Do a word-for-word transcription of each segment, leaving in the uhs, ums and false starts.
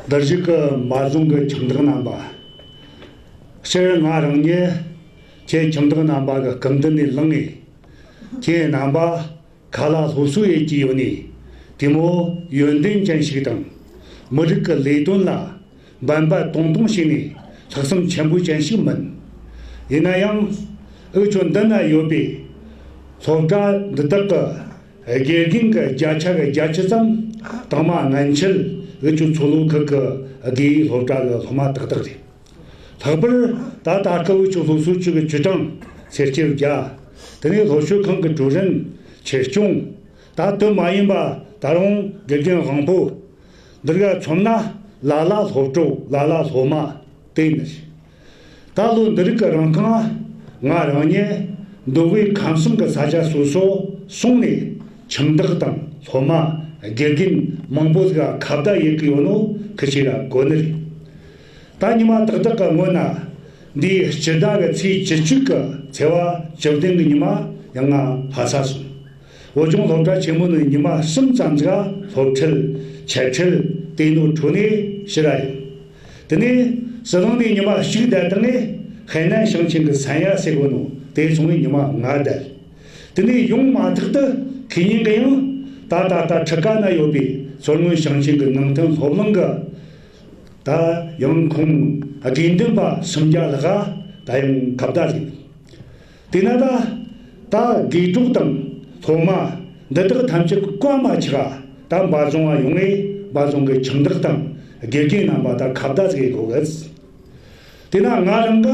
འདིར་བཞུགས་ཀྱི་འབའ་རྫོང་གི་ཁྱིམ་བདག་རྣམ་པ། སྤྱིར་ང་རང་ཉིད་ཁྱེད་ཁྱིམ་བདག་རྣམ་པ་གི་སྐུ་མདུན་ནས་ལངས་ནས། ཁྱེད་རྣམ་པ་ཁ་ལ་སློབ་གསོ་ཡེད་ཀྱི་ཡོད་ནས། དེ་མོ་ཡོན་ཏན་ཅན་ཞིག་དང་། མི་རིགས་ཀྱི་ལས་དོན་ལ་འབད་འབད་ཏོང་ཏོང་བྱས་ནས་ལྷག་བསམ་ཆེན་པོ་ཅན་ཞིག་མིན། ཡིན་ན་ཡང་། འུ་ཆོ་འདི་ན་ཡོད་པའི་སློབ་གྲྭ་འདི་དག་གི་དགེ་རྒན་གྱི་བརྒྱ་ཆ་གི་བརྒྱད་ཅུ་ཙམ་དང་མ་ངན་ཆེད་འུ་ཆོ་མཚོ་ལྷོ་ཁུལ་གྱི་དགེ་འོས་སློབ་གྲྭ་གི་སློབ་མ་ཏག་ཏག་རེད། ལྷག་པར་ད་ལྟ་སྐབས་འུ་ཆོ་སློབ་གསོ་ཅུས་ཀྱི་ཅུས་ཀྲང་སེར་སྐྱའི་རྒྱ། དེ་ནས་སློབ་སྤྱོད་ཁང་གི་ཀྲུའུ་རིན་ཆེད་སྐྱོང་། ད་དུ་མ་ཡིན་པ་ད་རུང་དགེ་རྒན་དབང་པོ། འདི་ག་མཚོན་ན་ལ་ལ་སློབ་གྲོགས་ལ་ལ་སློབ་མ་དེ་ཡིན། ད་ལོ་འདི་རིགས་ཀྱི་རིང་ཁང་ང་རང་ཉིད་མདོ་དབུས་ཁམས་གསུམ་གྱི་ས་ཆ་སོ་སོ་སོང་ནས་ཁྱིམ་བདག་དང་སློབ་མ་དགེ་རྒན་མང་པོ་ཟིག་ཁ་བརྡ་ཡེད་གི་ཡོད་ནོ་ཁི་ཆོས་ར་གོ་ནི་རེད། ད་ཉི་མ་ཏག་ཏག་གི་སྔོན་ན་འདིའི་སྤྱི་ཟླ་གི་ཚེས་བཅུ་གཅིག་གི་ཚེས་པ་བཅུ་བདུན་གི་ཉི་མ་ཡང་ང་ལྷ་ས་སོང་། བོད་ལྗོངས་སློབ་གྲྭ་ཆེན་མོ་ནས་ཉི་མ་གསུམ་ཙམ་ཟིག་སློབ་ཁྲིད་འཆད་ཁྲིད་དེ་ནོ་འཕྲོ་ནས་ཕྱིར་ར་ཡོང་། དེ་ནས་ཟི་ལིང་ནས་ཉི་མ་གཅིག་བསྡད་བཏང་ནས་ཧའེ་ནན་ཞིང་ཆེན་གྱི་སན་ཡ་ཟེར་གོ་ནོ་དེ་སོང་ནས་ཉི་མ་ལྔ་བསྡད། དེ་ནས་ཡོང་མ་ཐག་ཏུ་ཁེ་ཉིན་གི་ཡང་ད་ད་ད་ཁྲི་ཀ་ན་ཡོད་པའི་མཚོ་སྔོན་ཞིང་ཆེན་གྱི་ནང་བསྟན་སློབ་གླིང་གི་ད་ཡང་ཁོང་དགེ་འདུན་པ་སུམ་བརྒྱ་ལྷག་ད་ཡང་ཁ་བརྡ་ཟིག་དེ་ན་ད་ད་དགེ་གྲོགས་དང་སློབ་མ་འདི་དག་ཐམས་ཅད་བཀའ་མ་ཆག་ད་འབའ་རྫོང་བ་ཡོང་ངས་འབའ་རྫོང་གི་ཁྱིམ་བདག་དང་དགེ་རྒན་རྣམ་པ་ད་ཁ་བརྡ་ཟིག་ཡེད་དགོ་གི། དེ་ན་ང་རང་ག་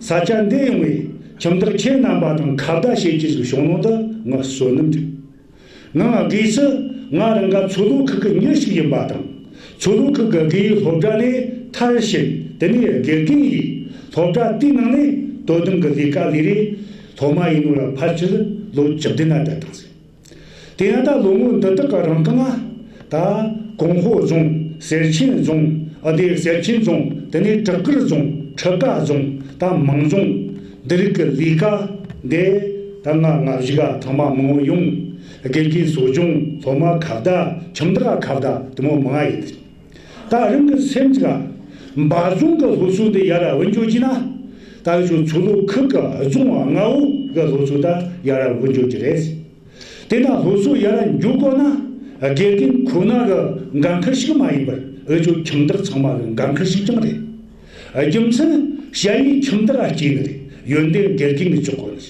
ས་ཆ་འདི་ཡོང་ངས་ཁྱིམ་བདག་ཁྱེད་རྣམ་པ་དང་ཁ་བརྡ་བྱེད་ཀྱི་ཟིག་བྱུང་ནོ་འདི་ང་བསོད་ནམས་རེད། ནང་སྒོས་སུ་ང་རང་ག་མཚོ་ལྷོ་ཁུལ་གྱི་མྱི་ཞིག་ཡིན་པ་དང་། མཚོ་ལྷོ་ཁུལ་གྱི་དགེ་འོས་སློབ་གྲྭ་ནས་མཐར་ཕྱིན། དེ་ནས་དགེ་རྒན་ཡིས་སློབ་གྲྭ་དེའི་ནང་ནས་དོ་དམ་གྱི་ལས་ཀ་ལས་རེས་སློབ་མ་ཡིན་ནོ་ལ་ཕལ་ཆེར་ལོ་བཅུ་བདུན་ན་བསྡད་བཏང་ཟིག་དེ་ཡང་ད་ལོ་ངོ་འདི་དག་གི་རིང་གང་ང་ད་ཀོང་ཧོ་རྫོང་། གསེར་ཆེན་རྫོང་། ཨ་དེ་གསེར་ཆེན་རྫོང་། དེ་ནས་བྲག་དཀར་རྫོང་། ཁྲི་ཀ་རྫོང་། ད་མང་རྫོང་། འདི་རིགས་ཀྱི་ལས་ཀ་འདི་ད་ང་ང་བཞི་ག་ཐེངས་མ་མང་བོ་ཡོང་། དགེ་རྒན་གསོ་སྦྱོང་། སློབ་མ་ཁ་བརྡ། ཁྱིམ་བདག་ཁ་བརྡ་དེ་མོ་མང་ང་ཡིན། ད་རང་གི་སེམས་ཀྱི་འབའ་རྫོང་གི་སློབ་གསོ་འདི་ཡར་བུད་འགྱོ་གྱི་ན། ད་ཡོད་ཆོ་མཚོ་ལྷོ་ཁུལ་གྱི་རྫོང་ལྔ་བོ་གི་སློབ་གསོ་ད་ཡར་བུད་འགྱོ་གྱི་རེད། དེ་ན་སློབ་གསོ་ཡར་འཇུག་དགོས་ན་དགེ་རྒན་ཁོ་ན་གི་འགན་ཁུར་ཞིག་མ་ཡིན་པར་འུ་ཆོ་ཁྱིམ་བདག་ཚང་མ་གི་འགན་ཁུར་ཞིག་ཀྱང་རེད། རྒྱུ་མཚན་ཞ་ཡིས་ཁྱིམ་བདག་ག་སྐྱེས་ནི་རེད། ཡོན་ཏན་དགེ་རྒན་གི་ཅོག་གོ་ནི་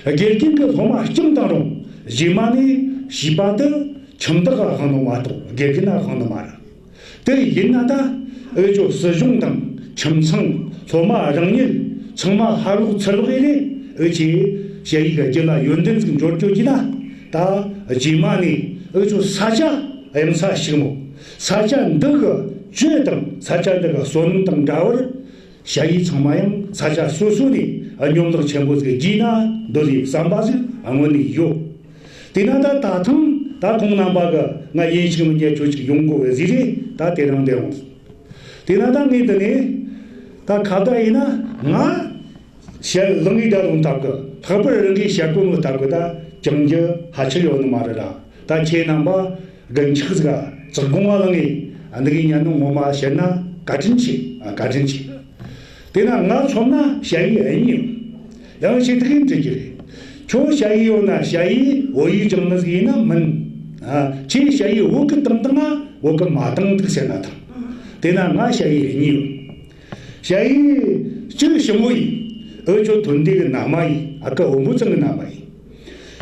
རེད། དགེ་རྒན་གི་སློབ་མ་སྐྱོང་བཏང་རུང་རྗེས་མ་ནས་བྱིས་པ་དེ་ཁྱིམ་བདག་ག་དབང་ནི་མ་གཏོགས་དགེ་རྒན་ན་དབང་ནི་མ་རེད། དེ་ཡིན་ན་ད་འུ་ཆོ་སྲིད་གཞུང་དང་ཁྱིམ་ཚང་སློབ་མ་རང་ཉིད་ཚང་མ་ཧར་ལོག་ཚུར་ལོག་ཡིན་ནས་འུ་ཆོས་ཞ་ཡིས་གི་རྒྱུད་ལ་ཡོན་ཏན་ཟིག་འབྱོར་འགྱོ་གི་ན། ད་རྗེས་མ་ནས་འུ་ཆོ་ས་ཆ་གཡང་ས་ཞིག་མོ། ས་ཆ་འདི་གི་ཆོས་དང་ས་ཆ་འདི་གི་བསོད་ནམས་དང་འདྲ་བར་ཞ་ཡིས་ཚང་མ་ཡང་ས་ཆ་སོ་སོ་ནས་སྙོམ་ལག་ཆེན་པོ་ཟིག་རྒྱས་ན་འདོད་ལས་བསམ་པ་ཟིག་སྔོན་ནས་ཡོད། དེས་ན་ད་ད་ཐེངས་ད་ཁོང་རྣམ་པ་གི་ང་ཡིན་ཞིག་མི་ཉན་ཁྱོད་ཅིག་ཡོང་དགོས་པའི་ཟིག་རེད། ད་དེ་རང་བསྡད་འོང་། དེས་ན་ད་ངས་འདི་ནས་ད་ཁ་བརྡ་ཡིན་ན་ང་ཞལ་ལང་གི་བསྡད་ལོང་སྟབས་གི། ལྷག་པར་རང་གིས་བཤད་གོ་ནོ་སྟབས་གི་ད་ཀྱང་རྒྱུ་ཕལ་ཆེར་ཡོད་ནི་མ་རེད་ར། ད་ཁྱེད་རྣམ་པ་རྒན་ཆགས་ཟིག་ག་ཙག་དགོང་བ་ལངས་ངས་འདི་གི་ཉན་ནོ་ངོ་མ་བཤད་ན་བཀའ་དྲིན་ཆེ། ཨ། བཀའ་དྲིན་ཆེ། དེ་ན་ང་མཚོན་ན་ཞ་ཡིས་གཉིས་ཡོད། ཡང་ཞིག་དེ་གིན་འདྲི་རྒྱུ་རེད། ཁྱོད་ཞ་ཡིས་ཡོད་ན་ཞ་ཡིས་བོད་ཡིག་སྦྱང་ནི་ཟིག་ཡིན་ན་མིན། ཨ། ཁྱེད་ཞ་ཡིས་བོད་གི་བཏང་བཏང་ང་བོད་གི་མ་བཏང་འདུག་ཟེར་ན་ཐང་། དེ་ན་ང་ཞ་ཡིས་གཉིས་ཡོད། ཞ་ཡིས་གཅིག་ཞི་མོ་ཡིན། འུ་ཆོ་ཐོན་དེ་གི་ན་མ་ཡིན། ཨ་ཁ་འོ་འབུ་ཚང་གི་ན་མ་ཡིན།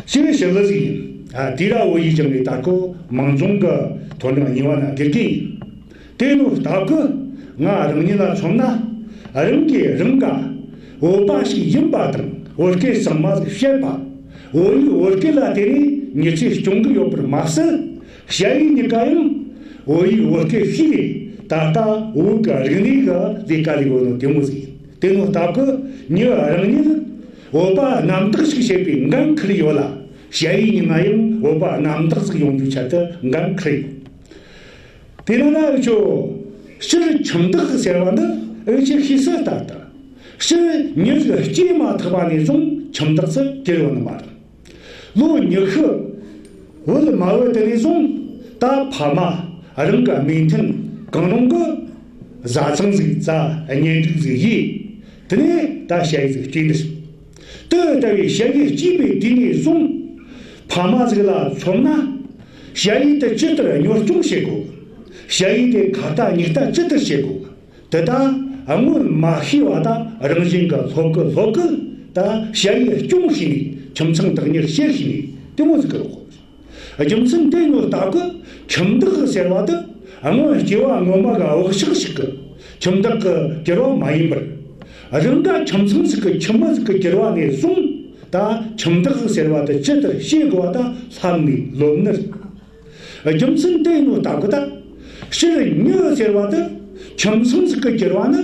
ཞི་ཞི་ལི་ཟིག་ཡིན། ཨ། དེ་ར་བོད་ཡིག་སྦྱང་གི་ད་ཁོ་མང་རྫོང་གི་མཐོ་འབྲིང་གཉིས་པ་ན་དགེ་རྒན་ཡིན། དེ་ནོ་སྟབས་ཀི་ང་རང་ཉིད་ལ་མཚོན་ན། རང་གིས་རང་ག་བོད་པ་ཞིག་ཡིན་པ་དང་བོད་སྐད་གཙང་མ་ཟིག་བཤད་པ། བོད་ཡིག་བོད་སྐད་ལ་བརྟེན་ནས་མྱི་ཚེ་སྐྱོང་གི་ཡོད་པར་མ་ཟད། ཞ་ཡིས་གཉིས་ཀ་ཡང་བོད་ཡིག་བོད་སྐད་ཤེས་ནས་ད་ལྟ་བོད་ཀྱི་རིག་གནས་ཀྱི་ལས་ཀ་ལས་གོ་ནོ་དེ་མོ་ཟིག་ཡིན། དེ་ནོ་སྟབས་ཀི་མྱི་རང་ཉིད་བོད་པ་རྣམ་དག་ཞིག་བྱེད་པའི་འགན་འཁུར་ཡོད་ལ། ཞ་ཡིས་གཉིས་ཀ་ཡང་བོད་པ་རྣམ་དག་ཟིག་ཡོང་རྒྱུའི་ཆེད་དུ་འགན་འཁུར་ཡོད། དེ་ན་ན་འུ་ཆོ་སྤྱིར་ཁྱིམ་བདག་ཟེར་བ་འདི་འུ་ཆོས་ཤེས་གསལ་ལྟར་དུ། སྤྱིར་མྱི་ཟིག་སྐྱེས་མ་ཐག་པ་ནས་བཟུང་ཁྱིམ་བདག་ཟིག་གྱུར་ཡོད་ནི་མ་རེད། ལོ་ཉི་ཤུ་བུད་མ་བུད་དེ་ནས་བཟུང་ད་ཕ་མ་རང་གི་མོས་མཐུན་གང་རུང་གི་ བཟའ་ཚང་ཟིག་བཙལ། གཉེན་སྒྲིག་ཟིག་ཡས། དེ་ནས་ད་ཞ་ཡི་ཟིག་སྐྱེས་ནི་ཟིག་དེ་ལྟ་བུའི་ཞ་ཡི་སྐྱེས་པའི་དུས་ནས་བཟུང་། ཕ་མ་ཟིག་ལ་མཚོན་ན། ཞ་ཡི་དེ་ཇི་ལྟར་གཉོར་སྐྱོང་བྱེད་དགོས། ཞ་ཡི་དེ་ཁ་ལྟ་སྙིགས་ལྟ་ཇི་ལྟར་བྱེད་དགོས། དེ་དག་སྔོན་མ་ཤེས་པ་དང་། རང་བཞིན་གྱི་སློབ་ཀི་སློབ་ཀི་ད་ཞ་ཡི་སྐྱོང་ཤེས་ནས། ཁྱིམ་ཚང་བདག་གཉེར་བྱེད་ཤེས་ནས་དེ་མོ་ཟིག་གི་རོགས། རྒྱུ་མཚན་དེ་ནོ་སྟབས་ཀྱིས་ཁྱིམ་བདག་ཟེར་བ་དེ་སྔོན་སྐྱེ་བ་སྔོན་མ་གི་བག་ཆགས་ཤིག་གི་ཁྱིམ་བདག་གི་གྱུར་བ་མ་ཡིན་པར། རང་ག་ཁྱིམ་ཚང་ཟིག་གི་ཁྱིམ་མི་ཟིག་གི་གྱུར་བ་ནས་བཟུང་། ད་ཁྱིམ་བདག་ཟེར་བ་དེ་ཇི་ལྟར་བྱེད་དགོས་པ་ད་ལྷབ་ནས་ལོབས་ནི་རེད། རྒྱུ་མཚན་དེ་ནོ་སྟབས་ཀྱིས་ད་སྤྱིར་མྱི་ཟེར་བ་དེ་ཁྱིམ་ཚང་ཟིག་གི་གྱུར་བ་ནི།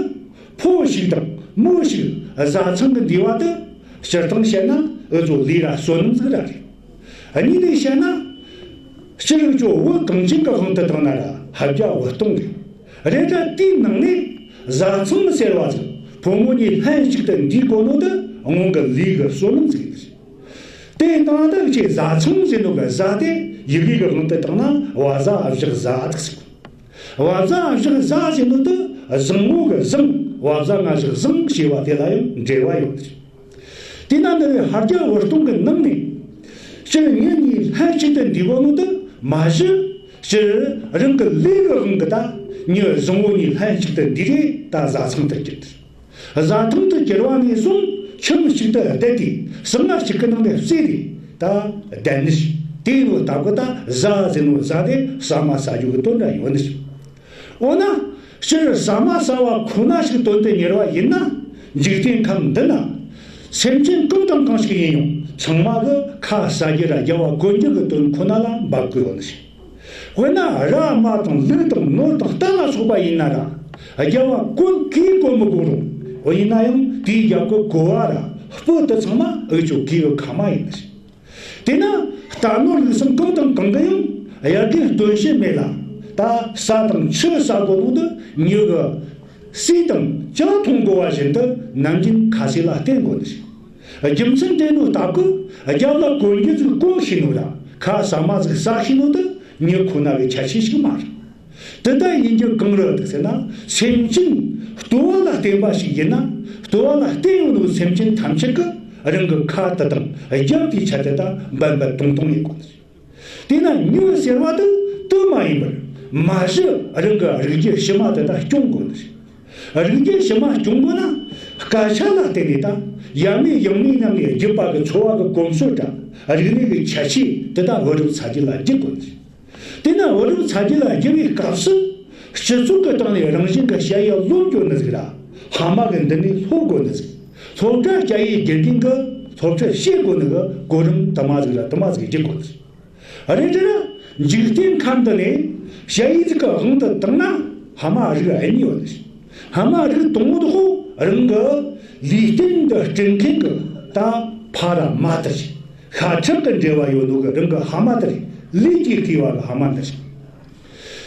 ཕོ་ཞིག་དང་མོ་ཞིག་བཟའ་ཚང་གི་འདུས་པ་དེ་སྤྱིར་བཏང་བཤད་ན་འུ་ཚོ་ལུས་ར་བསོད་ནམས་ཟིག་ར་རེད། གཉིས་ནས་བཤད་ན། སྤྱིར་ཁྱོད་བུ་གངས་ཅན་གྱི་དབང་དུ་བཏང་ན་ར་ཕ་རྒྱ་བུ་སྟོང་རེད། རེད་ད་དེའི་ནང་ནས་བཟའ་ཚང་ཟེར་བ་ཟིག་ཕོ་མོ་གཉིས་ལྷན་ཅིག་ཏུ་འདུས་དགོས་ནོ་དེ་སྔོན་གྱི་ལུས་ཀྱི་བསོད་ནམས་ཟིག་རེད། དེ་དང་ད་ཁྱེད་བཟའ་ཚང་ཟེར་ནོ་གི་བཟའ་དེ་ཡི་གེ་གི་དབང་དུ་བཏང་ན་བ་བཟའ་བཞག་བཟའ་དག་ཟེར། བ་བཟའ་བཞག་བཟའ་ཟེར་ནོ་དེ་བཟང་ངོ་གི་བཟང་། བ་བཟའ་ང་བཞག་བཟང་ཞེས་པ་དེ་ལ་ཡང་འབྲེལ་བ་ཡོད་རེད། དེས་ན་འདི་བའི་ཕ་རྒྱ་བུ་སྟོང་གི་ནང་ནས་སྤྱིར་མྱི་གཉིས་ལྷན་ཅིག་ཏུ་འདུས་པོ་ནོ་དེ་མ་གཞི་སྤྱིར་རང་གི་ལུས་ཀྱི་དབང་གིས་ད་མྱི་བཟང་བོ་གཉིས་ལྷན་ཅིག་ཏུ་འདུས་རེ་ད་བཟའ་ཚང་དུ་གྱུར་ཏེ། བཟའ་ཚང་དུ་གྱུར་བ་ནས་བཟུང་ཁྱིམ་གཅིག་ཏུ་བསྡད་དེ་ཟངས་ང་གཅིག་གི་ནང་ནས་བརྩིས་ཏེ་ད་བསྡད་ནི་ཞིག་དེ་ཡིན་ནོ་སྟབས་ཀྱིས་ད་བཟའ་ཟེར་ནོ་བཟའ་དེ་ཟ་མ་ཟ་རྒྱུ་གི་དོན་འདྲ་ཡོད་ནི་ཞིག་འོ་ན་སྤྱིར་ཟ་མ་ཟ་བ་ཁོ་ན་ཞིག་དོན་དུ་གཉེར་བ་ཡིན་ན། འཇིག་རྟེན་ཁམས་འདི་ན་སེམས་ཅན་གང་དང་གང་ཞིག་ཡིན་ཡང་ཚང་མ་གི་ཁ་ཟ་རྒྱུ་ར་རྒྱབ་བ་གོན་རྒྱུ་གི་དོན་ཁོ་ན་ལ་འབབ་དགོས་ཡོད་ནི་ཞིག་དཔེར་ན་ར་མ་དང་ལུག་དང་ནོར་དང་རྟ་ལ་སོགས་པ་ཡིན་ན་ར། རྒྱབ་བ་གོན་གིས་གོན་མི་དགོས་རུང་། འོ་ཡིན་ན་ཡང་དེའི་རྒྱབ་ཀྱི་གོ་བ་ར་སྤུ་དེ་ཚང་མ་འུ་ཆོ་གོས་ཀྱི་ཁ་མ་ཡིན་ནི་ཞིག་དེས་ན་རྟ་ནོར་ལུག་གསུམ་གང་དང་གང་གི་ཡང་དབྱར་དགུན་སྟོན་བྱེད་མེད་ལ། ད་ས་དང་ཆུ་ཟ་དགོས་ནོ་དེ་མྱི་གི་ཟས་དང་ཇ་འཐུང་དགོས་པ་བཞིན་དུ་ནམ་རྒྱུན་ཁ་ཟས་ལ་བརྟེན་དགོས་ནི་ཞིག་རྒྱུ་མཚན་དེ་ནོ་སྟབས་ཀྱིས་རྒྱབ་ལ་གོན་རྒྱུ་ཟིག་གོན་ཤེས་ནོ་ར་ཁ་ཟ་མ་ཟིག་ཟ་ཤེས་ནོ་དེ་མྱི་ཁོ་ན་གི་ཁྱད་ཆོས་ཤིག་མ་རེད། དེ་ལྟ་ཡིན་རྒྱུ་གང་རེད་ཟེར་ན། སེམས་ཅན་ལྟོ་བ་ལ་བརྟེན་པ་ཞིག་ཡིན་ན། ལྟོ་བ་ལ་བརྟེན་ཡོད་ནོ་སེམས་ཅན་ཐམས་ཅད་ཀྱིས་རང་གི་ཁ་དེ་དང་རྒྱབ་དེའི་ཆ་དེ་དག་འབད་འབད་ཏོང་ཏོང་ཡེད་དགོས། དེས་ན་མྱི་ཟེར་བ་དེ་དུ་མ་ཡིན་པར་མ་གཞི་རང་གི་རིགས་རྒྱུད་ཕྱི་མ་དེ་དག་སྐྱོང་དགོས། རིགས་རྒྱུད་ཕྱི་མ་སྐྱོང་དགོས་ན་སྐད་ཆ་ལ་བརྟེན་ནས་དང་ཡབ་མེས་ཡུམ་མེས་རྣམས་ནས་བརྒྱུད་པ་གི་འཚོ་བ་གི་གོམས་སྲོལ་དང་རིག་གནས་ཀྱི་ཁྱད་ཆོས་དེ་དག་བུ་རབས་ཚ་རྒྱུད་ལ་བསྒྱུར་དགོས། དེས་ན་བུ་རབས་ཚ་རྒྱུད་ལ་བསྒྱུར་བའི་སྐབས་སུ་སྤྱི་ཚོགས་ཀྱི་སྟེང་ནས་རང་བཞིན་གྱི་ཞ་ཡི་ལོབས་དགོས་ནི་ཟིག་ར་ཕ་མ་གི་མདུན་ནས་སློབ་དགོས་ནི་ཟིག་སློབ་གྲྭ་ཞ་ཡི་དགེ་རྒན་གྱིས་སློབ་ཁྲིད་བྱེད་དགོས་ནི་གི་གོ་རིམ་དུ་མ་ཟིག་ར་དུ་མ་ཟིག་བསྒྱུར་དགོས་ནི་ཟིག་རེད་དེ་ར་འཇིག་རྟེན་ཁམས་འདི་ནས་ཞ་ཡི་ཟིག་གི་དབང་དུ་བཏང་ན་ཕ་མ་རིགས་གཉིས་ཡོད་ནི་ཟིག་ཕ་མ་རིགས་དང་པོ་དེ་ཁོ་རང་གི་ལུས་རྟེན་འདི་སྐྲུན་མཁན་གྱི་ད་ཕ་ར་མ་དེ་རེད། ཤ་ཁྲག་གི་འབྲེལ་བ་ཡོད་ནོ་གི་རང་གི་ཕ་མ་དེ་རེད། ལུས་ཀྱིས་བསྐོས་པ་གི་ཕ་མ་འདི་རེད།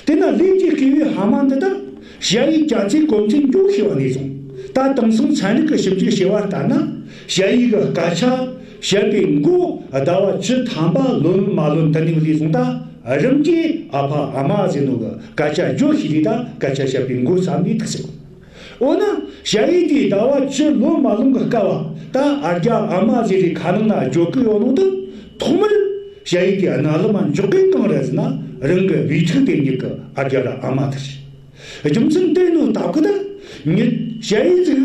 དེས་ན་ལུས་ཀྱིས་བསྐོས་པའི་ཕ་མ་འདི་དག་ཞ་ཡི་རྒྱ་ཚའི་གོམས་ཆེན་འཇོག་ཤེས་པ་ནས་བཟུང་། ད་དེང་སང་ཚན་རིག་གི་ཞིབ་འཇུག་བྱས་པ་ལྟར་ན། ཞ་ཡི་གི་སྐད་ཆ་བཤད་པའི་མགོ་ཟླ་བ་བཅུ་ཐམ་པ་ལོན་མ་ལོན་དེ་ནས་ལས་བཟུང་ད་རིམ་གྱིས་ཨ་ཕ་ཨ་མ་ཟེར་ནོ་གི་སྐད་ཆ་འཇོག་ཤེས་རེ་ད་སྐད་ཆ་བཤད་པའི་མགོ་བརྩམས་ནས་ཐུག་ཟེར། འོ་ན་ཞ་ཡི་དེའི་ཟླ་བ་བཅུ་ལོན་མ་ལོན་གི་སྐབས་བ་ད་ཨ་རྒྱ་ཨ་མ་ཟེར་རེ་ཁ་ནང་ན་འཇོག་གི་ཡོད་ནོ་དེ་ཐོག་མར་ཞ་ཡི་དེའི་རྣ་ལམ་མ་འཇོག་གི་གང་རེད་ཟེར་ན་རང་གི་བུ་ཕྲུག་དེ་ཉིད་ཀྱི་ཨ་རྒྱ་ར་ཨ་མ་དེ་རེད། རྒྱུ་མཚན་དེ་ནོ་སྟབས་ཀྱིས་ད་ཉི་ཞ་ཡི་ཟིག་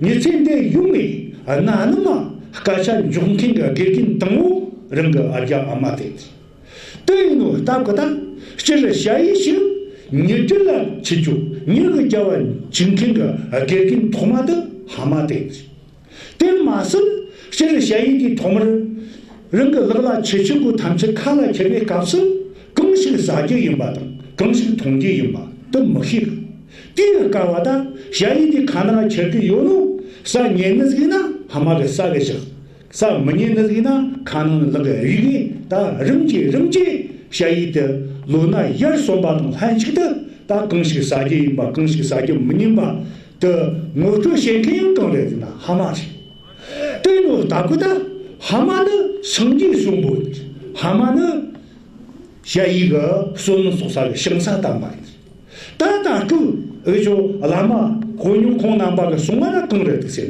ཉི་ཚེ་འདི་ཡོང་ངེ་རྣ་ལམ་མ་སྐད་ཆ་འཇོག་མཁན་གྱི་དགེ་རྒན་དང་པོ་རང་གི་ཨ་རྒྱ་ཨ་མ་དེ་རེད། དེ་ཡིན་ནོ་སྟབས་ཀྱིས་ད་སྤྱིར་ཞ་ཡི་ཞིག་ཉི་དྲི་ལ་ཆི་ཆུ་ཉི་གི་རྒྱབ་བ་འཇིག་མཁན་གྱི་དགེ་རྒན་ཐོག་མ་དེ་ཕ་མ་དེ་ཡིན། དེ་མ་ཟད་སྤྱིར་ཞ་ཡི་དེ་ཐོག་མར་རང་གི་ལག་ལ་ཆི་ཆུ་གོ་ཐམས་ཅད་ཁ་ལ་ཁྱེར་བའི་སྐབས་སུ་གང་ཞིག་ཟ་རྒྱུ་ཡིན་པ་དང་གང་ཞིག་འཐུང་རྒྱུ་ཡིན་པ་དེ་མི་ཤེས་གི། དེའི་སྐབས་བ་ད་ཞ་ཡི་དེ་ཁ་ནང་ཁྱེར་གི་ཡོད་ནོ་ཟ་ཉན་ནི་ཟིག་ན་ཕ་མ་གི་ཟ་གི་བཞག་ཟ་མི་ཉན་ནི་ཟིག་ན་ཁ་ནང་ལག་གི་རིག་གི་ད་རིམ་གྱིས་རིམ་གྱིས་ཞ་ཡི་དེ་ལོ་ན་ཡར་སོན་པ་དང་ལྷན་ཅིག་ཏུ་ད་གང་ཞིག་ཟ་རྒྱུ་ཡིན་པ་གང་ཞིག་ཟ་རྒྱུ་མི་ཉན་པ་དེ་ངོ་སྤྲོད་བྱེད་མཁན་ཡང་གང་རེད་ཟེར་ན་ཕ་མ་རེད། དེ་ནོ་སྟབས་ཀྱིས་ད་ཕ་མ་ནི་སངས་རྒྱས་གསོན་པོ་ཡིན། ཕ་མ་ནི་ཞ་ཡི་གི་བསོད་ནམས་གསོག་ས་གི་ཞིང་ས་དམ་པ་ཡིན། ད་ད་སྐབས་འུ་ཆོ་བླ་མ་དཔོན་གཉེར་ཁོང་རྣམ་པ་གི་གསུང་བ་ལ་གང་རེད་འདུག་ཟེར་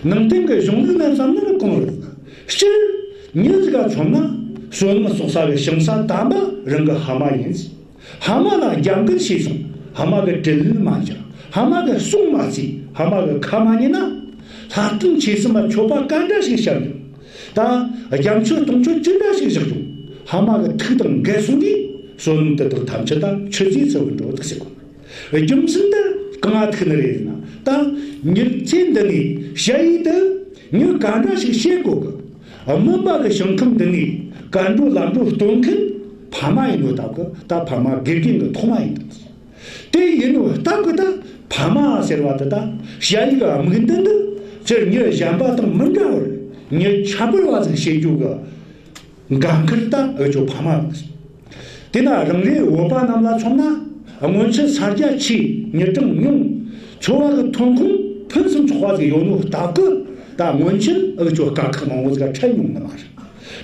ན། ནང་བསྟན་གི་གཞུང་ལུགས་ལ་བསམ་ན་ལ་གང་རེད། སྤྱིར་མྱི་ཟིག་ག་མཚོན་ན་བསོད་ནམས་གསོག་ས་གི་ཞིང་ས་དམ་པ་རང་གི་ཕ་མ་ཡིན། ཕ་མ་ལ་རྒྱབ་འགལ་བྱས་སོང་། ཕ་མ་གི་དྲིན་ལན་མ་འཇལ། ཕ་མ་གི་གསུང་མ་བརྩི། ཕ་མ་གི་ཁ་མ་ཉན་ན། ལྷ་སྟེང་ཆོས་གསུམ་མ་མཆོད་པ་ག་འདྲ་ཞིག་བཤམས་ཡོད། ད་རྒྱ་མཆོད་དུང་མཆོད་ཅི་འདྲ་ཞིག་བཞག་ཡོད། ཕ་མ་གི་ཐུགས་དང་འགལ་སོང་དུས་བསོད་ནམས་དེ་དག་ཐམས་ཅད་ད་ཆུད་ཟོས་ཚར་བར་འགྲོ་འདུག་ཟེར་གོ། རྒྱུ་མཚན་འདི་གང་ང་ཐུག་ནི་རེད་ན། ད་མྱི་ཚེ་འདི་ནས་ཞ་ཡི་དུ་མྱི་ག་འདྲ་ཞིག་བྱེད་དགོ་གི། སྨིན་པ་གི་ཞིང་ཁམས་འདི་ནས་གར་འགྲོ་ལམ་འགྲོ་སྟོན་མཁན་ཕ་མ་ཡིན་ནོ་སྟབས་གི། ད་ཕ་མ་དགེ་རྒན་གི་ཐོག་མ་ཡིན་དང་། དེ་ཡིན་ནོ་སྟབས་གི་ད་ཕ་མ་ཟེར་བ་དེ་ད་ཞ་ཡི་གི་དམིགས་འདུན་འདི་སྤྱིར་མྱི་གཞན་པ་དང་མི་འདྲ་བར་མྱི་ཁྱད་པར་བ་ཟིག་བྱེད་རྒྱུ་གི་འགན་ཁུར་ད་འུ་ཆོ་ཕ་མ་རེད། དེ་ན་རང་རེའི་བོད་པ་རྣམས་ལ་མཚོན་ན། སྔོན་ཆད་ས་རྒྱ་ཆེ། མྱི་གྲངས་ཉུང་། འཚོ་བ་གི་ཐོན་ཁུངས་ཕུན་སུམ་ཚོགས་པ་ཟིག་ཡོད་ནོ་སྟབས་གི། ད་སྔོན་ཆད་འུ་ཆོ་དཀའ་ཁག་མང་བོ་ཟིག་འཕྲད་མྱོང་ནི་མ་རེད།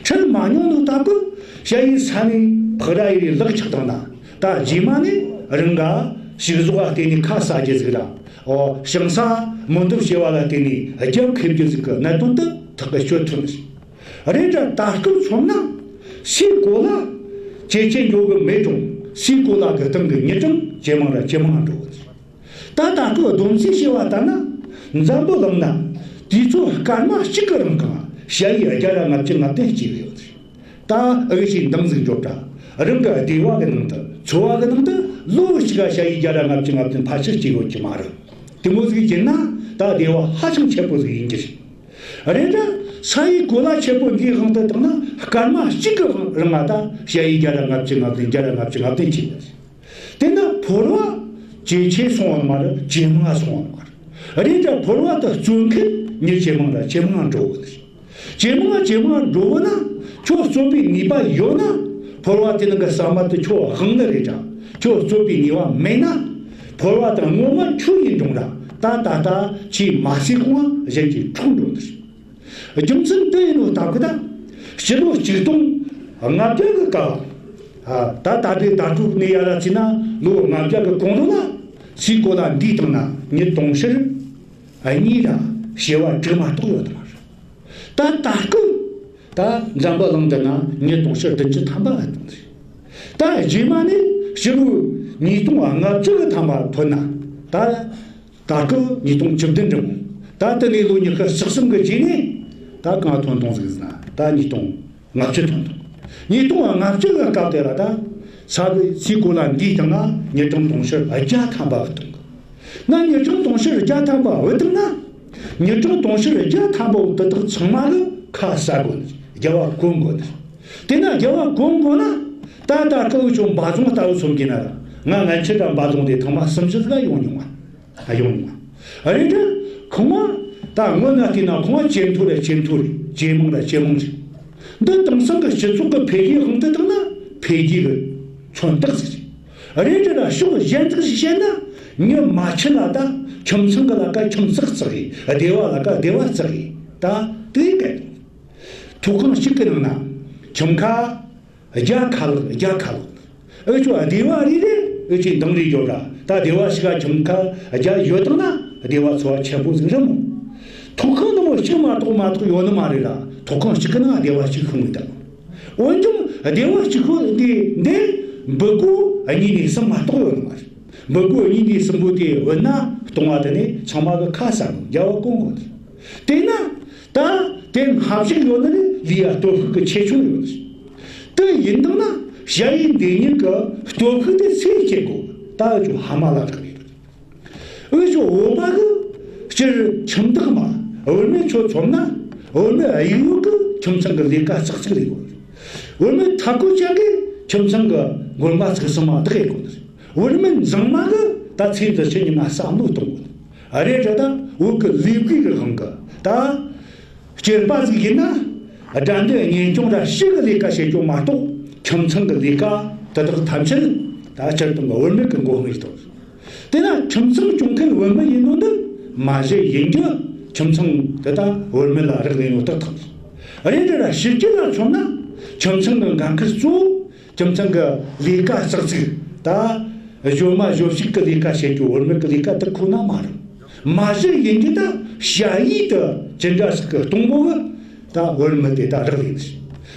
འཕྲད་མ་མྱོང་ནོ་སྟབས་གི། ཞ་ཡི་ས་ནས་ཕག་ར་ཡི་ལག་ཆགས་བཏང་ན། ད་རྗེས་མ་ནས་རང་ག་ཕྱུགས་ཟོག་ལ་བརྟེན་ནས་ཁ་ཟ་རྒྱུ་ཟིག་ར། ཨོ་ཞིང་ས་མུ་འདེབས་བྱེད་པ་ལ་བརྟེན་ནས་རྒྱབ་འཁེབས་རྒྱུ་ཟིག་གི་གནད་དོན་དེ་ཐག་གི་གཅོད་ཐུབ་ནི་རེད། རེད་ད་ད་སྐབས་མཚོན་ན། སའི་གོ་ལ་ཇེ་ཆེ་འགྲོ་གི་མེད་རུང་། སའི་གོ་ལ་གི་སྟེང་གི་མྱི་གྲངས་ཇེ་མང་ར་ཇེ་མང་འགྲོ་གི་རེད། ད་ད་སྐབས་བསྡོམས་རྩིས་བྱས་པ་ལྟར་ན། འཛམ་བུ་གླིང་ན་དུས་ཚོད་སྐར་མ་གཅིག་གི་རིང་གང་ཞ་ཡི་བརྒྱ་ར་ལྔ་བཅུ་ང་བདུན་སྐྱེས་ཡོད་རེད། ད་འུ་ཆོས་འདང་ཟིག་རྒྱོབ་དྲ། རང་གི་སྡེ་བ་གི་ནང་དུ་འཚོ་བ་གི་ནང་དུ་ལོ་གཅིག་ག་ཞ་ཡི་བརྒྱ་ར་ལྔ་བཅུ་ང་བདུན་ཕལ་ཆེར་སྐྱེ་ཡོད་ཀྱི་མ་རེད། དེ་མོ་ཟིག་བྱས་ན་ད་སྡེ་བ་ཧ་ཅང་ཆེ་པོ་ཟིག་ཡིན་གྱི་རེད། རེད་ད་ས་ཡི་གོ་ལ་ཆེ་པོ་འདིའི་དབང་དུ་བཏང་ན་སྐར་མ་གཅིག་གི་རིང་ང་ད་ཞ་ཡི་བརྒྱ་ར་ལྔ་བཅུ་ང་བདུན་བརྒྱ་ར་ལྔ་བཅུ་ང་བདུན་ཆེ་ཡོད། དེ་ན་ཕོར་བ་ཇེ་ཆེ་སོང་བ་མ་རེད། ཇེ་མང་སོང་བ་མ་རེད། རེད་ད་ཕོར་བ་དེ་བརྩོན་མཁན་མྱི་ཇེ་མང་ར་ཇེ་མང་འགྲོ་གི་རེད། ཇེ་མང་ཇེ་མང་འགྲོ་བ་ན་ཁྱོད་བརྩོན་པའི་ནུས་པ་ཡོད་ན་ཕོར་བ་དེ་ནང་གི་ཟ་མ་དེ་ཁྱོད་དབང་ནི་རེད་ད། ཁྱོད་བརྩོན་པའི་ནུས་པ་མེད་ན་ཕོར་བ་དེ་ངོ་མ་ཁྱོད་ཡིན་རུང་ར་ད་ད་ད་ཁྱོས་མ་བསད་གོང་གཞན་གྱིས་འཕྲོག་འགྲོ་ནི་རེད། རྒྱུ་མཚན་དེ་ཡིན་ནོ་སྟབས་གི་ད་སྤྱི་ལོ་ཆིག་སྟོང་ལྔ་བརྒྱ་གི་སྐབས། ད་ད་ལྟའི་ད་ཕྲུག་ནས་ཡར་ལ་བརྩིས་ན་ལོ་ལྔ་བརྒྱ་གི་གོང་ལོ་ལ་སའི་གོ་ལ་འདིའི་སྟེང་ན་མྱི་དུང་ཕྱུར་གཉིས་ལ་བྱེ་བ་དྲུག་མ་གཏོགས་ཡོད་མ་རེད། ད་ད་སྐབས་ད་འཛམ་བུ་གླིང་འདི་ན་མྱི་དུང་ཕྱུར་བདུན་ཅུ་ཐམ་པ་ལ་བཏང་ཟིག་ད་རྗེས་མ་ནས་ཕྱི་ལོ་ཉིས་སྟོང་ལྔ་བཅུ་གི་ཐམ་པ་ཐོན་ན་ད། ད་སྐབས་ཉིས་སྟོང་བཅུ་བདུན་འགྲིམ། ད་དེ་ནས་ལོ་ཉི་ཤུ་རྩ་གསུམ་གི་རྗེས་ནས་ད་གང་ཐོན་ཐོན་ཟིག་ཟེར་ན་ད་ཉིས་སྟོང་ལྔ་བཅུ་ཐོན་ཐོན། ཉིས་སྟོང་ལྔ་བཅུ་གི་སྐབས་དེ་ལ་ད་ས་གི་སའི་གོ་ལ་འདིའི་སྟེང་ན་མྱི་གྲངས་དུང་ཕྱུར་བརྒྱ་ཐམ་པ་བུད་བཏང་གི། ན་མྱི་གྲངས་དུང་ཕྱུར་བརྒྱ་ཐམ་པ་བུད་བཏང་ན་མྱི་གྲངས་དུང་ཕྱུར་བརྒྱ་ཐམ་པ་བོ་དེ་དག་ཚང་མ་གི་ཁ་ཟ་དགོས་ནི། རྒྱལ་བ་གོན་དགོས་ནི། དེ་ན་རྒྱལ་བ་གོན་དགོས་ན་ད་ད་སྐབས་ཁྱོད་འབའ་རྫོང་ལྟ་བུ་མཚོན་གྱི་ན་ར་ང་ང་ཆེ་དྲ་འབའ་རྫོང་དེ་ཐེངས་མ་གསུམ་བཞི་ཟིག་ཡོང་མྱོང་བ། ཡོང་མྱོང་བ། རེད་དྲ་ཁོང་བ་ད་སྔོན་ན་བལྟས་ན་ཁོང་བ་ཇེ་མཐོ་ར་ཇེ་མཐོ་རེད། ཇེ་མང་ར་ཇེ་མང་རེད། འདི་དེང་སང་གི་སྤྱི་ཚོགས་ཀྱི་འཕེལ་རྒྱས་དབང་དུ་བཏང་ན་འཕེལ་རྒྱས་ཀྱི་མཚོན་རྟགས་ཟིག་རེད། རེད་དྲ་ཕྱོགས་གཞན་ཟིག་བཤད་ན་མྱི་མ་ཁྱི་ལ་ད་ཁྱིམ་ཚང་གི་ལ་ཀ་ཁྱིམ་ཚེག་བརྩེགས་ཡིན། སྡེ་བ་ལ་ཀ་སྡེ་བ་བརྩེགས་ཡིན། ད་དེ་ག་ཐོག་ཁང་གཅིག་གི་ནང་ན་ཁྱིམ་ཁ་བརྒྱ་ཁ་ལག་བརྒྱ་ཁ་ལག་འུ་ཆོ་སྡེ་བ་རེ་རེ་འུ་ཆོས་འདང་རེ་ཡོད་ར། ད་སྡེ་བ་ཞིག་ག་ཁྱིམ་ཁ་བརྒྱ་ཡོད་དང་ན་སྡེ་བ་ཚོ་བ་ཆེན་པོ་ཟིག་རེད་མོ། ཐོག་ཁང་ནི་མོ་གཅིག་མ་གཏོགས་མ་གཏོགས་ཡོད་ནི་མ་རེད་ར། ཐོག་ཁང་གཅིག་གི་ནང་སྡེ་བ་གཅིག་ཤོང་གི་ད། འོན་ཀྱང་སྡེ་བ་གཅིག་ཁོ་འདི་འདི་འབུད་སྒོ་གཉིས་ནས་གསུམ་མ་གཏོགས་ཡོད་ནི་མ་རེད། འབུད་སྒོ་གཉིས་ནས་གསུམ་པོ་དེ་བུད་ན་སྟོང་བ་དེ་ནས་ཚང་མ་གི་ཁ་ཟ་རྒྱལ་བ་གོན་དགོས་ནི། དེས་ན་ད་དེ་སྔ་གཞུག་ཡོད་ནི་ལི་ཡ་སྟོབས་ཤུགས་ཀྱི་ཆེ་ཆུང་ཡོད་ནི། དེ་ཡིན་དང་ན་ཞ་ཡི་འདི་ཉིད་ཀྱི་སྟོབས་ཤུགས་དེ་ཚེ་སྐྱེ་དགོས། ད་འུ་ཆོ་ཕ་མ་ལ་རག་ལས་རེད། འུ་ཆོ་བོད་པ་གི་སྤྱིར་ཁྱིམ་བདག་མ་བུད་མེད་ཆོ་ཚོམ་ན་བུད་མེད་གཡུག་གི་ཁྱིམ་ཚང་གི་ལས་ཀ་ཙག་ཙིག་ལས་དགོས། བུད་མེད་ཐ་ཀོ་ཅན་གི་ཁྱིམ་ཚང་གི་སྒོར་མ་ཚིག་གསུམ་མ་བདག་ཡེ་དགོས། བུད་མེད་མཛངས་མ་གི་ད་ཚེ་འདི་ཕྱི་ཉི་མ་བསམ་བློ་གཏོང་དགོས། རེད་རེད། ད་བོད་གི་ལས་བགོས་གི་དབང་གི་ད། སྐྱེས་པ་ཟིག་ཡིན་ན། དགྲ་འདུལ་གཉེན་སྐྱོང་ར་ཕྱི་གི་ལས་ཀ་བྱེད་རྒྱུ་མ་གཏོགས་ཁྱིམ་ཚང་གི་ལས་ཀ་དེ་དག་ཐམས་ཅད་ད་སྤྱིར་བཏང་གི་བུད་མེད་ཀྱི་མགོ་དབང་ཡིན་ཏོ། དེ་ན་ཁྱིམ་ཚང་སྐྱོང་མཁན་བུད་མེད་ཡིན་ནོ་འདི་མ་གཞི་ཡིན་རྒྱུ་ཁྱིམ་ཚང་དེ་ད་བུད་མེད་ལ་རག་ལས་ནོ་ཏག་ཏག་རེད། རེད་ར་ཕྱི་རྒྱལ་ལ་མཚོན་ན་ཁྱིམ་ཚང་གི་འགན་ཁུར་གཙོ་བོ་ཁྱིམ་ཚང་གི་ལས་ཀ་ཙག་ཙིག་ད། གཞོན་མ་གཞོན་ཕྱུག་གི་ལས་ཀ་བྱེད་རྒྱུ། བུད་མེད་ཀྱི་ལས་ཀ་དེ་ཁོ་ན་མ་རེད། མ་གཞི་ཡིན་རྒྱུ་ད་ཞ་ཡི་དེ་ཅི་འདྲ་ཞིག་གི་གཏོང་སྒོ་གི་ད་བུད་མེད་དེ་ད་རག་ལས་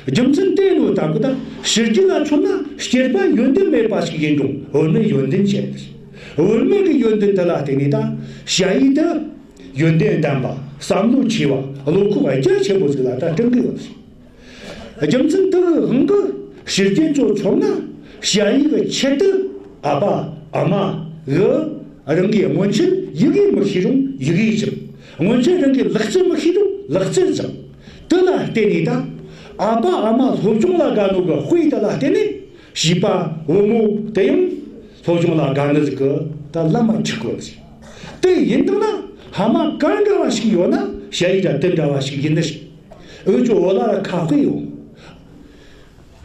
ནི། རྒྱུ་མཚན་དེ་ནོ་ད་གི་ད་ཕྱི་རྒྱུད་ལ་མཚོན་ན་སྐྱེས་པ་ཡོན་ཏན་མེད་པ་ཞིག་ཡིན་རུང་བུད་མེད་ཡོན་ཏན་ཆེ་ནི། བུད་མེད་ཀྱི་ཡོན་ཏན་དེ་ལ་བརྟེན་ནས་ད་ཞ་ཡི་དེ་ཡོན་ཏན་ལྡན་པ། བསམ་བློ་ཆེ་བ། བློ་ཁོག་རྒྱ་ཆེན་པོ་ཞིག་ལ་ད་བསྟན་གི་ཡོད་ནི། རྒྱུ་མཚན་དེ་གི་དབང་གིས་ཕྱི་རྒྱལ་ཚོ་མཚོན་ན་ཞ་ཡི་གི་ཆེད་དུ་ཨ་ཕ་ཨ་མ་གིས་རང་གི་སྔོན་ཆད་ཡི་གེ་མི་ཤེས་རུང་ཡི་གེ་སྦྱངས། སྔོན་ཆད་རང་གི་ལག་རྩལ་མི་ཤེས་རུང་ལག་རྩལ་སྦྱངས། དེ་ལ་བརྟེན་ནས་ད་ཨ་ཕ་ཨ་མ་སློབ་སྦྱོང་ལ་དགའ་ནོ་གི་དཔེ་དེ་ལ་བརྟེན་ནས་བྱིས་པ་བུ་མོ་དེ་ཡང་སློབ་སྦྱོང་ལ་དགའ་ནི་ཟིག་གི་ད་ལམ་མ་ཆགས་གོ་ཟིག། དེ་ཡིན་དང་ན་ཕ་མ་ག་འདྲ་བ་ཞིག་ཡོད་ན་ཞ་ཡི་ད་དེ་འདྲ་བ་ཞིག་ཡིན་ནི་ཞིག། འུ་ཅོ་བོད་ལ་ཁ་དཔེ་ཡོད།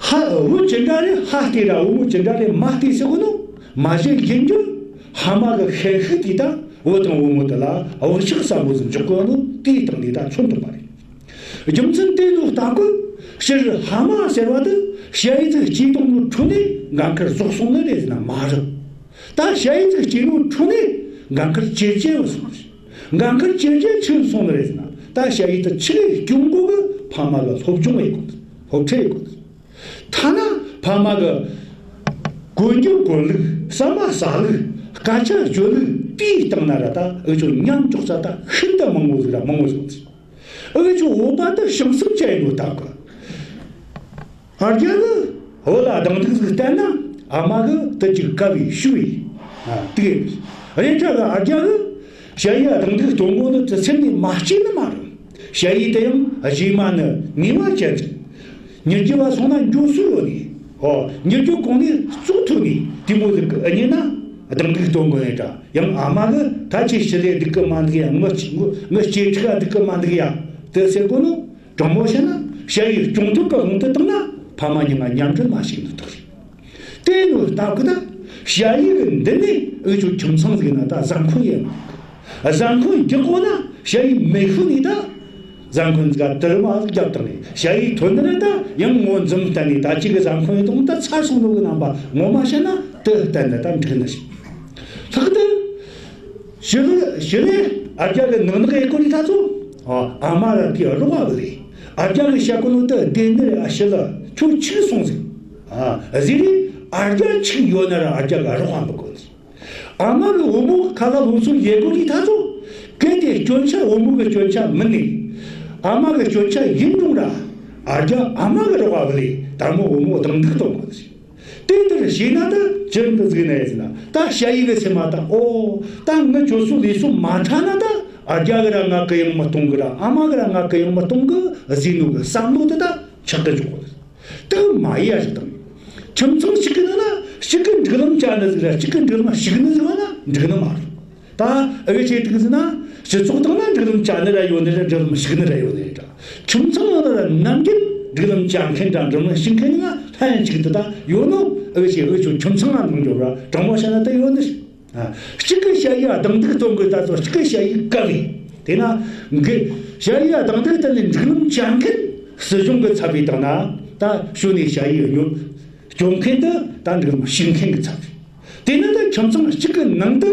ཧ། བུ་ཅི་འདྲ་རེད་ཕ་བལྟས་ར་བུ་མོ་ཅི་འདྲ་རེད་མ་བལྟས་ཟེར་གོ་ནོ། མ་གཞི་ཡིན་རྒྱུ་ཕ་མ་གི་ཤན་ཤུགས་དེ་ད་བུ་དང་བུ་མོ་དེ་ལ་བག་ཆགས་ཟབ་མོ་ཟིག་འཇོག་གོ་ནོ་དེའི་སྟེང་ནས་ད་མཚོན་ཐུབ་པ་རེད། རྒྱུ་མཚན་དེ་ནོ་ལྟ་གོ། སྤྱིར་ཕ་མ་ཟེར་བ་དེ་ཞ་ཡི་ཚིག་སྐྱེས་དོན་ནོ་འཕྲོ་ནས་འགན་ཁུར་རྫོགས་སོང་ནི་རེད་ཟེར་ན་མ་རེད། ད་ཞ་ཡི་ཚིག་སྐྱེས་ནོ་འཕྲོ་ནས་འགན་ཁུར་ཇེ་ཆེ་བ་སོང་ཟིག། འགན་ཁུར་ཇེ་ཆེ་ཆེ་སོང་ནི་རེད་ཟེར་ན་ད་ཞ་ཡི་དེ་ཆི་ལས་སྐྱོང་དགོ་གི་ཕ་མ་གི་སློབ་སྦྱོང་ཡེ་དགོ་ནི། སློབ་ཁྲིད་ཡེ་དགོ་ནི། ཐ་ན་ཕ་མ་གི་གོན་རྒྱུ་གོན་ལུགས། ཟ་མ་ཟ་ལུགས། སྐད་ཆ་བརྗོད་ལུགས་དེའི་སྟེང་ན་ར་ད་འུ་ཅོ་ཉམས་འགྲོ་ས་ད་ཤིན་ཏུ་མང་བོ་ཟིག་ར་མང་བོ་ཟིག་ཡོད་ཟིག། འུ་ཅོ་བོད་པ་ད་བྱང་སེམས་ཅན་ཡིན་ནོ་ད་གི། ཨ་རྒྱ་གི་བུ་ལ་རྡུང་རྡེག་ཟིག་བསྟན་ན་ཨ་མ་གི་དེ་ཅིག་དགའ་བའི་ཤུགས་ཡིན། ཨ་དེ་རེད་ད་གི། ཨ་རྒྱ་གི་ཞ་ཡི་རྡུང་རྡེག་གཏོང་གོ་ནི་དེ་སེམས་ནས་མ་སྐྱེས་ནི་མ་རེད། ཞ་ཡི་དེ་ཡང་རྗེས་མ་ནི་ནུས་པ་ཅན་ཟིག། ཉིན་རྒྱུན་བ་སོང་ན་འགྱོ་སྲོལ་ཡོད་ནི། ཨོ། ཉིན་རྒྱུན་གོང་ནས་བཙོག་ཐུབ་ནི་དེ་མོ་ཟིག་གི་ཨ་ཉེ་ན་རྡུང་རྡེག་གཏོང་དགོས་ནི་འདྲ། ཡང་ཨ་མ་གི་ད་ཁྱེད་ཞི་ལས་སྡུག་གི་མ་འདུག་ཡ། ངི་ངི་སྐྱེ་ཕྲུག་ག་སྡུག་གི་མ་འདུག་ཡ་དེ་ཟེར་གོ་ནོ། དྲང་མོ་བཤད་ན་ཞ་ཡི་སྐྱོང་ཐབས་ཀྱི་དབང་དུ་བཏང་ན་ཕ་མ་གཉིས་ང་མཉམ་འབྲེལ་མ་བྱེད་ནི་ཐུག་རེད། དེ་ནོ་སྟབས་ཀྱིས་ད་ཞ་ཡི་གི་མདུན་ནས་འུ་ཅོ་ཁྱིམ་ཚང་ཟིག་ན་ད་བཟའ་འཁོན་ཡེ་མ་རེད། བཟའ་འཁོན་རྒྱག་གོ་ན་ཞ་ཡི་མེ་ཤུ་ནི་ད་བཟའ་འཁོན་ཟིག་ག་དར་མ་ཟིག་རྒྱབ་བཏང་ནས་ཞ་ཡི་ཐོན་ནི་རེད། ད་ཡང་ངོ་འཛུམ་བསྟན་ནས་ད་ཅིག་གི་བཟའ་འཁོན་ཡེ་དང་ད་ཚར་སོང་ནོ་གི་རྣམ་པ་ངོ་མ་བཤད་ན་དེ་བསྟན་ནས་ད་འགྲིག་ནི་ཞིག། ལྷག་ཏུ། ཞི་ལི་ཞི་ལི་ཨ་རྒྱ་གི་ནག་ནག་ཡེ་གོ་ནི་ད་ཚོ། ཨ་མ་ར་དེ་རོགས་ཨ་བུ་ལེ། ཨ་རྒྱ་གི་ཤ་ཀུ་ནུ་དེ་དེ་ནི་ཨ་ཞི་ལི་ཁྱོད་ཆིག་སོང་ཟིག། ཨ་ཟི་རི་ཨ་རྒྱ་ཆིག་ཡོད་ན་ར་ཨ་རྒྱ་གི་རོགས་ཨ་བུ་གོ་ནི། ཨ་མ་གི་བུ་མོ་ཁ་ལ་ལོ་སུ་ཡེ་གོ་ནི་ད་ཚོ། གལ་ཏེ་སྐྱོན་ཆ་བུ་མོ་གི་སྐྱོན་ཆ་མིན་ནི། ཨ་མ་གི་སྐྱོན་ཆ་ཡིན་རུང་ར། ཨ་རྒྱ་ཨ་མ་གི་རོགས་ཨ་བུ་ལེ་དར་མོ་བུ་མོ་དང་འདུག་གཏོང་གོ་ནི། དེ་ལྟར་བྱས་ན་ད་ཅི་རིགས་འདི་ཟིག་ནས་ཟེར་ན་ད་ཞ་ཡི་གི་སེམས་མ་ད་ཨོ་ད་ངི་ཁྱོད་ཚོ་ལས་སུ་མ་ཁྲ་ན་ད་ཨ་རྒྱ་གི་ར་ང་གུ་ཡངས་མི་གཏོང་གི་ར་ཨ་མ་གི་ར་ང་གུ་ཡངས་མི་གཏོང་གི་ཟེར་ནོ་གི་བསམ་བློ་དེ་ད་ཆགས་གི་འཇུག་གོ། དེ་མ་ཡ་ཞིག་དང་། ཁྱིམ་ཚང་གཅིག་གི་ནང་ན་གཅིག་གི་སྒྲིག་ལམ་བཅའ་ནི་ཟིག་ར་གཅིག་གི་སྒྲིག་ལམ་ཞུགས་ནི་ཟིག་བ་ན་འགྲིག་ནི་མ་རེད། ད་ཨ་བའི་ཆེ་ཏིག་ཟིན་ན་སྤྱི་ཚོགས་དང་ན་སྒྲིག་ལམ་བཅའ་ནི་ར་ཡོད་ནི་ར་སྒྲིག་ལམ་ཞུགས་ནི་ར་ཡོད་ནི་རེད། ཁྱིམ་ཚང་ནང་ལ་ནམ་རྒྱུན་སྒྲིག་ལམ་བཅའ་མཁན་དང་སྒྲིག་ལམ་ཞུགས་མཁན་ནི་ང་ལྷན་ཅིག་ཏུ་ད་ཡོད་ནོ། ཨ་བའི་ཆེ་ཨ་བའི་ཆོ་ཁྱིམ་ཚང་ང་འདང་རྒྱོབ་ར་དྲང་མོ་བཤད་ན་ད་ཡོད་ནི་རེད། ཨ། གཅིག་གི་ཞ་ཡི་རྡུང་རྡེག་གཏོང་གི་ད་ཚོ་གཅིག་གི་ཞ་ཡི་བཀབ་བས། དེ་ན་གི་ཞ་ཡི་རྡུང་རྡེག་དེ་ལས་སྒྲིག་ལམ་བཅའ་མཁན་སྲིད་གཞུང་གི་ཚབ་བྱས་བཏང་ན་ད་ཤོ་ནས་ཞ་ཡི་ཉོ་སྐྱོང་མཁན་དེ་ད་སྒྲིག་ལམ་ཞུགས་མཁན་གི་ཚབ་རེད། དེ་ནི་ད་ཁྱིམ་ཚང་གཅིག་གི་ནང་དུ་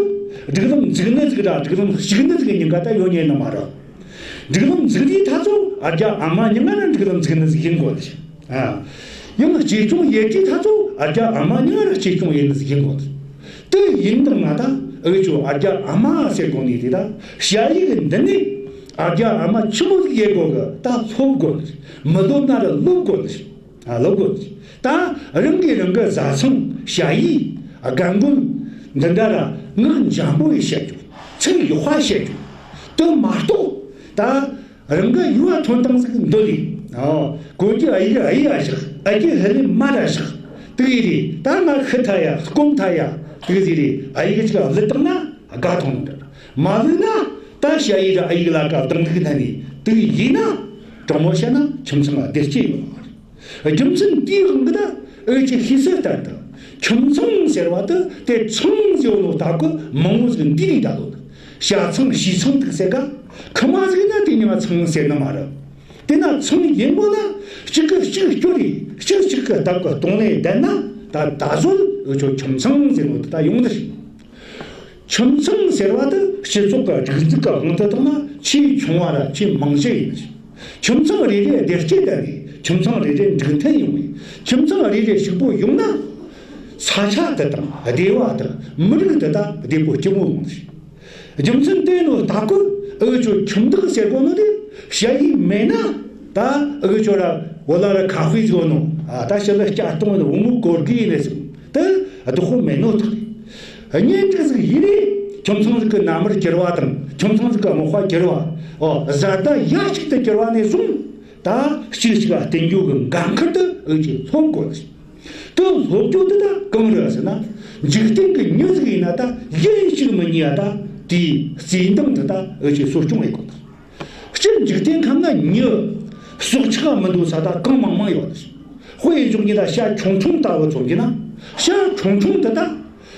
སྒྲིག་ལམ་འཛུགས་ནི་ཟིག་ར་སྒྲིག་ལམ་ཞུགས་ནི་ཟིག་གི་ཉེན་ཁ་ད་ཡོད་ཉེན་ནི་མ་རེད། སྒྲིག་ལམ་འཛུགས་དུས་ད་ཚོ་ཨ་རྒྱ་ཨ་མ་གཉིས་ང་ར་སྒྲིག་ལམ་འཛུགས་ནི་ཟིག་ཡིན་དགོས་ཏེ། ཨ། ཡང་གཅེས་སྐྱོང་ཡེ་དུས་ད་ཚོ་ཨ་རྒྱ་ཨ་མ་གཉིས་ང་ར་གཅེས་སྐྱོང་ཡེ་ནི་ཟིག་ཡིན་དགོས་ཏེ། དེ་ཡིན་དང་ང་ད་འུ་ཆོ་ཨ་རྒྱ་ཨ་མ་ཟེར་གོ་ནི་དེ་ད་ཞ་ཡི་གི་མདུན་ནས་ཨ་རྒྱ་ཨ་མ་ཆི་མོ་ཟིག་ཡེ་དགོས་གི་ད་སློབ་དགོས་ནི། མི་སློབ་ན་ར་སློབ་དགོས་ནི། ཨ་སློབ་དགོས་ནི། ད་རང་གིས་རང་གི་བཟའ་ཚང་ཞ་ཡི་རྒན་རྒོན་འདི་འདྲ་ར་ངག་འཇམ་པོ་ཡེ་བཤད་རྒྱུ། ཚིག་ཡག་པ་བཤད་རྒྱུ། དེ་མ་གཏོགས་ད་རང་གི་ཡུལ་བ་ཐོན་སྟངས་ཟིག་འདོད་ལི། ཨོ། གོན་རྒྱུ་ཨ་ཡིག་ཨ་ཡིག་ཨ་ཞག་ཨ་རྒྱུ་ཧ་ལས་མ་ར་ཞག་དེ་ཡི་རེད། ད་ང་ཤི་ཐ་ཡ་སྐོམ་ཐ་ཡ་དེ་ཟིག་རེད། ཨ་ཡིག་ཅིག་ལ་བླུད་བཏང་ན་དགའ་ཐང་འདྲ། མ་བླུད་ན་ད་ཞ་ཡི་ར་ཨ་ཡིག་ལ་ཀ་བཏང་འདུག་ན་ནི་དེ་ཡིན་ན་དྲང་མོ་བཤད་ན་ཁྱིམ་ཚང་ལ་བདེ་སྐྱིད་ཡོད་མ་རེད། རྒྱུ་མཚན་དེའི་དབང་གིས་ད་འུ་ཅག་ཤེས་གསལ་ལྟར་དུ་ཁྱིམ་ཚང་ཟེར་བ་དེ་དེ་ཚང་ཟེར་བ་ལོ་ལྟ་གི་མང་བོ་ཟིག་འདི་རིགས་ད་ལོ། ཤ་ཚང་བྱི་ཚང་འདུག་ཟེར་ག་ཁི་མ་ཟིག་ན་དེ་ཉི་མ་ཚང་ཟེར་ནི་མ་རེད། དེ་ན་ཚང་ཡིན་པོ་ན་གཅིག་གིས་གཅིག་སྐྱོར་རེ་གཅིག་གཅིག་གི་སྟབས་ཀྱི་གཏོང་ལེན་བསྡད་ན་ ད་ད་གཟོད་འུ་ཆོ་ཁྱིམ་ཚང་ཟེར་ནོ་དེ་ད་ཡོང་ནི་རེད། ཁྱིམ་ཚང་ཟེར་བ་དེ་སྤྱི་ཚོགས་ཀྱི་སྒྲིག་འཛུགས་ཀྱི་དབང་དུ་བཏང་ན་ཆེས་ཆུང་བ་ར་ཆེས་མང་ཤོས་ཡིན། ཁྱིམ་ཚང་རེ་རེ་བདེ་སྐྱིད་ལྡན་ནས་ཁྱིམ་ཚང་རེ་རེ་འགྲིག་མཐུན་ཡོང་བས། ཁྱིམ་ཚང་རེ་རེ་ཕྱུག་པོ་ཡོང་ན། ས་ཆ་དེ་དང་སྡེ་བ་དང་མི་རིགས་དེ་དག་བདེ་པོ་སྐྱིད་མོ་ཡོང་ནི་རེད། རྒྱུ་མཚན་དེ་ནོ་ལྟ་སྐོར་འུ་ཆོ་ཁྱིམ་བདག་ཟེར་གོ་ནོ་དེ་ཞ་ཡི་མེད་ན། ད་འུ་ཆོ་ར་བོ་ལ་ར་ཁ་ཧུའི་ཟོ་ནོ། ཨ་ད་ཞི་ལ་སྐྱ་གཏོང་ནོ་བུ་མོ་གོར་གི་ལས་ཟིན་དེ་བདག་པོ་མེད་ནོ་ཐག་རེད། གཉེན་སྒྲིག་ཟིག་ཡིན་ནི། ཁྱིམ་ཚང་ཟིག་གི་མནའ་མར་གྱུར་བ་དང་ཁྱིམ་ཚང་ཟིག་གི་དམག་པ་གྱུར་བ། ཨོ་བཟའ་ཟླ་ཡ་གཅིག་ཏུ་གྱུར་བ་ནས་བཟུང་། ད་གཅིག་གཅིག་ལ་བརྟེན་རྒྱུ་གི་འགན་ཁུར་དེ་འུ་ཆོས་སློབ་དགོས། དེ་སློབ་རྒྱུ་དེ་ད་གང་རེད་ཟེར་ན། འཇིག་རྟེན་གྱི་མྱི་ཟིག་ཡིན་ན་ད་ཡིན་གཅིག་མིན་གཉིས་ཡ་ད་དེའི་བརྩེ་འདང་དེ་ད་འུ་ཆོས་གསོ་སྐྱོང་བྱེད་དགོས། སྤྱིར་འཇིག་རྟེན་ཁམས་ན་མྱི་སྲོག་ཆགས་མི་འདུག་ས་ད་གང་མང་མང་ཡོད། དཔེ་འཇོག་ཉིད་ད་བྱ་ཁྱུང་ཁྱུང་ལྟ་བུ་ཚོ་ཡིན་ན། བྱ་ཁྱུང་ཁྱུང་དེ་ད་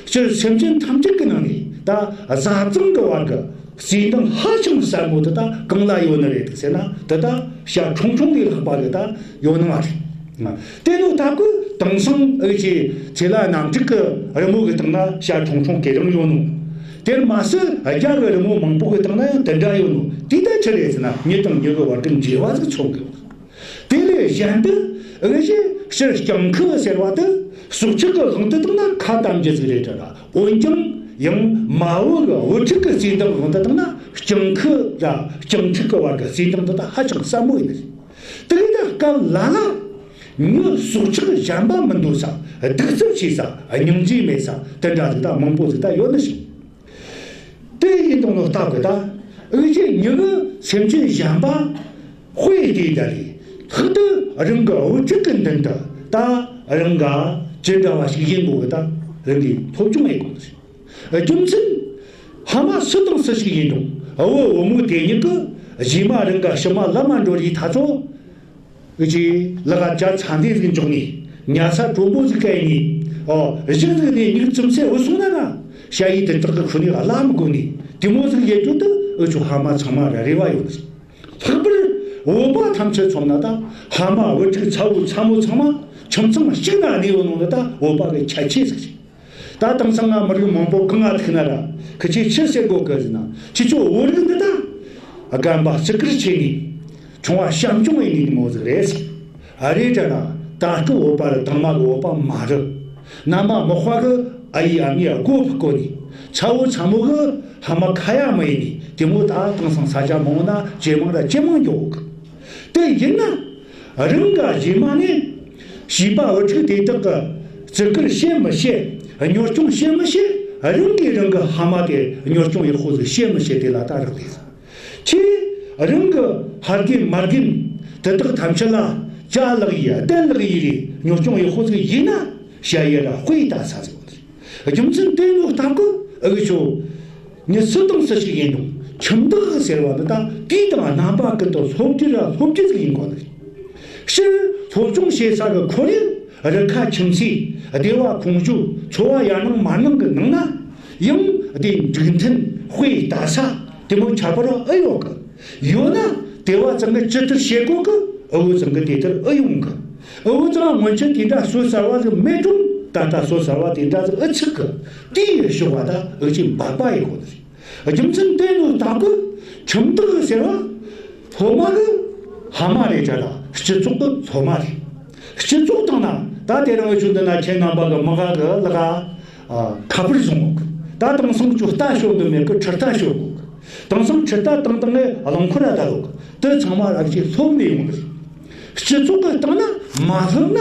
སྤྱིར་སེམས་ཅན་ཐམས་ཅད་ཀྱི་ནང་ནས་ད་བཟའ་ཚང་གི་བར་གྱི་བརྩེ་འདང་ཧ་ཅང་ཟབ་མོ་དེ་ད་གང་ལ་ཡོད་ནི་རེད་ཟེར་ན། དེ་ད་བྱ་ཁྱུང་ཁྱུང་ལས་ལྷག་པ་གི་ད་ཡོད་ནི་མ་རེད། དེ་ནོ་ད་ཀོ་དེང་སང་འུ་ཆོས་ཚེ་ལ་རྣམ་དྲུག་གི་རི་མོ་གི་སྟེང་ན་བྱ་ཁྱུང་ཁྱུང་གི་རང་ཡོད་ནོ། དེར་མ་ཟད་རྒྱ་གི་རི་མོ་མང་པོ་གི་སྟེང་ན་ཡང་དེ་འདྲ་ཡོད་ནོ། དེ་ད་ཆི་རེད་ཟེར་ན་མྱི་དང་མྱི་གི་བར་གྱི་འབྲེལ་བ་ཟིག་མཚོན་གི། དེ་ལས་གཞན་དུ་འུ་ཆོས་སྤྱིར་སྤྱང་ཁུ་ཟེར་བ་དེ་སྲོག་ཆགས་གི་དབང་དུ་བཏང་ན་ཁ་གཏམ་རྒྱུ་ཟིག་རེད་དྲ་ར། འོན་ཀྱང་ཡང་མ་བུ་གི་བུ་ཕྲུག་གི་བརྩེ་འདང་དབང་དུ་བཏང་ན་སྤྱང་ཁུ་ར་སྤྱང་ཕྲུག་གི་བར་གྱི་བརྩེ་འདང་དེ་ད་ཧ་ཅང་ཟབ་མོ་ཡིན། དེ་ལྟར་སྐབས་ལ་ལ་མྱི་སྲོག་ཆགས་གཞན་པ་མི་འདུག་ས། གདུག་རྩུབ་ཆེ་ས། སྙིང་རྗེ་མེད་ས། དེ་འདྲ་ཟིག་ད་མང་པོ་ཟིག་ད་ཡོད་ནི་ཞིག་དེ་ཡིན་དང་ནོ་སྟབས་གི་ད་འུ་ཆོས་མྱི་གི་སེམས་ཅན་གཞན་པ་དཔེ་དེ་ད་ལས་ལྷག་ཏུ་རང་གི་བུ་ཕྲུག་གི་མདུན་དུ་ད་རང་ག་ཅི་འདྲ་བ་ཞིག་ཡིན་དགོས་གི་ད་རང་གིས་སློབ་སྦྱོང་ཡེད་དགོས་ནི་ཞིག་རྒྱུ་མཚན། ཕ་མ་སུ་དང་སུ་ཞིག་ཡིན་རུང་བུ་བུ་མོ་དེ་ཉིད་ཀྱི་རྗེས་མ་རང་ག་ཕྱི་མ་ལམ་མ་འགྲོ་རིགས་ཐ་ཚོ། འུ་ཆོས་ལག་ག་ཇ་ཚ་འདི་ཟིག་འཇོག་ནས་ཉལ་ས་དྲོན་པོ་ཟིག་བཀལ་ནས། ཨོ་གཞི་ཟིག་ནས་མྱིག་བཙུམ་སེ་འུ་སོང་ན་ན་ཞ་ཡི་དེ་དག་གི་ཁུ་ནས་བླ་མི་དགོས་ནས་དེ་མོ་ཟིག་ཡེད་རྒྱུ་དེ་འུ་ཆོ་ཕ་མ་ཚང་མ་ར་རེ་བ་ཡོད། ལྷག་པར་བོད་པ་ཐམས་ཅད་མཚོན་ན་ད་ཕ་མ་བུ་ཕྲུག་ཚ་བོ་ཚ་མོ་ཚང་མ་ཁྱིམ་ཚང་གཅིག་ན་གནས་ཡོད་ནོ་ནི་ད་བོད་པ་གི་ཁྱད་ཆོས་ཟིག་རེད། ད་དེང་སང་ང་མི་རིགས་མང་པོ་གང་ང་ཐུག་ན་ར་ཁི་ཆོས་ཆི་ཟེར་གོ་གི་ཟེར་ན། ཁྱེད་ཚོ་བོད་རིགས་འདི་ད་རྒན་པ་བརྩི་བཀུར་ཆེ་ནི་ཆུང་བ་བྱམས་སྐྱོང་ཡིན་ནི་མོ་ཟིག་རེད་ཟེར། ཨ་རེད་དྲ་ན་ད་སྐུ་བོད་པ་ར་དང་མ་གི་བོད་པ་མ་རེད། ན་མ་མི་དཔའ་གི་ཨ་ཡེ་ཨ་མེས་སྒོ་ཕུ་གོ་ནི་ཚ་བོ་ཚ་མོ་གི་ཕ་མ་ཁ་ཡ་མི་ཡིན་ནི་དེ་མོ་ད་དེང་སང་ས་ཆ་མང་ན་ཇེ་མང་ར་ཇེ་མང་འགྱོ་གི། དེ་ཡིན་ན། རང་ག་རྗེས་མ་ནས་བྱིས་པ་བུ་ཕྲུག་དེ་དག་གི་བརྩི་བཀུར་བྱེད་མི་བྱེད། གཉོར་སྐྱོང་བྱེད་མི་བྱེད། རང་གིས་རང་གི་ཕ་མ་དེ་གཉོར་སྐྱོང་ཡག་པོ་ཟིག་བྱེད་མི་བྱེད་དེ་ལ་ད་རག་ལས། ཁྱེད་རང་གི་ཕ་རྒན་མ་རྒན་དེ་དག་ཐམས་ཅད་ལ་ཅ་ལག་ཡིན་གདན་ལག་ཡིན་རེ་གཉོར་སྐྱོང་ཡག་པོ་ཟིག་ཡིན་ན་ཞ་ཡི་ར་དཔེ་ལྟ་ས་ཟིག་རྒྱུ་མཚན་དེ་ནོ་སྟབས་ཀྱིས་འུ་ཆོ་མྱི་སུ་དང་སུ་ཞིག་ཡིན་རུང་ཁྱིམ་བདག་ཟེར་བ་འདི་ད་དུས་དང་རྣམ་པ་ཀུན་ཏུ་སློབ་རྒྱུ་ར་སློབ་རྒྱུ་ཟིག་ཡིན་དགོས་ནི། སྤྱིར་སློབ་སྦྱོང་བྱེད་ས་གི་ཁོར་ཡུག་རི་ཁ་ཁྱིམ་མཚེས་སྡེ་བ་ཁོངས་ཞུགས་འཚོ་བ་ཡར་ནང་མར་ནང་གི་ནང་ན་ཡང་དེ་འགྲིག་མཐུན་དཔེ་ལྟ་ས་དེ་མོ་ཁྱད་པར་ཨེ་ཡོད་གི། ཡོད་ན་དེ་བ་ཚང་གི་ཇི་ལྟར་བྱེད་དགོས་གི། འུ་བུ་ཚང་གི་དེ་ལྟར་ཨེ་ཡོང་གི། འུ་བུ་ཚང་སྔོན་ཆད་དེ་འདྲ་སོ་གསར་བ་ཟིག་མེད་དྲུང་ད་ལྟ་སོ་གསར་བ་དེ་འདྲ་ཟིག་ཨེ་ཚུགས་གི། དེའི་ཕྱོགས་བ་ད་འུ་ཅི་འབད་པ་ཡི་གོ་རེད། རྒྱུ་མཚན་དེ་ནོ་སྟབས་ཀྱིས་ཁྱིམ་བདག་ཟེར་བ་སློབ་མ་གི་ཕ་མ་རེད་དྲ་ལ་སྤྱི་ཚོགས་ཀྱི་སློབ་མ་རེད། སྤྱི་ཚོགས་དང་ན་ད་དེ་རིང་འུ་ཆོ་འདི་ན་ཁྱེད་རྣམ་པ་གི་མི་ག་གི་ལག་ག་ཁ་པར་བཟུང་འོག་ད་དེང་སང་ཆུ་རྟ་ཤོར་གི་མེད་གི་ཁྲི་རྟ་ཤོར་གོ་གི། དེང་སང་ཁྲི་རྟ་བཏང་བཏང་ངས་རླངས་འཁོར་ར་ད་ལོག་དེ་ཚང་མ་ར་ཅིག་སློབ་ནས་ཡོང་གི་རེད། སྤྱི་ཚོགས་ཀྱི་སྟེང་ན་མ་སློབ་ན་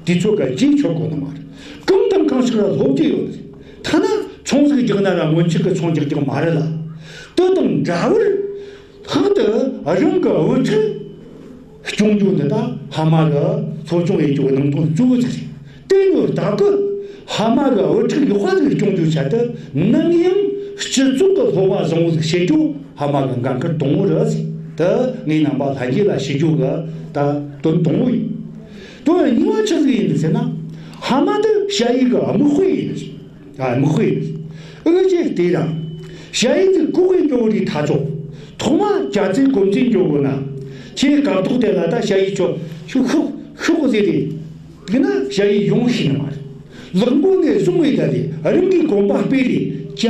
དུས་ཚོད་ཀྱི་རྗེས་ཆོད་གོ་ནི་མ་རེད། གང་དང་གང་ཞིག་ལ་སློབ་རྒྱུ་ཡོད་རེད། ཐ་ན་ཚོང་ཟིག་རྒྱག་ན་ར་སྔོན་ཆད་ཀྱི་ཚོང་རྒྱག་རྒྱག་མ་རེད་ལ། དེ་དང་འདྲ་བར་ལྷག་ཏུ་རང་གི་བུ་ཕྲུག་སྐྱོང་རྒྱུ་འདི་དག་ཕ་མ་གི་སློབ་སྦྱོང་ཡེད་རྒྱུ་གི་ནང་དོན་གཙོ་བོ་ཅིག་རེད། དེ་ནི་བདག་གི་ཕ་མ་གི་བུ་ཕྲུག་ཡག་པ་ཟིག་སྐྱོང་རྒྱུའི་ཆེད་དུ་ནམ་ཡང་སྤྱི་ཚོགས་ཀྱི་སློབ་མ་བཟང་བོ་ཟིག་བྱེད་རྒྱུ་ཕ་མ་གི་འགན་ཁུར་དང་བོ་རེད། དེ་ངས་རྣམ་པ་ལྷན་རྒྱས་ལ་ཞུ་རྒྱུ་གི་ད་དོན་དང་བོ་ཡིན། དོན་གཉིས་པ་ཆི་ཟིག་ཡིན་ཟེར་ན། ཕ་མ་དེ་ཞ་ཡི་གི་དམིགས་དཔེ་ཡིན། ཨ་མི་དཔེ། འུ་ཅག་དེ་རང་ཞ་ཡི་དེ་ལྐོག་གི་འགྱོ་རི་ཐ་ཚོ། ཐོག་མ་རྒྱ་ཚའི་གོམ་ཚིག་འགྱོ་དགོས་ན། ཁྱེད་སྐབས་ཐོག་དེ་ལ་ད་ཞ་ཡི་ཆོ་ཤུག་ཤུག་ཤུག་ཟེར་རེད། དེ་ན་ཞ་ཡི་ཡོང་ཤེས་ནི་མ་རེད། ལག་མགོ་ནས་བཟུང་བའི་ད་དེ་རང་གི་གོམ་པ་སྤོས་ཏེ་ཀྱ་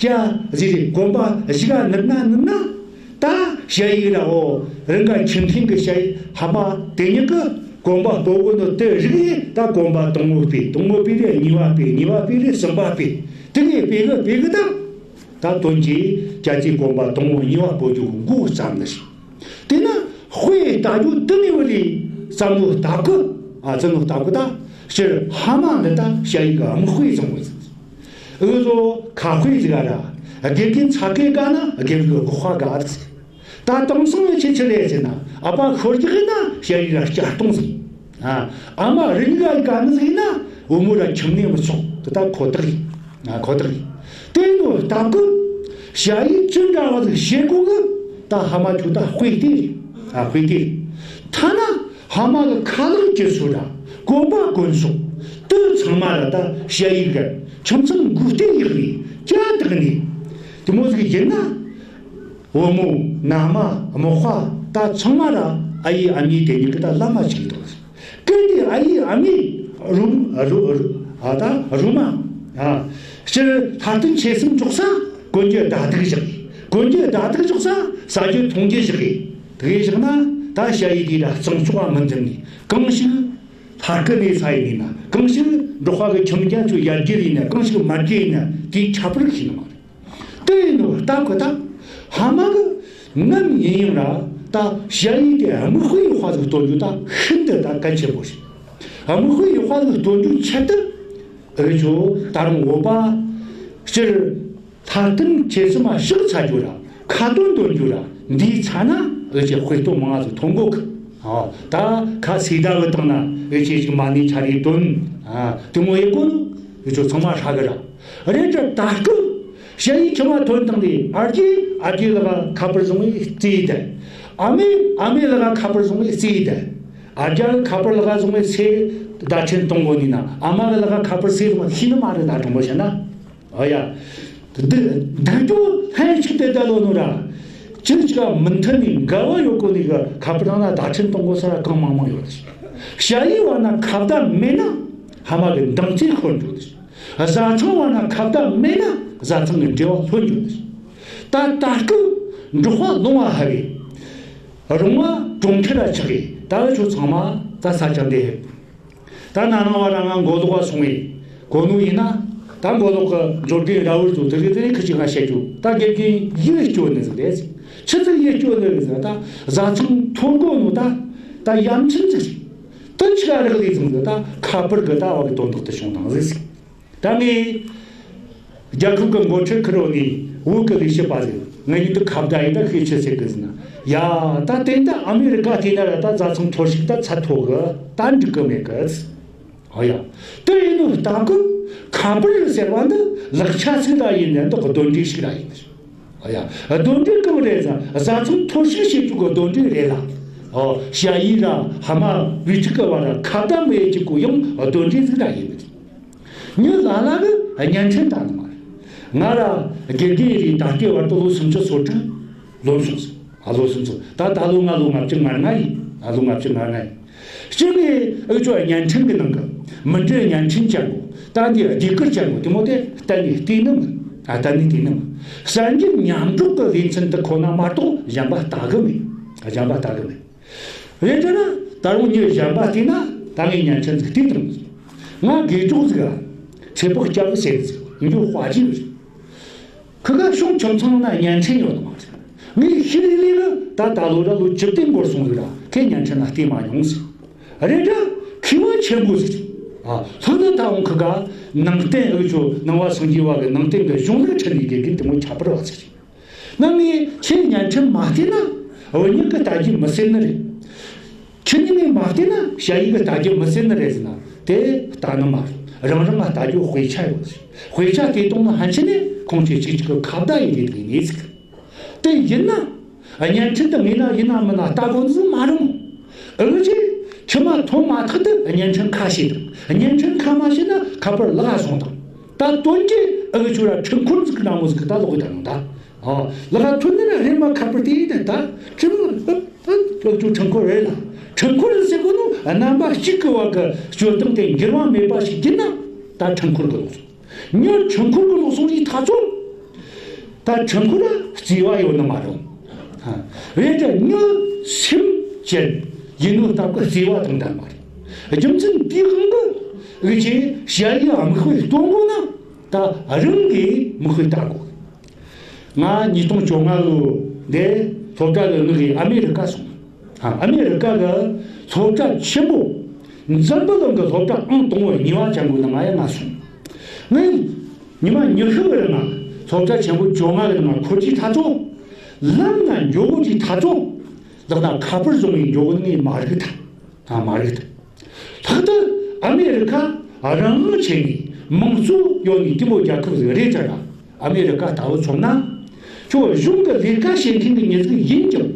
ཀྱ་ཟེར་ཏེ་གོམ་པ་གཞུག་ག་ནུབ་ན་ནུབ་ན། ད་ཞ་ཡི་ར་འོ་རང་ག་ཁྱིམ་མཁན་གི་ཞ་ཡི་ཕ་མ་དེ་གཉིས་ཀྱི་གོམ་པ་སྤོ་གོ་ནོ་དེ་རིགས་ཡིན། ད་གོམ་པ་དང་པོ་སྤོས། དང་པོ་སྤོས་རེ་གཉིས་པ་སྤོས། གཉིས་པ་སྤོས་རེ་གསུམ་པ་སྤོས། དེ་ནས་སྤོས་གི་སྤོས་གི་ད། ད་དོན་གྱིས་རྒྱ་ཆེའི་གོམ་པ་དང་པོ་གཉིས་པ་སྤོ་རྒྱུ་འགོ་བརྩམས་ནི་ཞིག་དེས་ན་དཔེ་ལྟ་རྒྱུ་དུ་ནི་བ་ལས་བསམ་བློ་བཏང་གི། ཨ་བསམ་བློ་བཏང་གི་ད་སྤྱིར་ཕ་མ་འདི་ད་ཞ་ཡི་གི་དམིགས་དཔེ་བཟང་བོ་ཟིག་འུ་ཚོ་ཁ་དཔེ་ཟིག་ག་ར་དགེ་རྒན་ཚ་གེ་དགའ་ན་དགེ་རྒན་གི་སྒོ་ཁ་དགའ་ཟིག་ད་དེང་སང་ཡི་ཆེ་ཆེ་རེད་ཟེར་ན་ཨ་ཕ་ཤོར་རྒྱག་ཡིན་ན་ཞ་ཡི་ར་བསྐྱར་གཏོང་ཟིག་ཨ་ཨ་མ་རིག་ག་ཡི་ག་ནི་ཟིག་ཡིན་ན་བུ་མོ་ར་ཁྱིམ་ནས་མི་ཆོག་དེ་ད་ཁོ་ཐག་ཡིན། ཨ་ཁོ་ཐག་ཡིན། དེ་ནོ་སྟབས་ཀུན། ཞ་ཡི་ཅི་འདྲ་བ་ཟིག་བཤད་གོ་གི། ད་ཕ་མ་ཁྱོད་ད་དཔེ་དེ་རེད། ཨ་དཔེ་དེ་རེད། ཐ་ན་ཕ་མ་གི་ཁ་ལག་གི་སོ་འདྲ་གོན་པ་གོན་ཕྱོགས་དེ་ཚང་མ་ར་ད་ཞ་ཡི་གི་ཁྱིམ་ཚང་འགུག་སྟེ་ཡག་ནས་ཀྱ་དག་ནས་དེ་མོ་ཟིག་ཡིན་ན། བུ་མོ་མནའ་མ་མོ་ཧ་ད་ཚང་མ་ར་ཨ་ཡེ་ཨ་མྱེས་དེ་གཉིས་ཀྱི་ད་བླ་མ་ཅིག་འདུག་སྐབས་དེ་ཨ་ཡེ་ཨ་མྱེས་རུམ་རུ་རུ་ཨ་ད་རུམ་མ་ཨ་སྤྱིར་ལྷ་རྟེན་ཆེ་གསུམ་འཇོག་ས་དཀོན་མཆོག་ཟླ་དག་བཞག་གི། དཀོན་མཆོག་ཟླ་དག་འཇོག་ས་ཟ་རྒྱུ་འཐུང་རྒྱུ་བཞག་གི། དེ་བཞག་ན་ད་ཞ་ཡི་དེ་ད་གཙང་ཕྱོགས་མི་འཛིན་ནས་གང་ཞིག་ལྷ་སྐུ་གནས་ས་ཡིན་ན་གང་ཞིག་འབྲོག་པ་གི་ཁྱིམ་རྒྱ་ཚོ་ཡར་རྒྱས་ཡིན་ན་གང་ཞིག་མར་རྒྱས་ཡིན་ན་དེའི་ཁྱད་པར་ཤེས་ནི་མ་རེད། དེ་ཡིན་ནོ་སྟབས་ཀྱིས་ད་ཕ་མ་གི་ནམ་ཡིན་ཡང་ར་ད་ཞ་ཡི་དེ་དམིགས་དཔེ་ཡག་པ་ཟིག་སྟོན་རྒྱུ་ད་ཤིན་ཏུ་ད་གལ་ཆེན་པོ་རེད། དམིགས་དཔེ་ཡག་པ་ཟིག་སྟོན་རྒྱུའི་ཆེད་དུ་འུ་ཆོ་ད་རུང་བོད་པ་སྤྱིར་ལྷ་རྟེན་ཆེ་གསུམ་མ་བཞག་ཚར་རྒྱུ་ར་ཁ་ཏོན་འདོན་རྒྱུ་ར་འདིའི་ཚ་ན་འུ་ཆོ་དཔེ་སྟོན་མང་ང་ཟིག་ཐོན་གོ་གི། ཨ་ད་ཁ་སི་ད་བུད་བཏང་ན་འུ་ཆོ་ཞིག་མ་ཎི་ཆ་རེ་འདོན། ཨ་དེ་མོ་ཡེ་གོ་ནོ་འུ་ཆོ་ཚང་མ་ཧྲ་གི་ར། རེད་དྲ་ད་སྐབས་ཞ་ཡི་ཁྱིམ་མ་ཐོན་བཏང་དེ་ཨ་རྒྱས་ཨ་རྒྱས་ལག་ཁ་པར་བཟུང་བའི་རྩིས་དེ། ཨ་མས་ཨ་མའི་ལག་ཁ་པར་བཟུང་བའི་རྩིས་དེ། ཨ་རྒྱ་གི་ཁ་པར་ལག་བཟུང་བའི་ཚེ་བརྡ་འཕྲིན་གཏོང་གོ་ནི་ན་ཨ་མ་གི་ལག་ཁ་པར་ཚེ་བཟུང་བ་ཤེས་ནི་མ་རེད། ད་དྲང་པོ་བཤད་ན། ཨོ་ཡ། འདི་འདི་རྒྱུ་ལྷན་ཅིག་ཏུ་བསྡད་ལོ་ནོ་ར། ཅི་ཞིག་མི་མཐུན་ནི་འགལ་བ་ཡོད་གོ་ནི་གི་ཁ་པར་ནང་ན་བརྡ་འཕྲིན་གཏོང་གོ་ས་ར་གང་མང་མང་ཡོད། ཞ་ཡི་བ་ན་ཁ་བརྡ་མེད་ན་ཕ་མ་གི་འདང་རྩེ་ཤོར་འགྲོ། བཟའ་ཚང་བ་ན་ཁ་བརྡ་མེད་ན་བཟའ་ཚང་གི་འབྲེལ་བ་ལྷོད་འགྲོ། ད་ད་སྐབས་འབྲོག་པ་ལུང་བ་ཧ་བའི་རོང་བ་གྲོང་ཁྱེར་ར་ཆགས་གི། ད་ཆོ་ཚང་མ་ད་ས་ཆ་འདི། ད་ན་ནང་བ་ར་ང་མགོ་ལོག་བ་སོང་བས་གོ་ནོ་ཡིན་ན། ད་མགོ་ལོག་གི་འབྱོར་ལྡན་ར་བུར་དུ་དེ་རིགས་དེ་རིགས་ཁི་ཅིག་ང་བཤད་རྒྱུ་ད་དགེ་རྒན་ཡིད་སྐྱོ་ནི་ཟིག་རེད། ཆི་ཟིག་ཡིད་སྐྱོ་ནི་རེད་ཟེར་ན་ད་བཟའ་ཚང་ཐོར་གོ་ནོ་ད་ད་ཡ་མཚན་ཟིག་རེད། ད་ཆི་ག་རག་ལས་ཟིག་ཟེར་ད་ཁ་པར་གི་ད་བ་གི་དོན་དག་དེ་བྱུང་དང་ཟིག་ཟིག་ད་ངས་རྒྱལ་ཁབ་ཀྱི་འགོ་ཁྲིད་ཁུར་འོ་ནས་བོད་ཀྱི་ལས་བྱེད་པ་ཟིག་ང་གཉིས་དུ་ཁ་བརྡ་ཡིན་ད་ཤེས་ཆེ་ཟེར་གི་ཟིན་ན། ཡ་ད་དེ་འདྲ་ཨ་མེ་རི་ཀ་དེ་ན་ར་ད་བཟའ་ཚང་ཐོར་ཞིག་ད་ཚད་མཐོ་གི་ད་འགྲིག་གི་མེད་གི། ཨོ་ཡ། དེ་ཡིན་ནོ་ད་གི་ཁ་པར་ཟེར་བ་འདི་ལག་ཆ་ཟིག་ར་ཡིན་ནས་འདི་གི་གདོན་འདྲེ་ཞིག་ར་ཡིན། ཨོ་ཡ། གདོན་འདྲེ་གང་རེད་ཟེར་ན་བཟའ་ཚང་ཐོར་ཞིག་བྱེད་རྒྱུ་གི་གདོན་འདྲེ་རེད་ལ། ཨོ་ཞ་ཡི་ར་ཕ་མ་བུ་ཕྲུག་གི་བར་ར་ཁ་བརྡ་མེད་ཀྱི་གོ་ཡང་གདོན་འདྲེ་ཟིག་ར་ཡིན། མྱི་ལ་ལ་གི་བརྙན་འཕྲིན་ལྟ་ནི་མ་རེད། ང་ར་དགེ་རྒན་རེད་ད་ལྟའི་བར་དུ་ལོ་སུམ་ཅུ་སོ་དྲུག་ལོན་སོང་ཟིག་ཨ་ལོ་སུམ་ཅུ་ད་ད་ལོ་ང་ལོ་ལྔ་བཅུ་ང་ལྔ་ཡིན། ཨ་ལོ་ལྔ་བཅུ་ང་ལྔ་ཡིན། སྤྱིར་ནས་འུ་ཚོ་བརྙན་འཕྲིན་གི་ནང་གི་མི་འདྲའི་བརྙན་འཕྲིན་ཅན་པོ་ད་འདི་ལྡེབས་སྐུ་ཅན་པོ་དེ་མོ་དེ་གཏན་ནས་བལྟས་ནི་མིན། ཨ་གཏན་ནས་བལྟས་ནི་མིན། གསར་འགྱུར་མཉམ་སྒྲོག་གི་ལེ་ཚན་འདི་ཁོ་ན་མ་གཏོགས་གཞན་པ་ལྟ་གི་མེད། གཞན་པ་ལྟ་གི་མེད། རེད་དྲ་ན་ད་རུང་མྱི་གཞན་པ་བལྟས་ན་ད་ངས་བརྙན་འཕྲིན་ཟིག་བལྟས་དང་། ང་དགེ་སྒྲོག་ཟིག་ཨ། ཚེ་དཔག་སྐྱབས་ཟེར་ཟིག་ཡིན་རྒྱུ་དཔའ་རྒྱུ་རེད། ཁི་ག་ཤོང་ཁྱིམ་ཚང་ན་བརྙན་འཕྲིན་ཡོད་མ་རེད། ངས་ཤི་རི་ལི་གི་ད་ད་ལོ་ར་ལོ་བཅུ་བདུན་འགོར་སོང་ཟིག་ར་ཁས་བརྙན་འཕྲིན་ལ་བལྟས་མ་མྱོང་ཟིག་རེད་དྲ་མཁས་པ་ཆེན་པོ་ཟིག་རེད། ཨ་ལྷོད་ད་ད་འོང་ཁི་ག་ནང་བསྟན་འུ་ཆོ་ནང་བ་སངས་རྒྱས་བ་གི་ནང་བསྟན་གི་གཞུང་ལུགས་ཁྲིད་ནས་དགེ་རྒན་དེ་མོ་ཁྱད་པར་བ་ཟིག་རེད། ནང་ནས་ཁྱེད་བརྙན་འཕྲིན་མ་བལྟས་ན་བུ་གཉིས་ཀྱི་ལྟ་རྒྱུ་མི་སྲིད་ནི་རེད། ཁྱེད་གཉིས་ནས་མ་བལྟས་ན་ཞ་ཡི་གི་ལྟ་རྒྱུ་མི་སྲིད་ནི་རེད་ཟེར་ན་དེ་ལྟ་ནི་མ་རེད། རང་རང་ལ་ལྟ་རྒྱུ་དཔེ་ཆ་ཡོད་རེད། དཔེ་ཆ་དེ་གཏོང་ན་ཕན་ཆད་ནས་ཁོང་ཚོས་གཅིག་གཅིག་གི་ཁ་བརྡ་ཡིན་རེད་དགོས་ངེས་ཟིག་དེ་ཡིན་ན། བརྙན་འཕྲིན་དུ་ངེས་ན་ཡིན་ན་མིན་ན་ལྟ་དགོས་ནི་ཟིག་མ་རུང་། འུ་ཆོས་ཁྱིམ་མ་ཐོན་མ་ཐག་ཏུ་བརྙན་འཕྲིན་ཁ་ཕྱེ་དང་། བརྙན་འཕྲིན་ཁ་མ་ཕྱེ་ན་ཁ་པར་ལག་སོང་དང་། ད་དོན་གྱིས་འུ་ཆོ་ར་འཕྲུལ་འཁོར་ཟིག་འདྲ་མོ་ཟིག་ད་ལོག་གི་དང་ད། ཨོ། ལག་ཐོན་ནི་ར་རེད་མ་ཁ་པར་དེ་ཡིན་ད། ཁྱིམ་མ་ད་ད་ལོག་ཆོ་འཕྲུལ་འཁོར་རེད་ལ། འཕྲུལ་འཁོར་ཟེར་གོ་ནོ་རྣམ་པ་གཅིག་གི་བར་གི་སྤྱོད་སྟངས་དེ་འགྱུར་བ་མེད་པ་ཞིག་ཡིན་ན། ད་འཕྲུལ་འཁོར་གི་ལོག་སོང་། མྱི་འཕྲུལ་འཁོར་གི་ལོག་སོང་རིགས་ཐག་ཆོད། ད་འཕྲུལ་འཁོར་ལ་བརྩེ་བ་ཡོད་ནི་མ་རེད། ཨ། འོན་ཀྱང་མྱི་སེམས་ཅན་ཡིན་ནོ་སྟབས་ཀྱིས་བརྩེ་བ་དང་ལྡན་པ་རེད། རྒྱུ་མཚན་དེའི་དབང་གིས་འུ་ཆོས་ཞ་ཡི་དམིགས་དཔེ་སྟོན་དགོས་ན། ད་རང་གིས་མིག་དཔེ་ལྟ་དགོས། ང་ཉིས་སྟོང་བཅོ་ལྔ་ལོ་འདི་སློབ་གྲྭ་ལ་དངོས་ཀྱི་ཨ་མེ་རི་ཀ་སོང་། ཨ། ཨ་མེ་རི་ཀ་གི་སློབ་གྲྭ་ཆེན་པོ་འཛམ་བུ་གླིང་གི་སློབ་གྲྭ་ཨང་དང་པོ་གཉིས་པ་ཅན་པོ་ནང་ང་ཡང་ང་སོང་། ངས་ཉི་མ་ཉི་ཤུ་གི་རིང་ང་སློབ་གྲྭ་ཆེན་པོ་བཅོ་ལྔ་གི་ནང་ང་འཁོར་གྱི་ཐག་ཆོད། ལམ་ན་འགྱོ་གི་ཐག་ཆོད། ལག་ན་ཁ་པར་བཟུང་ནས་འགྱོ་གི་ངས་མ་རིག་ཐལ། ཨ། མ་རེད། ལྷག་ཏུ་ཨ་མེ་རི་ཁ་རང་དབང་ཆེ་ནི་མང་གཙོ་ཡོད་ནི་དེ་མོ་རྒྱལ་ཁབ་ཟིག་རེད་ཙང་། ཨ་མེ་རི་ཁ་ལྟ་བུ་མཚོན་ན། ཁྱོད་གཞུང་གི་ལས་ཀ་བྱེད་མཁན་གྱི་མྱི་ཟིག་ཡིན་ཀྱང་།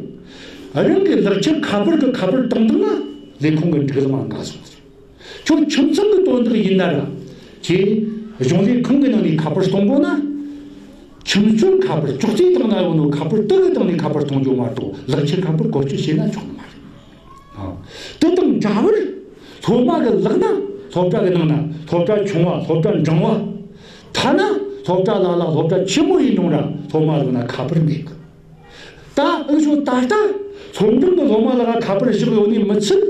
རང་གི་ལག་ཁྱེར་ཁ་པར་གི་ཁ་པར་བཏང་བཏང་ན་ལས་ཁུངས་གི་སྒྲིག་ལམ་འགལ་སོང་ཟིག། ཁྱོད་ཁྱིམ་ཚང་གི་དོན་དག་ཡིན་ན་ར། ཁྱེད་གཞུང་ལས་ཁང་གི་ནང་ནས་ཁ་པར་གཏོང་དགོས་ན། ཁྱིམ་སྤྱོད་ཁ་པར་ཅོག་ཙེའི་སྟེང་ན་ཡོད་ནོ་ཁ་པར་དེ་གི་སྟེང་ནས་ཁ་པར་གཏོང་རྒྱུ་མ་གཏོགས་ལག་ཁྱེར་ཁ་པར་བཀོལ་སྤྱོད་བྱས་ན་ཆོག་ནི་མ་རེད། ཨ། དེ་དང་འདྲ་བར་སློབ་མ་གི་ལག་ན། སློབ་གྲྭ་གི་ནང་ན་སློབ་གྲྭ་ཆུང་བ་སློབ་གྲྭ་འབྲིང་བ། ཐ་ན་སློབ་གྲྭ་ལ་ལ་སློབ་གྲྭ་ཆེན་མོ་ཡིན་རུང་ར་སློབ་མ་ལག་ན་ཁ་པར་མེད་གི། ད་འུ་ཆོ་ད་ལྟ་སློབ་འབྲིང་གི་སློབ་མ་ལག་ཁ་པར་བཞག་ཡོད་ནི་མི་ཚད།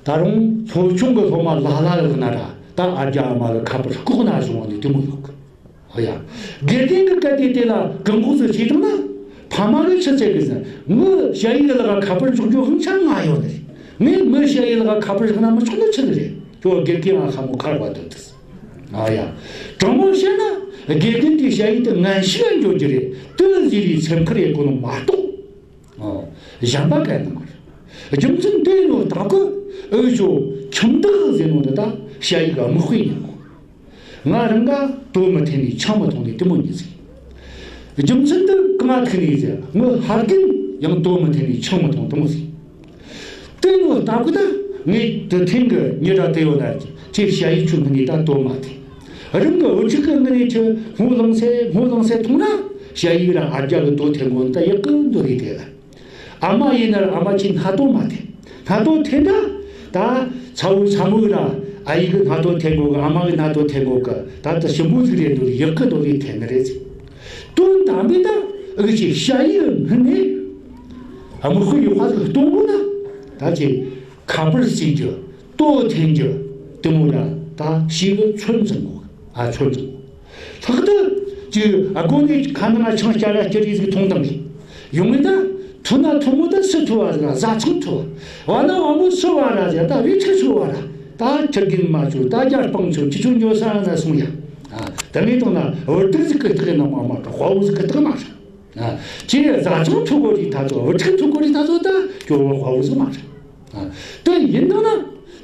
ད་རུང་སློབ་ཆུང་གི་སློབ་མ་ལ་ལ་ལག་ན་ར་ད་ཨ་རྒྱ་ཨ་མ་གི་ཁ་པར་ལྐོག་ན་བཟུང་བ་ནི་དེ་མོ་ཡོད་གི། ཨོ་ཡ། དགེ་རྒན་གྱིས་གལ་ཏེ་དེ་ལ་བཀག་འགོག་ཟིག་བྱས་བཏང་ན། ཕ་མ་གིས་ཆི་ཟེར་གི་ཟེར། ངའི་ཞ་ཡི་གི་ལག་ཁ་པར་འཇོག་རྒྱུ་དབང་ཆ་ང་ཡོད་ནི་རེད། ངས་མི་ཞ་ཡི་ལག་ཁ་པར་བཞག་ན་མི་ཆོག་ནི་ཆི་ཟིག་རེད། ཁྱོད་དགེ་རྒན་ང་ཁ་མོ་ཁར་བ་འདུག་ཟེར། ཨོ་ཡ། དྲང་མོ་བཤད་ན་དགེ་རྒན་གྱིས་ཞ་ཡི་དེ་ངན་ཞིག་ལ་འཇོག་རྒྱུ་རེད། དེ་ཟེར་རེ་སེམས་ཁུར་ཡེད་དགོས་ནོ་མ་གཏོགས། ཨོ། གཞན་པ་ག་ནི་མ་རེད། རྒྱུ་མཚན་དེ་ནོ་ད་གི་འུ་ཆོ་ཁྱིམ་བདག་ཟེར་ནོ་འདི་ད་ཞ་ཡི་གི་དམིགས་དཔེ་ཡིན་གོ། ང་རང་ག་དོ་མི་མཐུན་ནས་ཆང་མི་འཐུང་ནས་དེ་མོ་ཡིན་ཟིག། རྒྱུ་མཚན་དེ་གང་ཐུག་ནས་ཟེར། ངའི་ཕ་རྒན་ཡང་དོ་མི་མཐུན་ནས་ཆང་མི་འཐུང་དེ་མོ་ཟིག། དེ་ནོ་ད་གི་ད་ངས་དེ་ཐེངས་གི་ཉེ་ར་དེ་ཡོད་ན་ཁྱེད་ཞ་ཡི་ཆུ་ངས་ད་དོ་མ་ཐེ། རང་གི་བུ་ཕྲུག་གི་ངི་ནས་ཁྱེད་སྔོ་ལངས་སེ་སྔོ་ལངས་སེ་འཐུང་ན་ཞ་ཡི་ར་ཨ་རྒྱ་གི་དོ་ཐེ་ངོ་ད་ཡག་གི་འདོད་རེད་དེ་ལ། ཨ་མ་ཡིན་ན་ར་ཨ་མ་ཁྱེད་སྣ་ཏོ་མ་ཐེ། སྣ་ཏོ་ཐེ་འདྲ། ད་ཚ་བོ་ཚ་མོ་ར་ཨ་ཡི་གི་སྣ་ཏོ་ཐེ་གོ་གི། ཨ་མ་གི་སྣ་ཏོ་ཐེ་གོ་གི། ད་ད་ཞིམ་པོ་ཟིག་རེད་འདོད་རེད། ཡག་གི་འདོད་རེད་ཐེ་ནི་རེད་ཟིག། དོན་དམ་པའི་ད་འུ་ཆོས་ཞ་ཡི་སྔུན་ནས་དམིགས་དཔེ་ཡོད་པ་ཟིག་གཏོང་དགོས་ན། ད་ཁྱེད་ཁ་པར་བཟི་རྒྱུ། ལྟོ་འཐེན་རྒྱུ། དེ་མོ་ར་ད་ཞིག་ཚོད་འཛིན་དགོས། ཨ། ཚོད་འཛིན་དགོས། ལྷག་ཏུ་ཅིག་ཨ་སྒོ་ནས་ཁ་ནང་ཆང་སྐྱ་ར་སྐྱ་རིས་ཟིག་འཐུང་དང་གི་ཡོང་ངེ་ད། འཐུང་ན་འཐུང་མོ་ད་སུ་འཐུང་བ་ར། བཟའ་ཚང་འཐུང་བ། བ་ན་བ་མོ་སུ་བ་ར་ཟེར། ད་བུ་ཕྲུག་སུ་བ་ར། ད་ཁྱི་རྒན་མ་ཆོ། ད་རྒྱ་སྤང་ཆོ། ཁྱི་ཆོ་འགྱོ་ས་ན་སོང་ཡ། ཨ། ད་ངས་བཏང་ན་བུ་ཕྲུག་ཟིག་གི་སྟག་ནང་མ་མ་དཔའ་བོ་ཟིག་གི་སྟག་མ་ར། ཨ། ཁྱེད་བཟའ་ཚང་ཐུག་གོ་རི་ཐ་ཚོ། བུ་ཕྲུག་ཐུག་གོ་རི་ཐ་ཚོ། ད་ཁྱོད་བོ་དཔའ་བོ་ཟིག་མ་རེད། ཨ། དེ་ཡིན་ན་ན་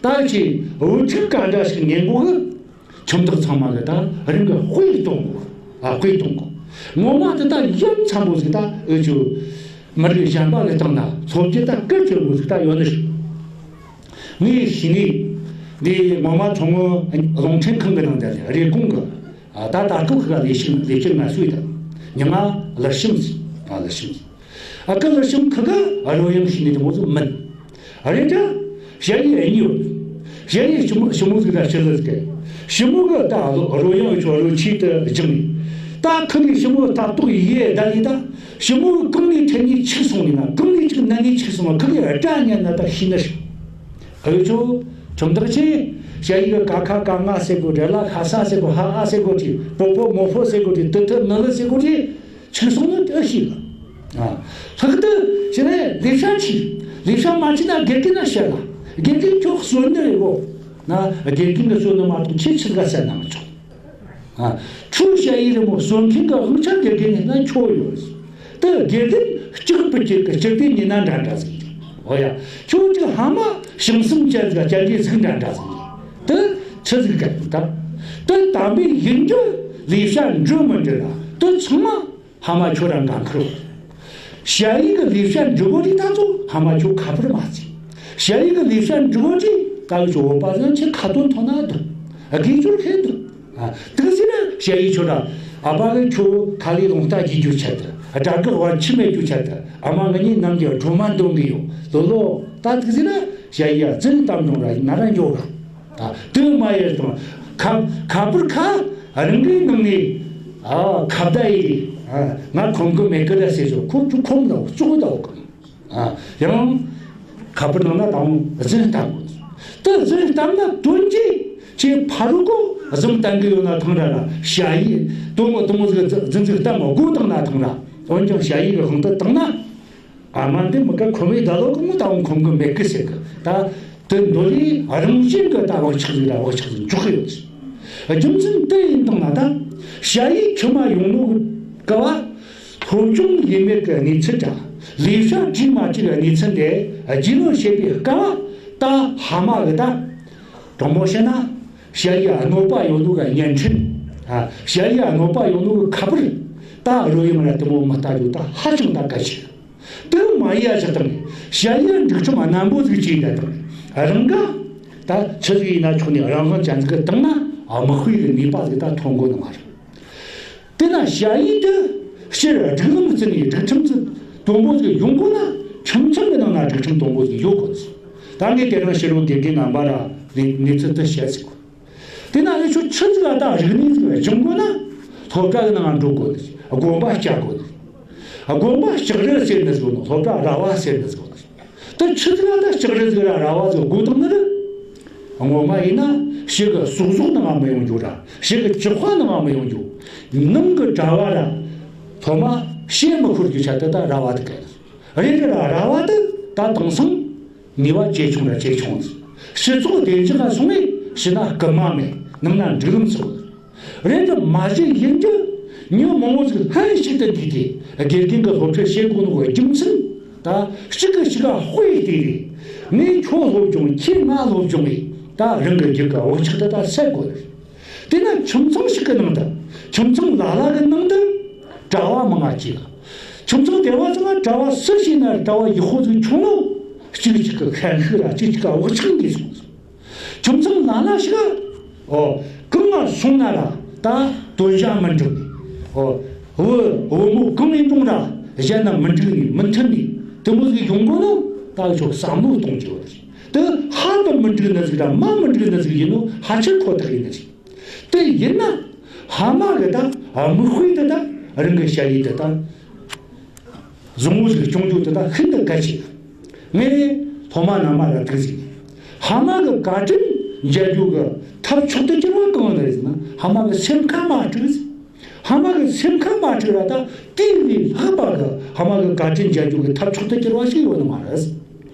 ད་ཁྱེད་བུ་ཕྲུག་ག་འདྲ་ཞིག་ཉན་གོ་གི། ཁྱིམ་བདག་ཚང་མ་གི་ད་རང་གི་དཔེ་གཏོང་གོ། ཨ། དཔེ་གཏོང་གོ། ངོ་མ་དེ་ད་ཡ་མཚན་པོ་ཟིག་ད་འུ་ཆོ་མི་རིགས་གཞན་པ་གི་སྟེང་ན་སློབ་རྒྱུ་ད་སྐད་ཆེན་པོ་ཟིག་ད་ཡོད་ནི་རེད། ངས་ཤི་ནས་འདི་ངོ་མ་ཐོང་ངོ་རླུང་འཕྲིན་ཁང་གི་ནང་དེ་རེབ་གོང་གི། ཨ། ད་ད་སྐབས་ཁག་ལས་ཤིང་ལས་ཀྱི་ངལ་གསོས་དང་། མྱིང་ང་ལི་ཤིང་ཟེར། ཨ། ལི་ཤིང་ཟེར། ཨ་ཁ་ལི་ཤིང་ཁ་ཁ་རོལ་དབྱངས་ཤེས་ནི་དེ་མོ་ཟིག་མིན། རེད་དྲ། ཞ་ཡི་ཨ་ནི་ཡོད། ཞ་ཡི་ཞི་མོ་ཞི་མོ་ཟིག་ལ་ཞི་ལི་ཟིག་གི། ཞི་མོ་གི་ད་རོལ་དབྱངས་ཆོ་རོལ་ཆས་དེ་སྦྱངས་ནས། ད་ཁ་ནས་ཞི་མོ་ད་ཏོག་ཡེ་ད་ནི་ད། ཞི་མོ་གི་གང་ནས་ཐད་ནས་ཆིག་སོང་ནས་ན། གང་ནས་ཅིག་ན་ནས་ཆིག་སོང་བ་ཁ་གི་སྒྲ་ཉན་ན་ད་ཤེས་ནི་རེད། ཨ་ཡོ་ཆོ། ཁྱིམ་བདག་ཆེ། ཞ་ཡི་གི་ཀ་ཁ་ཀ་ང་ཟེར་གོ་རེ། ལ་ཁ་ས་ཟེར་གོ་ཧ་ཨ་ཟེར་གོ་ཅི། པོ་པོ་མོ་ཕོ་ཟེར་གོ་ཅི། ཏི་ཏི་ནི་ལི་ཟེར་གོ་ཅི། ཆིག་སོང་ནི་ཏི་ཤི་གི། ཨ། ལྷག་ཏུ་ཞི་ནས་ལས་བྱ་ཆི། ལས་བྱ་མ་ཆི་ན་དགེ་རྒན་ན་བཤད་ལ། དགེ་རྒན་ཁྱོད་གསོན་ནི་རེད་གོ། ན་དགེ་རྒན་གི་གསོན་ནི་མ་གཏོགས་ཁྱེད་ཆི་ག་བཤད་ན་མི་ཆོག། ཨ། ཁྱོད་ཞ་ཡི་རི་མོ་གསོན་མཁན་གི་དབང་ཆ་དགེ་རྒན་ཡིན་ན་ཁྱོད་ཡོད། དེ་དགེ་རྒན་ལྕགས་པུ་ཅིག་གི་ལྕགས་དེ་ཉི་ན་འདྲ་འདྲ་ཟིག་རེད། འོ་ཡ། ཁྱོད་ཅིག་ཧ་མ་བྱང་སེམས་ཅན་ཟིག་སྐྱ་འདི་ཟིག་འདྲ་འདྲ་ཟིག་རེད། དེ་ཆི་ཟིག་ག་ད། དེ་དམ་པའི་ཡིན་རྒྱུ་ལས་བྱ་འགྲུབ་མི་འགྲུབ་ལ་དེ་ཚང་མ་ཧ་མ་ཁྱོད་རང་འགན་ཁུར་བ། ཞ་ཡི་གི་ལས་བྱ་འགྲུབ་གོ་དེ་ད་ཚོ་ཧ་མ་ཁྱོད་ཁ་པར་མ་བརྩིས། ཞ་ཡི་གི་ལས་བྱ་འགྲུབ་གོ་དེ་ད་ཚོ་བོད་པ་ཚང་ཁྱེད་ཁ་ཏོན་ཐོག་ན་འདུག། དགེ་སྦྱོར་ཁེལ་འདུག། ཨ། དེ་ཟེར་ན་ཞ་ཡི་ཁྱོད་ར་ཨ་ཕ་གི་ཁྱོད་ཁ་ལས་རླུང་རྟ་རྒྱས་རྒྱུ་ཆེད་དུ། དགྲ་གི་དབང་ཆུ་མེད་རྒྱུ་ཆེད་དུ། ཨ་མ་ང་གཉིས་ནམ་རྒྱུན་སྒྲོལ་མ་འདོན་གི་ཡོད་ལོ་ལོ། ད་དེ་ཟེར་ན་ཞ་ཡི་ཡ་རྫུན་གཏམ་འབྱུང་ར་ན་ར་འགྱོ་ག། ཨ། དེ་མ་ཡེ་དང་། ཁ་ཁ་པར་ཁ་རང་གི་ནང་ནས། ཨ། ཁ་བརྡ་ཡེ། ཨ། ང་ཁོམ་གི་མེད་གི་ར་ཟེར་ཞོར་ཁོ་ཁོམ་ལ་བཙོག་ད་འོག་ཨ། ཡང་ཁ་པར་ནང་ན་དང་རྫུན་བཏང་དགོས། དེ་རྫུན་བཏང་ན་དོན་གྱིས་ཁྱེད་ཕ་རོལ་གོ་རྫུན་བཏང་གི་ཡོད་ན་ཐང་ར་ར་ཞ་ཡི་དོ་མོ་དོ་མོ་ཟིག་རྫུན་ཟིག་བཏང་མ་དགོས་བཏང་ན་ཐང་ར། འོན་ཀྱང་ཞ་ཡི་གི་དབང་དུ་བཏང་ན། ཨ་མ་འདི་མི་ཀ་ཁོམ་མེད་ད་ལོ་གི་མོ་ད་འོང་ཁོམ་གི་མེད་གི་ཟེར་གི། ད་དེ་འདོད་ལས་རང་བཞིན་གི་ད་བག་ཆགས་ཟིག་ར་བག་ཆགས་ཟིག་འཇོག་གི་ཡོད། རྒྱུ་མཚན་དེ་ཡིན་དང་ན་ད་ཞ་ཡི་ཁྱིམ་མ་ཡོང་ནོ་གི་སྐབས་བ། སློབ་སྦྱོང་ཡིན་མེད་ཀྱི་གནས་ཚུལ་དང་ལས་བྱ་གྲོས་མ་བྱས་ཀྱི་གནས་ཚུལ་འདི་རྒྱུས་ལོན་བྱེད་པའི་སྐབས་ད་ཕ་མ་གི་ད་དྲང་མོ་བཤད་ན་ཞ་ཡི་གནོད་པ་ཡོད་ནོ་གི་བརྙན་འཕྲིན། ཨ། ཞ་ཡི་གནོད་པ་ཡོད་ནོ་གི་ཁ་པར་ད་རོལ་ཡིན་མ་ལ་དེ་མོ་མི་ལྟ་རྒྱུ་ད་ཧ་ཅང་ད་གལ་ཆེ། དེ་མ་ཡི་ཡ་ཞིག་དང་ཞ་ཡི་འབྲུག་ཁྲིམས་རྣམ་པོ་ཟིག་བྱས་ད་དང་རང་ག་ད་ཆི་ཟིག་ཡིན་ན་ཆོག་ནས་རང་དབང་ཅན་ཟིག་གི་སྟེང་ན་དམག་དཔེ་གི་ནུས་པ་ཟིག་ད་ཐོན་དགོས་ནི་མ་རེད། དེ་ན་ཞ་ཡི་དེ་སྤྱིར་སྒྲིག་ལམ་བརྩི་ནས་སྒྲིག་ཁྲིམས་བརྩི་དོན་པོ་ཟིག་ཡོང་དགོས་ན་ཁྱིམ་ཚང་གི་ནང་ན་སྒྲིག་ཁྲིམས་དོན་པོ་ཟིག་ཡོད་དགོས། ད་ངས་དེ་རིང་ཕྱི་རོལ་དགེ་རྒན་རྣམ་པ་ར་གནས་ཚུལ་དེ་བཤད་ཟིག་གོ། དེ་ན་ཨེ་ཆོ་ཆི་ཟིག་ལ་ད་རིག་གནས་ཟིག་སྦྱོང་དགོས་ན་སློབ་གྲྭ་གི་ནང་འགྲོ་དགོས་ནི། དགོན་པ་སྐྱ་དགོས་ནི། དགོན་པ་ལྕགས་རི་ཟེར་ནི་ཟིག་ནོ། སློབ་གྲྭ་ར་བ་ཟེར་ནི་ཟིག་ནོ། ད་ཆི་ཟིག་ལ་ད་ལྕགས་རི་ཟིག་ར་ར་བ་ཟིག་དགོས་དང་ནི་རེད། ངོ་མ་ཡིན་ན་ཕྱི་གི་ཟོག་ཟོག་ནང་མི་ཡོང་རྒྱུ་ར། ཕྱི་གི་ལྕགས་པ་ནང་མི་ཡོང་རྒྱུ། ནང་གི་གྲྭ་བ་ར་སློབ་མ་ཕྱི་མི་ཁུར་རྒྱུ་ཆ་དེ་ད་ར་བ་དེ་ག་རེད། རེད་ར་ར་བ་དེ་ད་དེང་སང་ནུས་པ་ཇེ་ཆུང་ར་ཇེ་ཆུང་། སྤྱི་ཚོགས་བདེ་འཇགས་ལ་སོང་བས་ཕྱི་ན་རྐུན་མ་མེད། ནང་ན་འབྲུག་ལམ་སོགས། རེད་དེ་མ་གཞི་ཡིན་རྒྱུ་མྱི་མང་བོ་ཟིག་ལྷན་ཞིག་ཏུ་འདུས་ཏེ་དགེ་རྒན་གྱི་སློབ་ཁྲིད་བྱེད་དགོས་ནོ་གི་རྒྱུ་མཚན་ད་གཅིག་གིས་གཅིག་ག་དཔེ་བལྟས་རེད། ངས་ཁྱོད་སློབ་སྦྱོང་ཁྱེད་ང་སློབ་སྦྱོང་བས་ད་རང་གི་རྒྱུད་ཀྱི་བག་ཆགས་དེ་ད་སད་དགོས་རེད། དེ་ན་ཁྱིམ་ཚང་ཞིག་གི་ནང་དུ་ཁྱིམ་ཚང་ལ་ལ་གི་ནང་དུ་གྲྭ་བ་མང་ང་སྐྱེས། ཁྱིམ་ཚང་དེ་བ་ཚང་ང་གྲྭ་བ་སུ་ཞིག་ན་གྲྭ་བ་ཡག་པོ་ཟིག་བྱུང་ནོ། གཅིག་གཅིག་གི་ཤན་ཤུགས་ར་གཅིག་གཅིག་ག་བག་ཆགས་འདི་སོང་། ཁྱིམ་ཚང་ལ་ལ་ཞིག་ག་ཨོ་གང་ང་སོང་ན་ར་ད་དོན་བྱ་མི་འགྲུབ་ནི། ཨོ་བུ་བུ་མོ་གང་ཡིན་རུང་ར་གཞན་ན་མི་འགྲིག་ནི་མི་མཐུན་ནི་དེ་མོ་ཟིག་ཡོང་དགོས་ནོ། ད་ཁྱོད་བསམ་བློ་གཏོང་རྒྱུ་རེད། དེ་ཧ་དུ་མི་འགྲིག་ནི་ཟིག་ར་མ་མི་འགྲིག་ནི་ཟིག་ཡིན་ནོ་ཧ་ཅང་ཁོ་ཐག་ཡིན་ནི་ཟིག་དེ་ཡིན་ན་ཕ་མ་གི་ད་དམིགས་དཔེ་དེ་ད་རང་གི་ཞ་ཡི་དེ་ད་བཟང་བོ་ཞིག་སྐྱོང་རྒྱུ་དེ་ད་ཤིན་ཏུ་གལ་ཆེ། ངས་སློབ་མ་རྣམ་པ་ལ་ཐུགས་ཟིན། ཕ་མ་གི་བཀའ་དྲིན་འཇལ་རྒྱུ་གི་ཐབས་མཆོག་ཏུ་གྱུར་བ་གང་རེད་ཟེར་ན་ཕ་མ་གི་སེམས་ཁ་མ་དཀྲུགས་ཟེར། ཕ་མ་གི་སེམས་ཁ་མ་དཀྲུགས་ར་ད་དེ་ལས་ལྷག་པ་གི་ཕ་མ་གི་བཀའ་དྲིན་འཇལ་རྒྱུ་གི་ཐབས་མཆོག་ཏུ་གྱུར་བ་ཞིག་ཡོད་ནི་མ་རེད།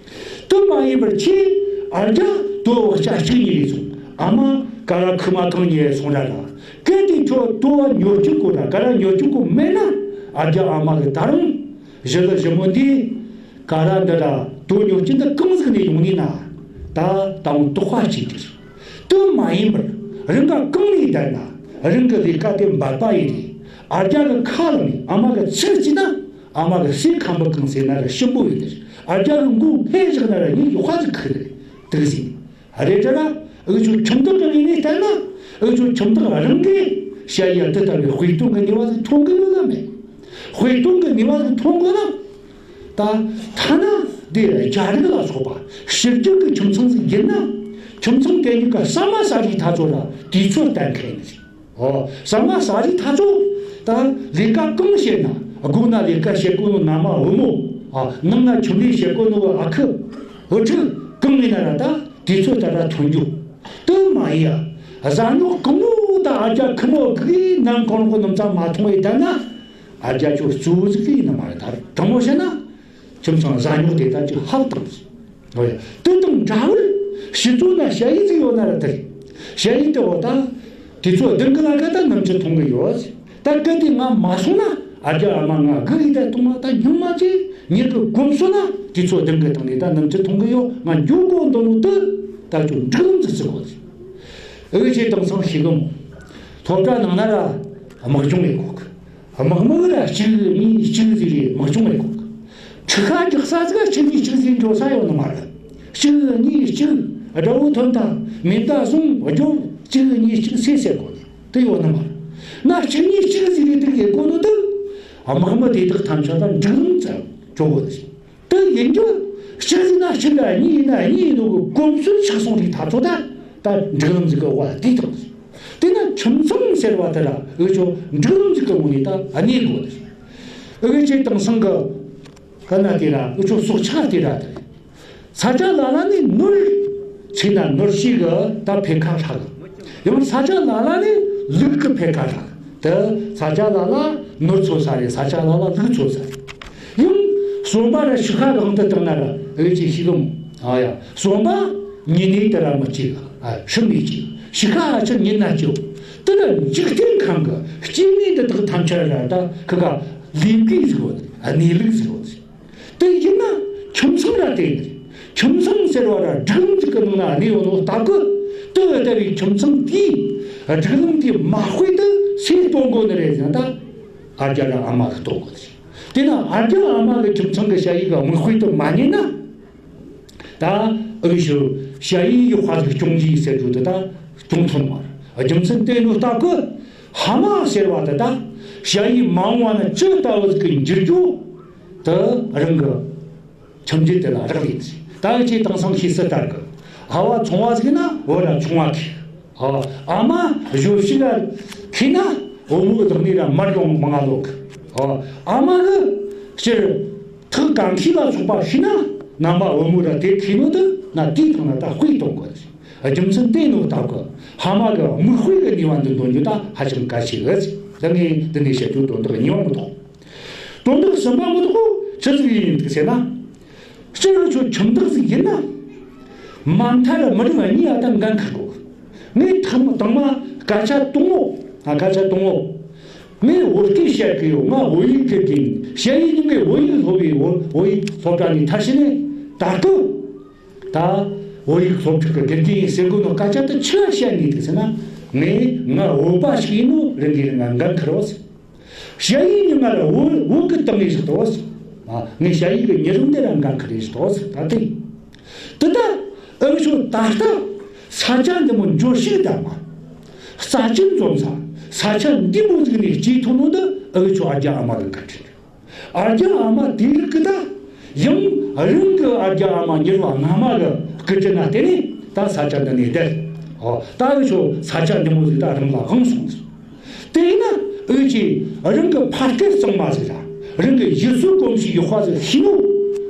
དེ་མ་ཡིན་པར་ཁྱེད་ཨ་རྒྱ་དོ་བག་ཆགས་གཅིག་གཉིས་རེད་སོང་། ཨ་མ་ག་ར་ཁུ་མ་གང་ཉེ་སོང་ར་ར། གལ་ཏེ་ཁྱོད་དོ་བ་ཉོ་སྤྱོད་གོ་ར་ག་ར་ཉོ་སྤྱོད་གོ་མེད་ན་ཨ་རྒྱ་ཨ་མ་གི་ད་རུང་ཞི་ལི་ཞི་མོ་འདི་ག་ར་འདི་ར་དོ་ཉོ་སྤྱོད་འདི་གང་ཟིག་ནས་ཡོང་ནི་ན་ད་ད་འོང་དོགས་པ་གཅིག་གི་རེད། དེ་མ་ཡིན་པར་རང་ག་གང་ནས་བསྡད་ན་རང་གི་ལས་ཀ་དེ་འབད་པ་ཡིན་རེད། ཨ་རྒྱ་གི་ཁ་ལ་ནས་ཨ་མ་གི་ཚིག་གཅིག་ན། ཨ་མ་གི་སའི་ཁམ་བུ་གང་ཟེར་ན་ར་གཤིན་པོ་ཡོད་དེ། ཨ་རྒྱ་གི་མགོ་སྔས་བཞག་ན་ར་ངའི་ཡོ་ཁ་ཟིག་ཁུ་རེད་དུག་ཟིག་རེད་དྲ་ར། ཨུ་ཆོ་ཁྱིམ་བདག་གི་ངོས་ནས་བལྟས་ན་ཨུ་ཆོ་ཁྱིམ་བདག་རང་གིས་ཞ་ཡི་དེ་ལྟ་བུའི་དཔེ་སྟོན་གི་ནུས་པ་ཟིག་ཐོན་གི་ཡོད་ལ་མེད། དཔེ་སྟོན་གི་ནུས་པ་ཟིག་ཐོན་དགོས་ན། ད་ཐ་ན་འདི་རྒྱ་རིགས་ལ་སོགས་པ་ཕྱི་རྒྱལ་གི་ཁྱིམ་ཚང་ཟིག་ཡིན་ན་ཁྱིམ་ཚང་དེ་གཉིས་ཀ་ཟ་མ་ཟ་རིགས་ཐ་ཚོ་ར་དུས་ཚོད་གཏན་འཁེལ་ནི་ཟིག་ཨོ། ཟ་མ་ཟ་རིགས་ཐ་ཚོ་ད་ལས་ཀ་གང་བྱེད་ན་སྒོ་ན་ལས་ཀ་བྱེད་དགོས་ནོ་མནའ་མ་བུ་མོ། ཨ། ནང་ན་ཁྱིམ་ལས་བྱེད་དགོས་ནོ་ཨ་ཁུ་བུ་ཕྲུག་གང་ཡིན་ན་ར་ད་དུས་ཚོད་ལྟར་ར་ཐོན་རྒྱུ། དེ་མ་ཡིན་ཡ། ཟ་ཉོག་གང་བོ་ད་ཨ་རྒྱ་ཁུ་མོ་གིས་ནམ་གང་རོགས་ནམ་ཚ་མ་མཐོང་བའི་ད་ན་ཨ་རྒྱ་ཁྱོད་གཙོ་བོ་ཟིག་གི་ཡིན་ན་མ་རེད། ད་དྲང་མོ་བཤད་ན། ཁྱིམ་ཚང་ཟ་ཉོག་དེ་དག་ཅིག་ཧབ་བཏང་། ཨོ་ཡ། དེ་དང་འདྲ་བར་ཕྱི་ཚོ་ན་ཞ་ཡི་ཟིག་ཡོད་ན་ར་དེ་རེད། ཞ་ཡི་དེ་འོ་ད། དུས་ཚོད་བདུན་གི་ལ་ཀ་ད་ནམ་ཅི་མཐོང་གི་ཡོད། ད་གལ་ཏེ་ང་མ་སོང་ན་ཨ་རྒྱ་ཨ་མ་ང་སྒུག་ཡི་ད་གཏོང་བ་ད་སྙིང་མ་ཅི་ཉིད་ཀྱི་གོམས་སོང་ན་དུས་ཚོད་བདུན་གི་སྟེང་ནས་ད་ནམ་ཅི་མཐོང་གི་ཡོད། ང་འགྱོ་དགོས་འདོད་ནོ་དེ་ད་ཅུང་འགྲིག་ལམ་ཟིག་བརྩི་དགོས། ཨེ་ཅེ་དེང་སང་ཤེས་གི་མོ། སློབ་གྲྭ་ནང་ན་ར་དམག་སྦྱོང་ཡེད་གོ་གི། དམག་མི་ར་གཅིག་གཉིས་གཅིག་ཟིག་རེ་དམག་སྦྱོང་ཡེད་གོ་གི། ཁྲི་ཁ་རྒྱག་ས་ཟིག་གཅིག་གཉིས་གཅིག་ཟིག་འགྲོ་ས་ཡོད་ནི་མ་རེད། གཅིག་གཉིས་གཅིག་དགྲ་བོ་ཐོན་ཐལ་མེ་མདའ་བཟུང་རྒྱོབ། གཅིག་གཉིས་གཅིག་སེ་སེ་གོ་ནི་དེ་ཡོད་ནི་མ་རེད། ན་གཅིག་གཉིས་གཅིག་ཟིག་རེ་དེ་ཡེད་གོ་ནི་དེ་དམག་མི་དེ་དག་ཐམས་ཅད་ལ་འགྲིག་ལམ་ཙམ་འགྲོ་དགོས་ནི། དེ་ཡིན་རྒྱུ་གཅིག་ཡིན་ན་གཅིག་གཉིས་ཡིན་ན་གཉིས་ཡིན་ནོ་གི་གོམས་སྲོལ་ཆགས་སོང་རིགས་ད་ཚོ་ད་ ད་སྒྲིག་ལམ་ཟིག་གི་བ་དེ་དང་། དེ་ན་ཁྱིམ་ཚང་ཟེར་བ་དེ་ལ་འུ་ཆོ་སྒྲིག་ལམ་ཟིག་གི་ངོས་ནས་ད་གནས་དགོས། འུ་ཆོ་དེང་སང་གི་ག་ན་དེ་ར་འུ་ཆོ་སྲོག་ཆགས་དེ་ར་དེ་རེད། ས་ཆ་ལ་ལ་ནས་ནོར་ཆེ་ན་ནོར་ཤས་གི་ད་འཕེལ་ཁ་ཧྲག་གི། ཡང་ས་ཆ་ལ་ལ་ནས་ལུག་གི་འཕེལ་ཁ་ཧྲག་གི། ད་ས་ཆ་ལ་ལ་ནོར་འཚོ་ས་རེད། ས་ཆ་ལ་ལ་ལུག་འཚོ་ས་རེད། ཡང་གསོན་པ་ར་ཤི་ཁ་གང་དུ་བཏང་ན་ར་འུ་ཆོས་ཤེས་གི་མོ། ཨ་ཡ། གསོན་པ་ཉེ་གནས་དེ་ར་མི་གཅིག་ཨ་ཧྲི་མི་གཅིག་ཤི་ཁ་ཨ་ཆུ་ཉིན་ན་གཅིག་དེ་ལ་འཇིག་རྟེན་ཁམས་གི་སྐྱེ་གནས་འདི་དག་ཐམས་ཅད་ར་ད་ཁི་ག་ལས་ཀའི་ཟིག་ཡོད། གནས་ལུགས་ཟིག་ཡོད། དེ་ཡིན་ན་ཁྱིམ་ཚང་ར་དེ་ཡིན། ཁྱིམ་ཚང་ཟེར་བ་ར་སྒྲིག་ལམ་ཅིག་གི་ནང་ན་གནས་ཡོད་ནོ་སྟབས་གི། དེ་ལྟ་བུའི་ཁྱིམ་ཚང་དེའི་སྒྲིག་ལམ་དེ་མ་དཔེ་དུ་སུས་གཏོང་དགོས་ནི་རེད་ཟེར་ན། ད་ཨ་རྒྱ་ར་ཨ་མ་གི་གཏོང་དགོས་ཟེར། དེ་ན་ཨ་རྒྱ་ཨ་མ་གི་ཁྱིམ་ཚང་གི་ཞ་ཡི་གི་མིག་དཔེ་དུ་མ་ཉན་ན། ད་འུ་ཆོ་ཞ་ཡི་ཡི་དཔའ་ཟིག་སྐྱོང་རྒྱུ་ཡིན་ཟེར་རྒྱུ་དེ་ད་གཏོང་ཐུབ་མ་རེད། རྒྱུ་མཚན་དེ་ནོ་སྟབས་གི། ཕ་མ་ཟེར་བ་དེ་ད་ཞ་ཡི་མ་འོངས་བ་ན་ཅི་ལྟ་བུ་ཟིག་གི་འགྱུར་རྒྱུ་དེ་རང་གི་ཁྱིམ་རྒྱུད་དེ་ལ་རག་ལས་ཟིག་ད་འུ་ཆོས་དེང་སང་ཤེས་གསལ་ལྟར་གི། ཕ་བ་ཚོང་བ་ཟིག་ན་བུ་ར་ཚོང་བ་ཁེ། ཨ་ཨ་མ་གཞོན་ཤི་ལ་ཁེ་ན་བུ་མོ་གི་ལག་ནས་ར་མར་ཡོང་མང་ང་ལོག་གི། ཨ་ཨ་མ་གི་སྤྱིར་ཐག་གང་ཁེ་ལ་སོགས་པ་ཤི་ན་ནང་པ་བུ་མོ་ར་དེ་ཁེ་ནོ་དེ་ན་དེའི་ཐོག་ན་ད་དཔེ་གཏོང་དགོས་ཟིག་རྒྱུ་མཚན་དེ་ནོ་སྟབས་གི། ཕ་མ་གི་མིག་དཔེ་གི་ནུས་པ་འདི་འདོན་རྒྱུ་ད་ཧ་ཅང་གལ་ཆེ་གི་ཟིག་ད་ངས་འདི་ནས་བཤད་རྒྱུ་དོན་དག་གཉིས་པ་མི་ཐོག་དོན་དག་གསུམ་པ་མི་ཐོག་ཆི་ཟིག་ཡིན་འདུག་ཟེར་ན། སྤྱིར་ཆོ་ཁྱིམ་བདག་ཟིག་ཡིན་ན། མ་མཐའ་ར་མི་རབས་གཉིས་ཡ་ད་འགན་འཁུར་དགོས། ངས་ཐེངས་དང་མ་སྐད་ཆ་དང་བོ། ཨ་སྐད་ཆ་དང་བོ། ངས་བོད་སྐད་བཤད་གི་ཡོད། ང་བོད་ཡིག་དགེ་རྒན་ཡིན། ཞ་ཡི་ནི་ངས་བོད་ཡིག་སློབ་ཡི་བོད་བོད་ཡིག་སློབ་གྲྭ་ནས་མཐར་ཕྱིན་ནས་ད་སྐབས། ད་བོད་ཡིག་སློབ་ཕྲུག་གི་དགེ་རྒན་ཡིན་ཟེར་དགོས་ནོ་སྐད་ཆ་དེ་ཆི་བཤད་ནས་འདུག་ཟེར་ན། ངས་ང་བོད་པ་ཞིག་ཡིན་ནོ་རང་གིས་རང་ང་འགན་འཁུར་རོགས་ཟེར། ཞ་ཡི་ཉི་མ་ལ་བོད་བོད་གི་ཏང་ངེ་ཞིག་ཏོ། ཨ་ངས་ཞ་ཡི་གི་ཉེ་རིང་དེ་ར་འགན་འཁུར་རེ་ཞིག་ཏོ་ཟེར་ད་དེ། དེ་ད་ཨུ་ཆོ་ད་ལྟ་ས་ཆ་འདི་མོ་འབྱོར་ཞིག་ད་མ། རྩ་ཆེན་འཛོམས་ས་ས་ཆ་འདི་མོ་ཟིག་ནས་སྐྱེས་ཐོན་ནོ་འདི་ཨུ་ཆོ་ཨ་རྒྱ་ཨ་མ་གི་བཀའ་དྲིན་རེད། ཨ་རྒྱ་ཨ་མ་དེ་རིགས་གི་ད་ཡང་རང་གི་ཨ་རྒྱ་ཨ་མ་མྱུར་བ་སྔ་མ་གི་སྐུ་དྲིན་ན་བརྟེན་ནས་ད་ས་ཆ་འདི་ནས་བསྡད། ཨོ་ད་ཨུ་ཆོ་ས་ཆ་འདི་མོ་ཟིག་ད་རང་ལ་དབང་སོང་ཟིག་དེས་ན་འུ་ཆོས་རང་གི་ཕ་སྐད་གཙང་མ་ཟིག་ར་རང་གི་ཡུལ་སྲོལ་གོམས་གཤིས་ཡག་པ་ཟིག་ཤེས་ནོ།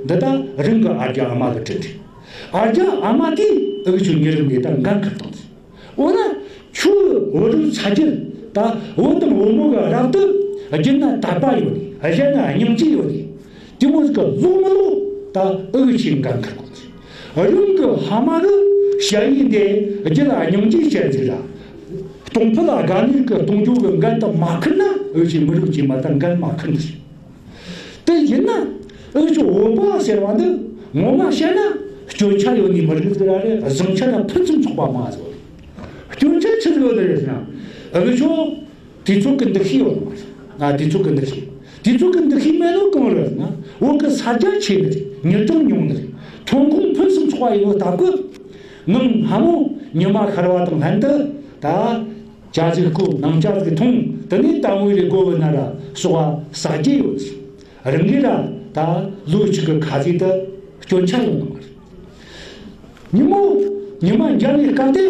འདི་ད་རང་གི་ཨ་རྒྱ་ཨ་མ་གི་དྲིན་རེད། ཨ་རྒྱ་ཨ་མ་དེས་འུ་ཆོ་མྱི་རིགས་འདི་ད་འགན་འཁུར་བཏང་ཟིག་འོ་ན་ཁྱོད་བུ་རབས་ཚ་རྒྱུད་ད་བུ་དང་བུ་མོ་གི་རབ་ཏུ་རྒྱུད་ན་དད་པ་ཡོད་ནི་གཞན་ན་སྙིང་རྗེ་ཡོད་ནི་དེ་མོ་ཟིག་གི་ལོག་མི་ལོག་ད་འུ་ཆོས་འགན་འཁུར་དགོས་ཟིག་རང་གི་ཕ་མ་གི་ཞ་ཡི་འདི་རྒྱུད་ལ་སྙིང་རྗེ་བྱས་ཟིག་ར། གཏོང་ཕོད་ལ་དགའ་ནི་གི་གཏོང་རྒྱུ་གི་འགན་དེ་མ་འཁུར་ན་འུ་ཆོས་མི་རིགས་ཀྱི་མ་ད་འགན་མ་འཁུར་ནི་ཟིག་དེ་ཡིན་ན་འུ་ཆོ་བོད་པ་ཟེར་བ་འདི་ངོ་མ་བཤད་ན་སྐྱོན་ཆ་ཡོད་ནི་མི་རིགས་ཟིག་ར་རེད། བཟང་ཆ་དང་ཕུན་སུམ་ཚོགས་པ་མ་ཟིག་སྐྱོན་ཆ་ཆི་ཟིག་ཡོད་རེད་ཟེར་ན། འུ་ཆོ་དུས་ཚོད་ཀྱི་འདུ་ཤེས་ཡོད་མ་རེད། ང་དུས་ཚོད་ཀྱི་འདུ་ཤེས། དུས་ཚོད་ཀྱི་འདུ་ཤེས་མེད་ནོ་གང་རེད་ཟེར་ན། བོད་ཀྱི་ས་རྒྱ་ཆེ་ནི་རེད། མྱི་གྲངས་ཉུང་ནི་རེད། ཐོན་ཁུངས་ཕུན་སུམ་ཚོགས་པ་ཡིན་ནོ་སྟབས་ཀྱིས། ནངས་སྔ་མོ་ཉི་མ་ཤར་བ་དང་ལྷན་དུ་ད། ཇ་ཟིག་བསྐོལ། ནང་ཇ་ཟིག་འཐུང་། དེ་ནས་དལ་མོ་རེ་བགོ་བ་ན་ར་སོགས་པ་ཟ་རྒྱུ་ཡོད། རང་གིས་ར་ད་ལོ་གཅིག་གི་ཁ་ཟས་དེ་སྐྱོན་ཆ་ཡོད་ནི་མ་རེད། ཉིན་མོ་ཉི་མ་འཇའ་བའི་སྐབས་དེ་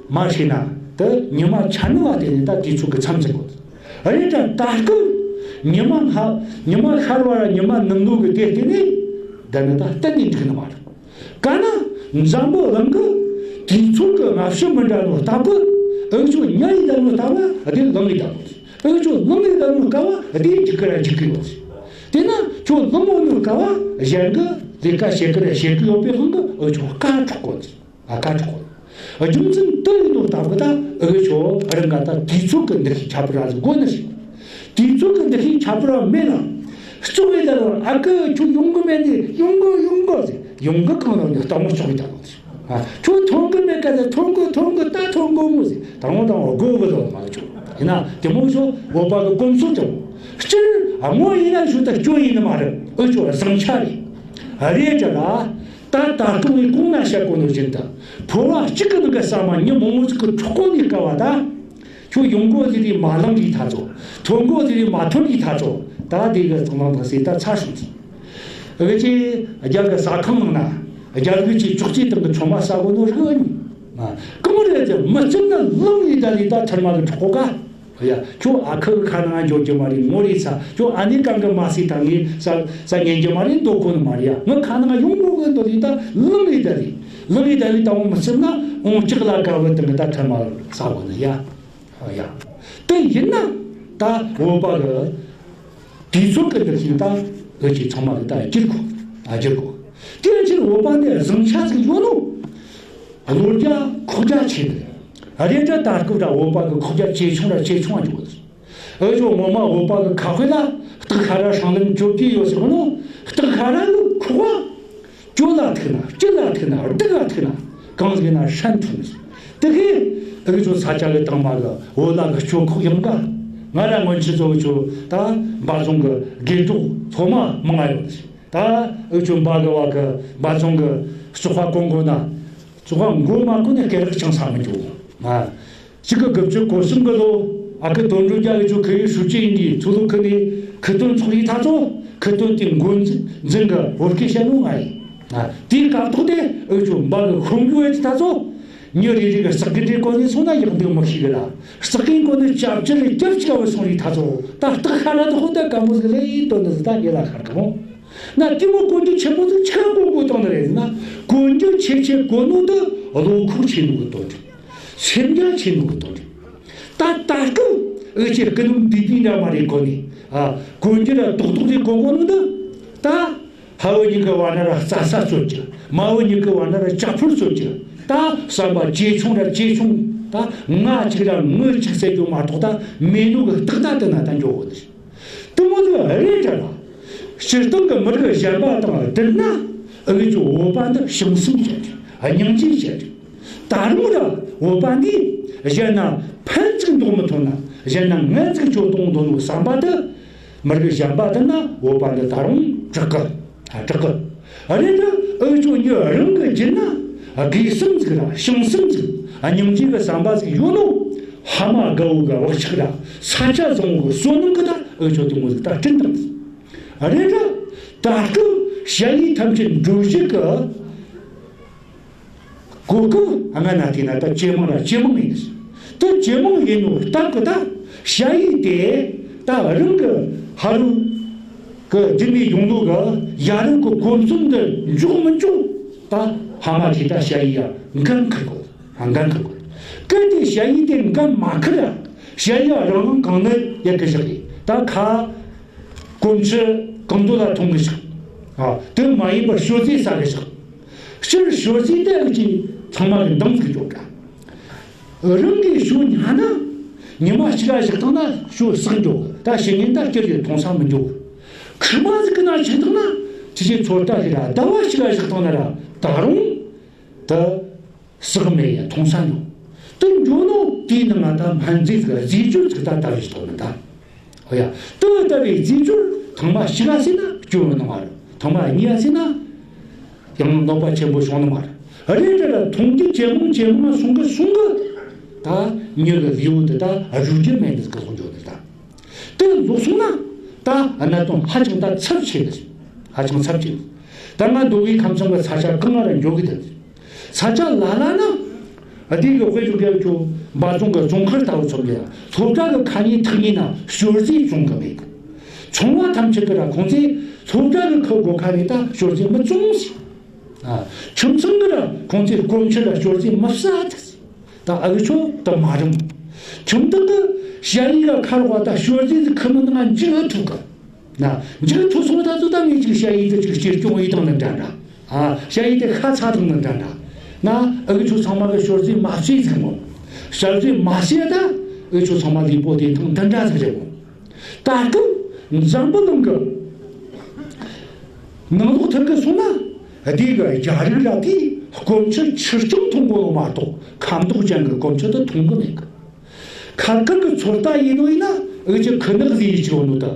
མ་ཤེས་ན་དེ་ཉི་མ་འཆར་ནུབ་པ་དེ་ནས་ད་དུས་ཚོད་ཀྱི་མཚམས་ཟིག་གོ། རེད་དྲ་ད་སྐབས་ཉི་མ་སྔ་ཉི་མ་ཤར་བ་ར་ཉི་མ་ནུབ་ནོ་གི་དེ་དེ་ནས་ད་ནི་ད་གཏན་ནས་འགྲིག་ནི་མ་རེད། ག་ན་འཛམ་བུ་གླིང་གི་དུས་ཚོད་ཀྱི་སྔ་ཕྱི་མི་འདྲ་ནོ་སྟབས་ཀྱིས་འུ་ཆོ་ཉལ་ཡི་ལ་ནོ་སྟབས་བ་དེ་ལངས་ཡི་ལ་ནོ། འུ་ཆོ་ལངས་ཡི་ལ་ནོ་སྐབས་བ་དེ་འཇིག་གི་ར་འཇིག་གི་ཡོད། དེ་ན་ཁྱོད་ལངས་འོང་ནོ་སྐབས་བ་གཞན་གྱི་ལས་ཀ་བྱེད་གི་ར་བྱེད་གི་ཡོད་པའི་དབང་གིས་འུ་ཆོ་བཀའ་འཁྲོག་གོ། ཨ་བཀའ་འཁྲོག་གོ། རྒྱུ་མཚན་དེ་ཡིན་ནོ་སྟབས་ཀྱིས་ད་འུ་ཆོ་རང་ག་ད་དུས་ཚོད་ཀྱི་འདུ་ཤེས་ཁྱད་པར་ར་ཟིག་དགོས་ནི་རེད། དུས་ཚོད་ཀྱི་འདུ་ཤེས་ཁྱད་པར་ར་མེད་ན། བཙོག་པའི་ལ་ལོར་ཨ་ཁུ་ཁྱོད་ཡོང་གི་མེད་ནི་ཡོང་གི་ཡོང་གི་ཟེར་ཡོང་གི་གང་ལ་ཡོང་སྟག་མོ་ཆོག་གི་ད་ལོ། ཨ། ཁྱོད་ཐོན་གི་མེད་ཀ་ཟེར་ཐོན་གི་ཐོན་གི་ད་ཐོན་གི་མོ་ཟེར་དང་བོ་དང་བོ་དགོས་གི་ལོ་མ་ཆོག་ཡིན་ན་དེ་མོ་ཆོ་བོད་པ་གི་གོམས་སྲོལ་དང་། སྤྱིར་དངོས་ཡིན་ན་ཞུ་ད་སྐྱོན་ཡིན་ནི་མ་རེད། འུ་ཆོ་བཟང་ཆ་རེད། རེད་ཅེ་ལ། ད་ད་སྐུ་ངོས་གོང་ན་བཤད་གོ་ནོ་བཞིན་དུ། ཕོ་བ་གཅིག་གི་ནང་གི་ཟ་མ་མྱི་མང་བོ་ཟིག་གི་འཁྲུག་གོ་ནི་སྐབས་བ་ད། ཁྱོད་ཡོང་གོ་ཟེར་རི་མ་ལངས་རི་ཐ་ཚོ། ཐོན་གོ་ཟེར་རི་མ་ཐོན་རི་ཐ་ཚོ། ད་དེ་གི་གཙང་ལང་དང་སེ་ད་ཚ་སོང་ཚེ། འུ་ཆོས་རྒྱ་གི་ཟ་ཁང་ནང་ན་རྒྱ་རིགས་ཀྱི་ཅོག་ཙེ་སྟེང་གི་ཚོད་མ་ཟ་གོ་ནོ་རིག་ཨ་ནི། ཨ། གང་རེད་ཟེར་མི་བརྩིས་ན་ལམ་ཡི་ད་ལི་ད་ཐུར་མ་གི་གྲོགས་ག། ཡ། ཁྱོད་ཨ་ཁུ་གི་ཁ་ནང་འཇོག་རྒྱུ་མ་རེད། ངོ་རེ་ཚ། ཁྱོད་ཨ་ནེ་གང་གི་མ་སྲིད་ད་ངས་ས་ས་ཉན་རྒྱུ་མ་རེད། འདོད་གོ་ནི་མ་རེད། ཡ། ངའི་ཁ་ནང་ཡོང་གོ་གི་འདོད་ལི་ད་ལམ་ཡི་ད་ལི། ལམ་ཡི་ད་ལི་ད་འོང་མི་བརྩིས་ན་འོང་ལྕགས་ལ་དགའ་བོ་དང་གི་ད་ཐུར་མ་ས་བོ་ནི་ཡ། ཨོ་ཡ། དེ་ཡིན་ན་ད་བོད་པ་གི་དུས་ཚོད་ཀྱི་འདུག་ཟིན་ད་འུ་ཅག་ཚང་མ་གི་ད་བསྒྱུར་དགོས། ཨ། བསྒྱུར་དགོས། དེ་ཕྱིར་བོད་པ་འདི་བཟང་ཆ་ཟིག་ཡོད་ནོ། བློ་རྒྱ་ཁོག་རྒྱ་ཆེ་ནི་རེད། ད་ལྟ་སྐབས་ད་བོད་པ་གི་ཁོག་རྒྱ་ཇེ་ཆུང་ར་ཇེ་ཆུང་ང་འགྲོ་གི་འདུག། འུ་ཅག་ངོ་མ་བོད་པ་གི་ཁ་དཔེ་ལ་སྟག་ཤ་ར་སྲང་ལམ་བཅོ་བརྒྱད་ཡོད་ཟེར་གི་ནོ། སྟག་ཤ་ར་ལུ་ཁོག་པ། གྱོད་ལ་ཐུག་ན། སྐྱིད་ལ་ཐུག་ན། སྡུག་ལ་ཐུག་ན། གང་ཟིག་ན་ཧྲན་ཐུང་ཟིག། དེ་གིས་འུ་ཚོ་ས་ཆ་གི་དང་མ་གི་བོད་ལ་གི་སྤྱོད་ཁོག་ཡོང་ག། ང་ར་སྔོན་ཆད་ཚོ་འུ་ཚོ་ད་འབའ་རྫོང་གི་དགེ་གྲོགས་སློབ་མ་མང་ང་ཡོད་ཟིག། ད་འུ་ཚོ་འབའ་གི་བ་གི་འབའ་རྫོང་གི་ཙོག་པ་གོན་གོ་ན། ཙོག་པ་མགོ་མ་གོན་ནས་སྐེ་རགས་ཆང་ས་མི་འཇོག། ང་། གཅིག་དགུ་བཅུ་གོ་གསུམ་གི་ལོ། ཨ་ཁུ་དོན་གྲུབ་རྒྱལ་གྱི་ཁུ་ཡི་ཧྲུའུ་ཅི་ཡིན་གྱི་ཚུ་ལུ་ཁུ་ནས་ཁུ་སྟོན་ཚོགས་ཡིག་ཐ་ཚོ། ཁུ་སྟོན་དེ་འགོ་འཛིན་གི་བོད་སྐད་བཤད་ནོ་ང་ཡིན། ཨ། དེའི་སྐབས་ཐོག་དེ་འུ་ཚོ་འབའ་གི་ཁོང་རྒྱུ་ཨེ་ཐ་ཚོ། མྱི་རེ་རེ་གི་ཟག་གི་འདྲེ་གོ་ནས་སོང་ན་ཡག་འདུག་མི་ཤེས་གི་ལ། ཟག་གི་གོ་ནས་སྐྱབས་ཅི་རེ་སྐྱབས་ཅི་ག་བ་སོང་རེ་ཐ་ཚོ། ད་སྟག་ཤ་ར་དུ་ཧོ་ད་ཀ་མོ་ཟི་ལེ་ཡིན་དོན་ནི་ཟི་ད་ཡེ་ལ་ཁར་གི་མོ། ན་དེ་མོ་གོན་རྒྱུ་ཆེན་པོ་དེ་ཆི་ག་གོན་དགོས་བཏང་ནི་རེད་ཟེར་ན། གོན་རྒྱུ་ཆེ་ཆེ་གོན་ནོ་དེ་བློ་ཁོག་ཆེ་ནོ་གི་དོན་རེད། སེམས་རྒྱ་ཆེ་ནོ་གི་དོན་རེད། ད་ད་སྐབས་འུ་ཆོས་སྐུ་ནུ་བི་བི་འདྲ་མ་རེ་གོན་ནས། ཨ། གོན་རྒྱུ་ར་རྡོག་རྡོག་རེ་གོན་གོ་ནོ་དེ། ད་ཕ་བུ་གཉིས་ཀྱི་བར་ན་ར་རྩྭ་ས་རྩོད་རྒྱུ། མ་བུ་གཉིས་ཀྱི་བར་ན་ར་ལྕགས་ཕོར་རྩོད་རྒྱུ། ད་བསམ་པ་ཇེ་ཆུང་ར་ཇེ་ཆུང་། ད་ང་གཅིག་ར་ངོ་གཅིག་ཟེར་རྒྱུ་མ་གཏོགས་ད་མེད་ནོ་གི་རྟགས་ད་དེ་ན་ད་འགྱོ་གོ་ནི་རེད། དེ་མོ་ཟིག་རེད་དྲ་ལ། སྤྱིར་བཏང་གི་མི་རིགས་གཞན་པ་དང་བསྡུར་ན། འུ་ཚོ་བོད་པ་འདི་བྱམས་སེམས་ཅན་རེད། སྙིང་རྗེ་ཅན་རེད། ད་རུང་ར་བོད་པ་འདིས་གཞན་ན་ཕན་ཅིག་འདོགས་མི་ཐུབ་ན། གཞན་ན་ངན་ཅིག་བཅོ་གཏོང་འདོད་ནོ་བསམ་པ་དེ། མི་རིགས་གཞན་པ་དེ་ན་བོད་པ་འདི་ད་རུང་དྲག་གི། ཨ། དྲག་གི། རེད་དྲ་འུ་ཚོ་མྱི་རང་གི་རྒྱུད་ན་དགེ་སེམས་ཅིག་ར་བྱམས་སེམས་ཅིག། སྙིང་རྗེ་གི་བསམ་པ་ཅིག་ཡོད་ནོ། ཕ་མ་དགའ་བོ་གི་བག་ཆགས་ར་ས་ཆ་བཟང་བོ་གི་བསོད་ནམས་གི་ད་འུ་ཚོ་དེ་མོ་ཟིག་ད་བསྐྲུན་དང་། རེད་དྲ་ད་སྐབས་ཞ་ཡི་ཐམས་ཅད་འགྲོ་བཞུད་གི་གོ་སྐབས་སྔ་ན་དེ་ན་ད་ཇེ་མང་ལ་ཇེ་མང་ཡིན། ད་ཇེ་མང་ཡིན་ནོ་སྟབས་གི་ད་ཞ་ཡི་དེ་ད་རང་གི་ཕ་རུ་གི་རྒྱུད་ནས་ཡོང་ནོ་གི་ཡ་རབས་གི་གོམས་སྲོལ་འདི་འཇོག་མི་འཇོག་ད་ཕ་མ་གིས་ད་ཞ་ཡི་ཡ་འགན་འཁུར་དགོས། འགན་འཁུར་དགོས། གལ་ཏེ་ཞ་ཡི་དེ་འགན་མ་འཁུར་ཡ། ཞ་ཡི་ཡ་རང་དབང་གང་ནས་ཡལ་གི་བཞག་གི། ད་ཁ་གོམས་ཆུ་གང་འདོད་ལ་འཐུང་གི་བཞག། ཨ། དེ་མ་ཡིན་པར་ཞོར་ཟས་ཟ་གི་བཞག། སྤྱིར་ཞོར་ཟས་དེ་འུ་ཅག་ཚང་མ་གི་འདང་ཟིག་འཇོག་ག། རང་གིས་ཞོ་ཉལ་ན་ཉི་མ་གཅིག་ག་བཞག་བཏང་ན་ཞོ་ཟག་འགྱོ། ད་ཕྱི་ཉིན་ད་སྐྱུར་ཡི་འཐུང་ས་མི་འགྱོ། ཁུ་མ་ཟིག་གི་ན་ཆགས་བཏང་ན་ཅི་ཞིག་ཚོད་ལྟ་ཞིག་ར་ཟླ་བ་གཅིག་ག་བཞག་བཏང་ན་ར་ད་རུང་ད་ཟག་མེད་ཡ་འཐུང་ས་འགྱོ། དེ་འགྱོ་ནོ་དེའི་ནང་ང་ད་སྨན་རྫས་ཟིག་རྫས་སྦྱོར་ཟིག་ད་ད་བཞག་བཏང་ན་ད། ཨོ་ཡ། དེ་ལྟ་བུའི་རྫས་སྦྱོར་ཐེངས་མ་གཅིག་ག་ཟོས་ན་སྐྱོན་ཡོང་ནི་མ་རེད། ཐེངས་མ་གཉིས་ག་ཟོས་ན་ཡང་གནོད་པ་ཆེན་པོ་བྱུང་ནི་མ་རེད། རེད་རེད་རེད། འཐུང་རྒྱུ་ཇེ་མང་ཇེ་མང་སོང་གི་སོང་གི། ད་མྱི་གི་ལུས་པོ་འདི་ད་རུལ་རྒྱུ་མེད་ནི་ཟིག་གི་ལོག་འགྱོ་ནི་ད། དེ་ལོག་སོང་ན་ད་གནད་དོན་ཧ་ཅང་ད་ཚབས་ཆེ་ནི་ཟིག། ཧ་ཅང་ཚབས་ཆེ་ནི། ད་ང་མདོ་དབུས་ཁམས་གསུམ་གི་ས་ཆ་གང་ང་ར་འགྱོ་གི་འདུག། ས་ཆ་ལ་ལ་ན། ཨ། དེ་གི་དཔེ་ཆ་རྒྱབ་ཆོག། འབའ་རྫོང་གི་རྫོང་མཁར་ལྟ་བུ་ཚོ་ལ་སློབ་གྲྭ་གི་ཁ་ཉིན་ཐག་ཉིན་ན་ཞོར་ཟས་བཙོང་གི་མེད། ཚོང་བ་ཐམས་ཅད་ཀྱིས་ར་ཁོང་ཚོས་སློབ་གྲྭ་གི་ཁུ་སྒོ་ཁ་ནས་ད་ཞོར་ཟས་མི་བཙོང་ཟེར། ཨ། ཁྱིམ་ཚང་གིས་ར་ཁོང་ཚོས་སྒོ་ཕྱི་ལ་ཞོར་ཟས་མི་ཟ་ཟེར། ད་ཨ་གི་ཆོ་ད་མ་རུང་། ཁྱིམ་བདག་གིས་ཞ་ཡི་ག་ཁ་རོག་པ་ད་ཞོར་ཟས་ཟིག་ཁུ་མི་ནང་འཇུག་ཐུབ་གི། ན། འཇུག་ཐུབ་སོང་ད་ཚོ་ད་ངས་ཅིག་ཞ་ཡི་དེ་ཅིག་གཅེས་སྐྱོང་ཡི་བཏང་ནི་འདྲ་འདྲ། ཨ། ཞ་ཡི་དེ་ཁ་ཚ་བཏང་ནི་འདྲ་འདྲ། ན། ཨ་གི་ཆོ་ཚང་མ་གི་ཞོར་ཟས་མ་ཟོས་ཟིག་མོ། ཞོར་ཟས་མ་ཟོས་ད། ཨ་གི་ཆོ་ཚང་མ་ལུས་པོ་བདེ་ཐང་འདི་འདྲ་ཟིག་རེད་མོ། ད་སྐབས་འཛམ་བུ་གླིང་གི་ནང་ལོགས་ཐོན་གི་སོང་ན། དེ་གི་རྒྱ་རིགས་ར་དེས་སྐོམ་ཆུ་ཆུ་རྐྱང་འཐུང་གོ་ནོ་མ་གཏོགས་ཁ་མདོག་ཅན་གི་སྐོམ་ཆུ་དེ་འཐུང་གི་མེད་གི། ཁ་ཁ་གི་ཚོད་ལྟ་ཡིན་ནོ་ཡིན་ན། འུ་ཅག་ཁུ་ནག་ཟིག་ཡིན་ཅིག་ཡོད་ནོ་ད།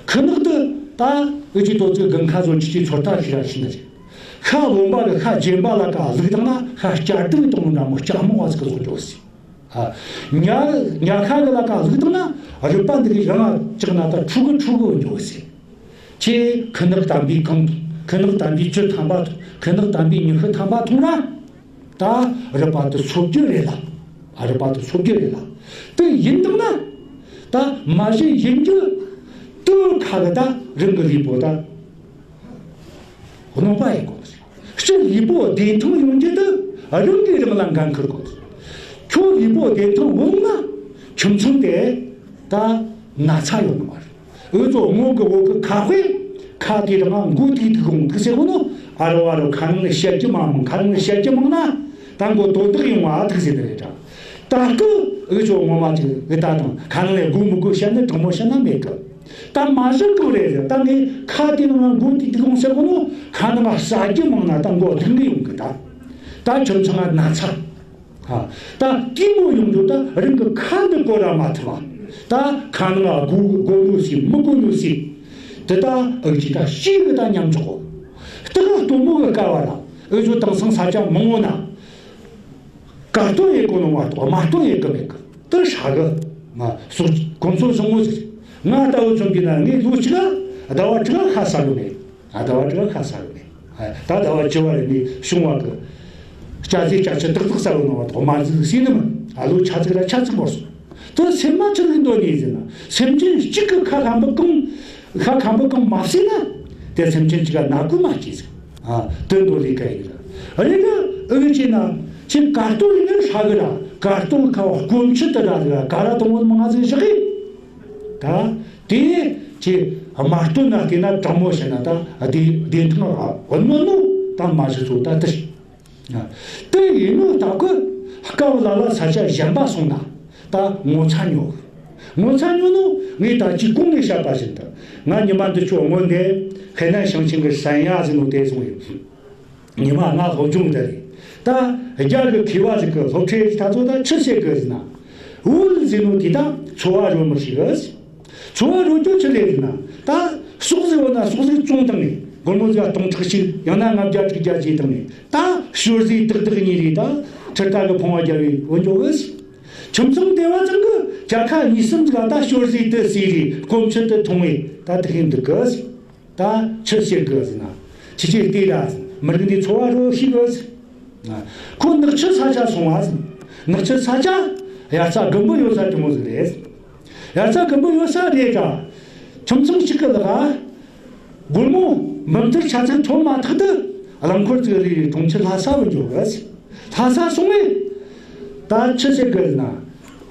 ཁུ་ནག་དེ་ད་འུ་ཅག་དོ་ཚིགས་དགུན་ཁ་བཟོ་ཅི་ཅིག་ཚོད་ལྟ་ཞིག་ར་ཤི་ན་ཅི། ཤ་རློན་པ་གི་ཤ་རྗེན་པ་ལ་ཀ་བླུགས་བཏང་ན་ཤ་སྐྱ་དུག་གཏོང་འདྲ་མོ་སྐྱ་མོ་བ་ཟིག་གི་བཟོ་འགྱོ་ཟིག། ཨ། ཉ་ཉ་ཤ་གི་ལ་ཀ་བླུགས་བཏང་ན་རུས་པ་འདི་གི་རང་ང་བཅག་ན་ད་འཁྲུ་གི་འཁྲུ་གི་འགྱོ་ཟིག། ཁྱེད་ཁུ་ནག་དམ་པའི་གང་འཐུང་། ཁུ་ནག་དམ་པའི་བཅུད་ཐམ་པ་འཐུང་། ཁུ་ནག་དམ་པའི་ཉི་ཤུ་ཐམ་པ་འཐུང་ར། ད་རུས་པ་དེ་གསོ་རྒྱུ་རེད་ལ། ཨ། རུས་པ་དེ་གསོ་རྒྱུ་རེད་ལ། དེ་ཡིན་དང་ན། ད་མ་གཞི་ཡིན་རྒྱུ་དེ་ཁ་གི་ད་རང་གི་ལུས་པོ་ད་གནོད་པ་ཡིན་དགོས། སྤྱིར་ལུས་པོ་བདེ་ཐང་ཡོང་རྒྱུ་དེ་རང་གིས་རང་ལ་འགན་འཁུར་དགོས། ཁྱོད་ལུས་པོ་བདེ་ཐང་ཡོང་ན་ཁྱིམ་ཚང་དེ་ད་ན་ཚ་ཡོང་ནི་མ་རེད། འུ་ཚོ་སྔོན་གི་བོད་གི་ཁ་དཔེ། ཁ་དེ་རང་མགོ་ཏིག་ཏིག་གོང་ཏིག་ཟེར་གོ་ནོ། ཨ་རོ་ཨ་རོ། ཁ་ནང་ནས་བཤད་རྒྱུ་མང་མང་། ཁ་ནང་ནས་བཤད་རྒྱུ་མང་ན་ད་མགོ་དོན་དག་ཡོང་བ་ཏིག་ཟེར་ནི་རེད་དྲ། ད་སྐུ་འུ་ཚོ་ངོ་མ་ཅིག་གི་ད་དང་ཁ་ནང་ནས་མགོ་མི་དགོས་བཤད་ན། དྲང་མོ་བཤད་ན་མེད་གི། ད་མ་གཞི་གང་རེད་ཟེར། ད་ངས་ཁ་དེ་ནང་མགོ་ཏིག་ཏིག་གོང་ཟེར་གོ་ནོ། ཁ་ནང་ཟ་རྒྱུ་མང་ན་ད་མགོ་སྡུག་ནི་ཡོང་གི། ད་ད་ཁྱིམ་ཚང་ང་ན་ཚ། ཨ། ད་ལྟད་མོ་ཡོང་རྒྱུ་ད་རང་གི་ཁ་འདི་བསྐོར་ར་མ་ཐུབ་པ། ད་ཁ་ནང་དགོས་དགོས་ནོ་ཟིག་མི་དགོས་ནོ་ཟིག་དེ་ད་འུ་ཅི་ད་ཤེས་གི། ད་མཉམ་འཇོག་གོ། སྟག་ལྟད་མོ་གི་ཀ་བ་ར་འུ་ཚོ་དེང་སང་ས་ཆ་མང་བོ་ན་གར་སྟོན་ཡེ་གོ་ནོ་མ་གཏོགས་དམར་སྟོན་ཡེ་གི་མེད་གི། དེ་ཧྲ་གི། ང་སོག་གོམས་སྲོལ་བཟང་བོ་ཟིག་ང་ལྟ་བུ་ཚོ་གི་ན་ངས་ལོ་གཅིག་ཟླ་བ་དྲུག་ཁ་ཟ་གི་མེད། ཨ། ཟླ་བ་དྲུག་ཁ་ཟ་གི་མེད། ཨ། ད་ཟླ་བ་བཅུ་བ་རེ་ནས་བྱུང་བ་གི་སྐྱ་ཟས་སྐྱ་ཆུ་ཏག་ཏག་ཟ་གི་ནོ་བ་དོ་མ་ཟིག་ཟིན་ནི་མིན། ཨ། ལོ་ཆ་ཚིག་ར་ཆ་ཚིག་བོར་སོང་། དེ་སེམས་མ་ཆི་ཟིག་འདོད་ནི་ཟེར་ན། སེམས་ཅན་གཅིག་གི་ཁ་ཁམ་པོ་གང་། ཁ་ཁམ་པོ་གང་མ་ཟིན་ན། དེ་སེམས་ཅན་གཅིག་ག་ན་གུ་མ་སྐྱེས་ཟིག་ཨ། དེ་འདོད་ལས་ཀ་ཡིན་ར། རེ་གི་འུ་ཅི་ན་ཅི་གར་སྟོན་ཡིན་ན་ཧྲ་གི་ར། གར་སྟོན་ཁ་བ་སྐོམ་ཆུ་དེ་ར་ཟིག་ར། ག་ར་དང་བོ་མང་ང་ཟིག་བཞག་གི། ད་དེ་ཅི་དམར་སྟོན་ན་བལྟས་ན། དྲང་མོ་བཤད་ན་ད་བདེ་བདེ་ཐང་ཨ་འོ་ནོ་ནོ། ད་མ་གཞི་ཚོ་ད་དེ་རེད། དེ་ཡིན་ནོ་སྟབས་ཀི་སྐབས་ལ་ལ་ས་ཆ་གཞན་པ་སོང་ན་ད་ངོ་ཚ་ཉོ། ངོ་ཚ་ཉོ་ནོ་ངས་ད་ཅི་གོང་ནས་བཤད་པ་བཞིན་དུ། ང་ཉི་མ་འདི་ཆོ་སྔོན་ནས་ཧེ་ནན་ཞིང་ཆེན་གི་ཧྲན་ཡ་ཟེར་ནོ་དེ་སོང་ཡོད། ཉི་མ་ལྔ་སློབ་སྦྱོང་དེ་རེད། ད་རྒྱ་གི་མཁས་པ་ཟིག་གི་སློབ་ཁྲིད་ད་ཚོ་ད་ཆི་བྱེད་གི་ཟེར་ན། འུལ་ཟེར་ནོ་དེ་ད་ཚོ་བ་རོལ་མི་ཤེས་གི། ཚོ་བ་རོལ་རྒྱུ་ཆི་རེད་ཟེར་ན། ད་ཟོག་ཟིག་ཡོད་ན་ཟོག་ཟིག་བཙོང་བཏང་ནས། སྒོར་མོ་ཟིག་སྟོང་ཕྲག་གཅིག་ཡང་ན་ལྔ་བརྒྱ་དྲུག་བརྒྱ་བྱས་བཏང་ནས། ད་ཞོར་ཟས་ཏག་ཏག་གཉིས་རེ་ད་ཁྲི་ད་གི་ཕོང་བ་རྒྱབ་བས་འོ་འཇོག་གི། ཁྱིམ་ཚང་བདེ་བ་ཚང་གི་བརྒྱ་ཁ་གཉིས་གསུམ་ཟིག་ད་ཞོར་ཟས་དེ་ཟོས་རེ་སྐོམ་ཆུ་དེ་འཐུང་བས་ད་དེ་ཧེ་འདུག་གི། ད་ཆི་བྱེད་གི་ཟེར་ན། ཁྱེད་ཀྱིས་བལྟས་ར། མི་རིགས་འདི་ཚོ་བ་རོལ་ཤེས་གི་ཟེར། ཁོ་ནག་ཆུ་ས་ཆ་སོང་བ་ཟེར། ནག་ཆུ་ས་ཆ་དབྱར་རྩྭ་དགུན་འབུ་ཡོད་ས་དེ་མོ་ཟིག་རེད། དབྱར་རྩྭ་དགུན་འབུ་ཡོད་ས་རེད་ཀ། ཁྱིམ་ཚང་གཅིག་གི་ལག་སྒོར་མོ་འབུམ་ཐེར་ཆ་ཚང་ཐོན་མ་ཐག་ཏུ་རླངས་འཁོར་ཅིག་རེ་རེ་གྲོང་ཁྱེར་ལྷ་ས་བུད་འགྱོ་གི་ཟེར། ལྷ་ས་སོང་བས་ད་ཆི་བྱེད་གི་ཟེར་ན།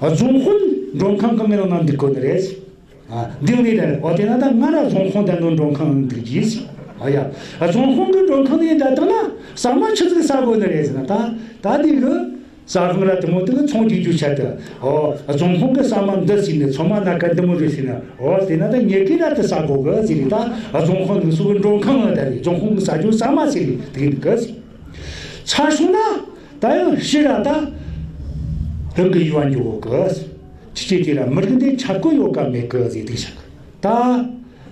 རྫོང་དཔོན་མགྲོན་ཁང་གི་མི་ནང་ན་འདུག་དགོས་ནི་རེད་ཟེར། ཨ། འདི་ནས་ད་འོ་དེ་ན་ད་ང་ར་རྫོང་ཁོངས་དེ་ནོ་མགྲོན་ཁང་འདུག་གྱིས། ཨ་ཡ། རྫོང་ཁོངས་ཀྱི་མགྲོན་ཁང་ནས་ད་བཏང་ན་ཟ་མ་ཆི་ཟིག་ཟ་དགོས་ནི་རེད་ཟེར་ན། ད་ད་འདི་གི་ཟ་ཁང་ར་དེ་མོ་དེ་གི་ཚོང་རྒྱག་རྒྱུ་ཆེད་དུ། ཨོ། རྫོང་ཁོངས་ཀྱི་ཟ་མ་འདི་ཟིག་ནས་ཚོད་མ་ན་ག་འདི་མོ་རེད་ཟེར་ན། ཨོ་དེ་ན་ད་ངེད་ཀྱི་ར་དེ་ཟ་དགོས་གི་ཟེར་རེད། ད་རྫོང་ཁོངས་ནས་སུ་གི་མགྲོན་ཁང་ལ་ད་རེད། རྫོང་ཁོངས་ཀྱི་ཟ་རྒྱུ་ཟ་མ་ཟེར་རེད། དེ་གི་འདུག་གི་ཟེར། ཚར་སོང་ན་ད་ཡང་ཕྱིར་ར་ད་རང་གི་ཡུལ་བ་འགྱོ་གི་ཟེར། ཅི་སྐྱེས་དེ་ར་མི་རིགས་འདི་ཆག་སྒོ་ཡོད་ག་མེད་གི་ཟེར་དེ་ཤག་ད་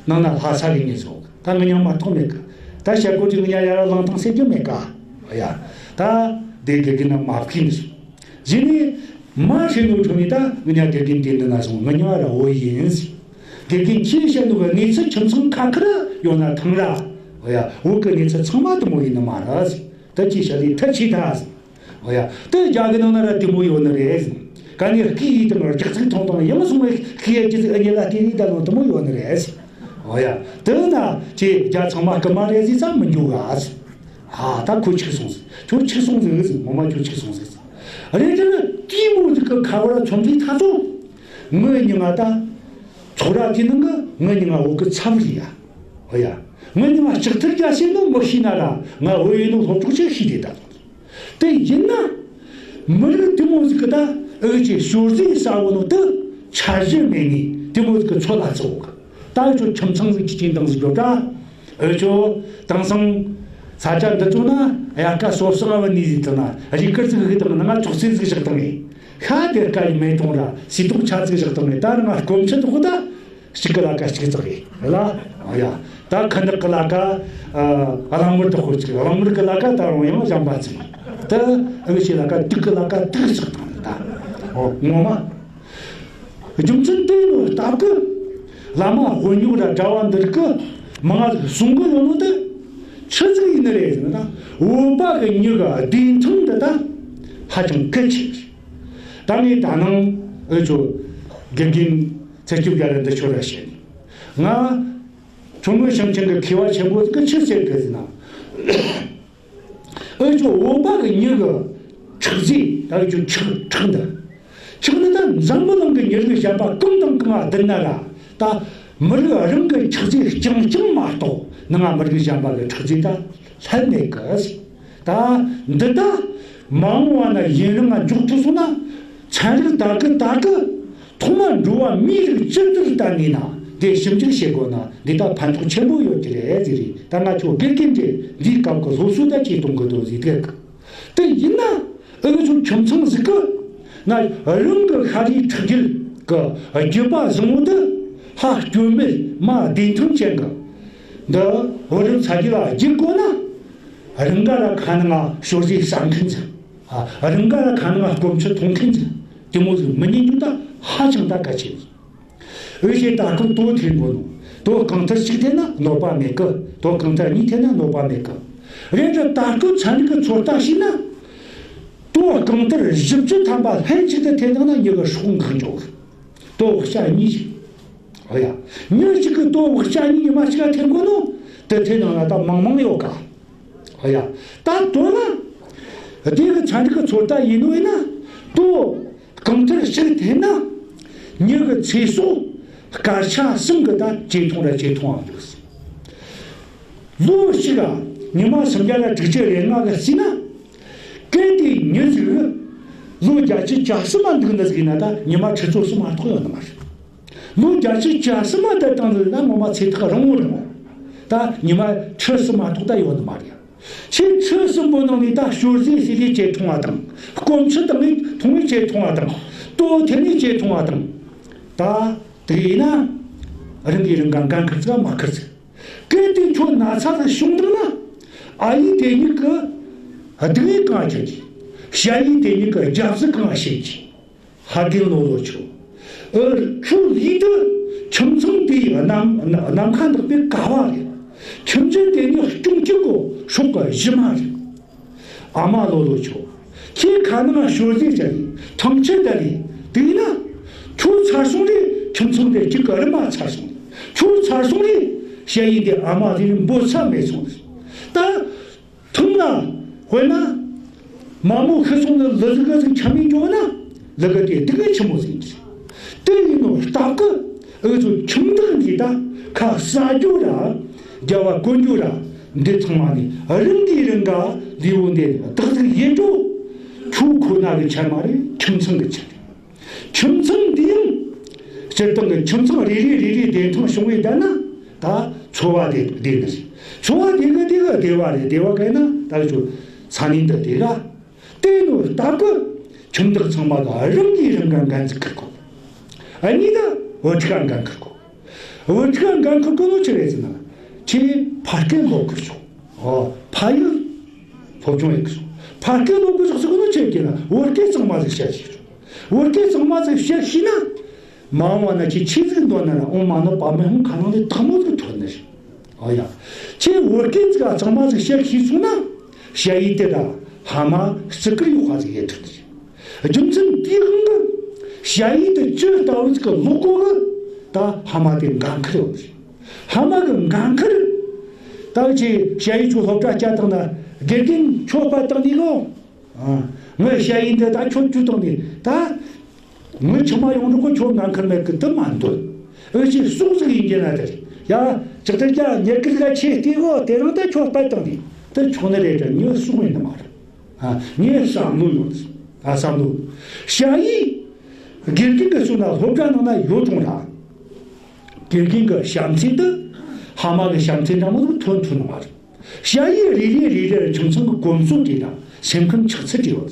ནང་ན་ལྷ་ས་གི་ངེད་ཚོ་ད་ང་ཉམས་མ་ཐོག་མེད་གི། ད་ཤག་སྒོ་ཅིག་ང་ཉ་ཡར་ལངས་དང་ཟེར་རྒྱུ་མེད་ག། ཨ་ཡ། ད་དེ་དགེ་རྒན་ན་མ་བཀིན་ཟེར། གཞི་ནས་མ་ཤེས་ནོ་ཁྲོ་ནས་ད་ང་ཉ་དགེ་རྒན་དེ་འདི་ན་སོང་། ང་ཉ་ར་འོ་ཡིན་ཟེར། དགེ་རྒན་ཁྱེད་བཤད་ནོ་གི་གནས་ཚུལ་ཁྱིམ་ཚང་ཁ་ཁར་ཡོད་ན་ཐང་ར། ཨ་ཡ། བོད་གི་གནས་ཚུལ་ཚང་མ་དེ་མོ་ཡིན་ནི་མ་རེད་ཟེར། ད་ཅི་བྱ་ལས་ཐ་ཆི་ཐ་ཟེར། འོ་ཡ། དེ་རྒྱ་གི་ནང་ན་ར་དེ་མོ་ཡོད་ནི་རེད་ཟེར། ག་ནས་སྐད་ཡིག་དང་རྒྱག་ཚིག་ཐོང་དང་ཡང་སོང་བའི་སྐད་ཡིག་ཅི་ཟིག་ཨ་ཉེ་ལ་དེ་ནི་ད་ལོ་དེ་མོ་ཡོད་ནི་རེད་ཟེར། འོ་ཡ། དེ་ན་ཅི་རྒྱ་ཚང་མ་སྐུ་མ་རེད་ཟེར་ཙམ་མི་འགྱུར་ག་ཟེར། ཨ། ད་ཁོ་ཆིག་སོང་ཟེར། ཁྱོད་ཆིག་སོང་ཟེར་ཟེར། ངོ་མ་ཁྱོད་ཆིག་སོང་ཟེར་ཟེར། རེད་དེ་ནི་དེ་མོ་ཟིག་གི་ཁ་བར་ཚོམ་ཟིག་ཐ་ཚོ། ངོས་ཉི་ང་ད་ཚོགས་ར་དེ་ནང་གི་ངོས་ཉི་ང་འོག་གི་ཚབ་རེད་ཡ། འོ་ཡ། ངོས་ཉི་ང་ལྕགས་ཐར་རྒྱ་སེ་ནི་མི་ཤེས་ན་ར་ང་བོད་ཡིན་ནོ་སློབ་གྲོགས་ཆེ་ཤེས་དེ་ད། དེ་ཡིན་ན། མི་རིགས་དེ་མོ་ཟིག་གི་ད་ཨུ་ཅེ་ཞོར་ཟས་ཟ་བོ་ནོ་དེ་འཆར་གཞི་མེད་ནི་དེ་མོ་ཟིག་གི་ཚོད་ལ་བརྩི་བོ་གི། ད་ཨུ་ཅོ་ཁྱིམ་ཚང་ཟིག་གི་སྐྱིན་དང་ཟིག་ཡོད་ད། ཨུ་ཅོ་དེང་སང་ས་ཆ་འདི་ཚོ་ན་དབྱར་ཁ་སོ་སོ་བ་ནི་ཟིག་དང་ན་རི་ཁར་ཟིག་གི་དང་ན་ང་ཅོག་ཙེ་ཟིག་བཞག་དང་ངེ། ཤ་དེར་ཀ་ཡི་མེ་དོང་ར་སི་ཏོག་ཆ་ཟིག་བཞག་དང་ངེ། ད་ང་སྐོམ་ཆུ་དོག་ད། གཅིག་གི་ལ་ཀ་གཅིག་བཙག་གི་ལ། ཨ་ཡ། ད་ཁ་ནག་གི་ལ་ཀ་ཨ་གླང་མར་དུ་ཁོ་གཅིག་གླང་མར་གི་ལ་ཀ་ད་རུང་ཡང་གཞན་པ་ཚིག་ད་ཨ་བི་ཆི་ལ་ཀ་དུག་གི་ལ་ཀ་དུག་བཙག་དང་ད། ཨོ་ངོ་མ། རྒྱུ་མཚན་དེ་ནོ་སྟབས་ཀི། བླ་མ་དཔོན་ཉོ་ར་གྲྭ་བ་འདིར་ཀི་མང་ང་གསུང་གི་ཡོད་ནོ་དེ། ཆི་ཟིག་ཡིན་ནི་རེད་ཟེར་ན། ད་བོད་པ་གི་མྱི་གི་བདེ་ཐང་འདི་ད་ཧ་ཅང་གལ་ཆེ། ད་ངས་ད་ནང་ཨུ་ཚོ་དགེ་རྒན་ཚེ་སྐྱིད་རྒྱ་རི་འདི་ཁྱོད་ར་བཤད་ནས། ང་ཁྱུང་མོ་ཞིང་ཆེན་གི་མཁས་པ་ཆེན་པོ་ཟིག་གིས་ཆི་ཟེར་གི་ཟེར་ན། ཨུ་ཚོ་བོད་པ་གི་མྱི་གི་ཁྲག་རྫས། ད་ཨུ་ཚོ་ཁྲག་ཁྲག་འདི། ཁྲག་ནི་ད་འཛམ་བུ་གླིང་གི་མྱི་རིགས་གཞན་པ་གང་དང་གང་ང་བསྡུར་ན་ར། ད་མི་རིགས་རང་གི་ཁྲག་རྫས་རྐྱང་རྐྱང་མ་གཏོགས་ནང་ང་མི་རིགས་གཞན་པ་གི་ཁྲག་རྫས་ད་ལྷད་མེད་གི། ད་འདི་ད་མ་འོངས་པ་ན་ཡུན་རིང་ང་འཇོག་ཐུབ་སོང་ན། ཚན་རིག་ད་གི་ད་གི་ཐོག་མ་འགྲོ་བ་མིའི་རིགས་ཅི་ལྟར་བལྟ་ནས་ན་འདི་ཞིབ་འཇུག་བྱེད་དགོས་ན། འདི་ད་ཕན་ཐོགས་ཆེན་པོ་ཡོད་ཀྱི་རེད་ཟེར་རེད། ད་ང་ཚོ་དགེ་རྒན་གྱིས་འདིའི་སྐབས་ཀྱི་སློབ་གསོ་ད་བྱེད་གཏོང་གི་འདུག་ཟེར་གི། དེ་ཡིན་ན་ཨུ་ཚོ་ཁྱིམ་ཚང་ཟིག་གི་ན་རང་གི་ཤ་རུས་ཁྲག་རྒྱུད་ཀྱི་རྒྱུད་པ་བཟང་བོ་འདི་ཧ་སྐྱོན་མེད་མ་བདེ་ཐང་ཅན་གི་འདི་བུ་རབས་ཚ་རྒྱུད་ལ་བརྒྱུད་དགོས་ན། རང་ག་ལ་ཁ་ནང་ང་ཞོར་ཟས་ཟ་མཁན་ཟིག་ཨ། རང་ག་ལ་ཁ་ནང་ང་སྐོམ་ཆུ་འཐུང་མཁན་ཟིག་དེ་མོ་ཟིག་མི་ཉན་རྒྱུ་ད་ཧ་ཅང་ད་གལ་ཆེ། འུ་ཆོས་ད་སྐབས་དོ་ཐེར་དགོས་ནོ། དོ་གང་ཐེར་གཅིག་ཐེར་ན་གནོད་པ་མེད་གི། དོ་གང་ཐེར་གཉིས་ཐེར་ན་གནོད་པ་མེད་གི། རེད་དྲ་ད་སྐབས་ཚན་རིག་གི་ཚོད་ལྟ་བྱས་ན། དོ་གང་ཐེར་བཞི་བཅུ་ཐམ་པ་ལྷན་ཅིག་ཏུ་ཐེར་བཏང་ན་མྱི་གི་སྲོག་འགག་འགྱོ་གི། དོ་བག་ཆགས་གཉིས་ཤིག་ཨོ་ཡ། མྱི་གཅིག་གི་དོ་བག་ཆགས་གཉིས་ཉི་མ་གཅིག་ལ་ཐེར་དགོས་ནོ། དེ་ཐེར་ནང་ལ་ད་མང་མང་ཡོད་ག་ཨོ་ཡ། ད་དོ་ན། དེ་གི་ཚན་རིག་གི་ཚོད་ལྟ་ཡིན་ནོ་ཡིན་ན། དོ་གང་ཐེར་གཅིག་ཐེར་ན། མྱི་གི་ཚེ་སྲོག་སྐར་ཆ་གསུམ་གི་ད་ཇེ་ཐུང་ར་ཇེ་ཐུང་ང་འགྱོ་ཟེར། ལོ་གཅིག་ག་ཉི་མ་སུམ་བརྒྱ་ར་དྲུག་ཅུ་རེ་ལྔ་གི་བརྩིས་ན། གལ་ཏེ་མྱི་ཟིག་ལོ་བརྒྱད་ཅུ་གྱ་གསུམ་མ་འདུག་ནི་ཟིག་ཡིན་ན། ད་ཉི་མ་ཁྲི་ཚོ་གསུམ་མ་གཏོགས་ཡོད་ནི་མ་རེད། ལོ་བརྒྱད་ཅུ་གྱ་གསུམ་མ་དེ་བཏང་ནི་ན་ངོ་མ་ཚེ་ཐག་རིང་བོ་རེད་མོ། ད་ཉི་མ་ཁྲི་གསུམ་མ་གཏོགས་ད་ཡོད་ནི་མ་རེད། ཁྱེད་ཁྲི་གསུམ་པོ་ནང་ནས་ད་ཞོར་ཟས་ཟས་ལས་ཇེ་ཐུང་བ་དང་། སྐོམ་ཆུ་དང་ནས་འཐུང་བས་ཇེ་ཐུང་བ་དང་། ལྟོ་ཐེ་ནས་ཇེ་ཐུང་བ་དང་། ད་དེ་ཡིན་ན་རང་གིས་རང་ག་འགན་འཁུར་ཚིག་མ་འཁུར་ཚིག་གལ་ཏེ་ཁྱོད་ན་ཚ་ཟིག་བྱུང་བཏང་ན། ཨ་ཡེ་དེ་ཉིད་ཀྱི་སྡུག་བསྔལ་གང་ཁྱེར་གྱིས། ཞ་ཡེ་དེ་ཉིད་ཀྱི་རྒྱབ་གཟུགས་གང་བྱེད་ཀྱིས། ཕ་རྒན་ལོ་ལོ་ཆོ། ཨ། ཁྱོད་ཡིད་དུ་ཁྱིམ་ཚང་དེའི་ནམ་ནམ་མཁའ་འདེགས་པའི་ཀ་བ་རེད། ཁྱིམ་རྒྱུད་དེ་ནི་སྐྱོང་བྱེད་གོ་སྲོག་གི་གཞི་མ་རེད། ཨ་མ་ལོ་ལོ་ཆོ། ཁྱེད་ཁ་ནང་ཞོར་ཟས་བྱ་རེད། ཐང་ཆད་ད་རེད། དེས་ན་ཁྱོད་ཚར་སོང་རེད། ཁྱིམ་ཚང་དེ་གཅིག་གི་རི་མ་ཚར་སོང་རེད། ཁྱོད་ཚར་སོང་རེད། ཞ་ཡེ་དེ་ཨ་མ་དེ་ནི་འབོད་ས་མེད་སོང་རེད། ད། ཐུང་ན། དཔེར་ན། མ་མོ་ཤི་སོང་ནི་ལུ་ཟིག་ག་ཟིག་ཁྱམ་མི་འགྱོ་ན། ལུ་ག་དེ་སྡུག་གི་ཆི་མོ་ཟིག་ཡིན་གྱི། དེ་ཡིན་ནོ་སྟབས་ཀི། འུ་ཚོ་ཁྱིམ་བདག་འདི་ད་ཁ་ཟ་རྒྱུ་ར། རྒྱབ་བ་བསྐོར་རྒྱུ་ར། འདི་ཚང་མ་ནི་རང་གིས་རང་ག་ལུས་པོ་འདི་བདག་ཟིག་ཡིན་འགྲོ། ཁྱོད་ཁོ་ན་གི་ཆ་མ་རེད། ཁྱིམ་ཚང་གི་ཆ་རེད། ཁྱིམ་ཚང་འདི་ཡང་སྤྱིར་བཏང་གི་ཁྱིམ་ཚང་རེ་རེ་རེ་རེ་བདེ་ཐང་བྱུང་བའི་བསྡད་ན། ད་འཚོ་བ་བདེ་བདེ་ནི་རེད། འཚོ་བ་བདེ་གི་བདེ་གི་བདེ་བ་རེད། བདེ་བ་ག་ན་ད་ཁྱོད་ས་གནས་འདི་བདེ་ག་དེ་ནོ་སྟབས་ཀི། ཁྱིམ་བདག་ཚང་མ་གི་རང་གིས་རང་ག་འགན་འཛིན་ཁུར་དགོས། ཨ་ནི་ད་བུ་ཕྲུག་ག་འགན་ཁུར་དགོས། བུ་ཕྲུག་ག་འགན་ཁུར་དགོས་ནོ་ཆི་རེད་ཟེར་ན། ཁྱེད་ཕ་སྐད་སློབ་དགོས་ཆོག་ཨོ། ཕ་ཡུལ་སློབ་སྦྱོང་ཡེད་དགོས་ཆོག་ཕ་སྐད་སློབ་དགོས་ཆོག་ཟེར་གོ་ནོ་ཆི་རེད་ཟེར་ན། བོད་སྐད་གཙང་མ་ཟིག་བཤད་ཤེས་ཆོག་བོད་སྐད་གཙང་མ་ཟིག་བཤད་ཤེས་ན། མ་འོངས་པ་ན་ཁྱེད་ཆི་ཟིག་འདོན་ན་ར། འོ་མ་ནི་བ་མི་ཧུང་ཁ་ནང་ནས་ཐག་མོ་ཟིག་ཐོན་ནི་རེད། ཨོ་ཡ། ཁྱེད་བོད་སྐད་ཟིག་གཙང་མ་ཟིག་བཤད་ཤེས་སོང་ན། ཞ་ཡི་དེ་ད་ཕ་མ་བརྩི་བཀུར་ཡོད་པ་ཟིག་ཡེད་ཐུབ་ནི་རེད། རྒྱུ་མཚན་དེའི་དབང་གིས་ཞ་ཡི་དེ་ཇི་ལྟ་བུ་ཟིག་གི་ལོ་གོ་གི་ད་ཕ་མ་དེ་འགན་ཁུར་ཡོད་ནི་རེད། ཕ་མ་གི་འགན་ཁུར། ད་ཁྱེད་ཞ་ཡི་ཁྱོད་སློབ་གྲྭ་བསྐྱལ་བཏང་ན། དགེ་རྒན་ཁྱོད་ཕར་བཏང་ནས་གོ་ཨ། ངའི་ཞ་ཡི་འདི་ད་ཁྱོད་བཅུག་བཏང་ནས་ད། ངའི་ཆུང་མ་ཡོང་འགྲོ་གོ་ཁྱོད་འགན་ཁུར་མེད་གི་དེ་མ་འདོད། འུ་ཅག་ཟོག་ཟིག་ཡིན་གྱི་ན་དེ་རེད། ཡ། ཅག་དེ་རྒྱ་ཉེ་གི་ཟིག་ཆེ་སྟེ་གོ་དེ་རིང་ད་ཁྱོད་ཕར་བཏང་ནས་དེ་ཆོག་ནི་རེད་དྲ། ངའི་ཟོག་ཡིན་ནི་མ་རེད། ཨ། ངའི་བསམ་བློ་ཡོད། ཨ། བསམ་བློ། ཞ་ཡི་དགེ་རྒན་གི་སོ་ན་སློབ་གྲྭ་ནང་ན་ཡོད་རུང་ར། དགེ་རྒན་གི་བྱམས་བརྩེ་འདི་ཕ་མ་གི་བྱམས་བརྩེ་འདྲ་མོ་ཟིག་ཐོན་ཐུབ་ནི་མ་རེད། ཞ་ཡི་རེ་རེ་རེ་རེར་ཁྱིམ་ཚང་གི་གོམས་སྲོལ་བྲིས་དང་སེམས་ཁམས་ཆགས་ཚུལ་བྲིས་ཡོད།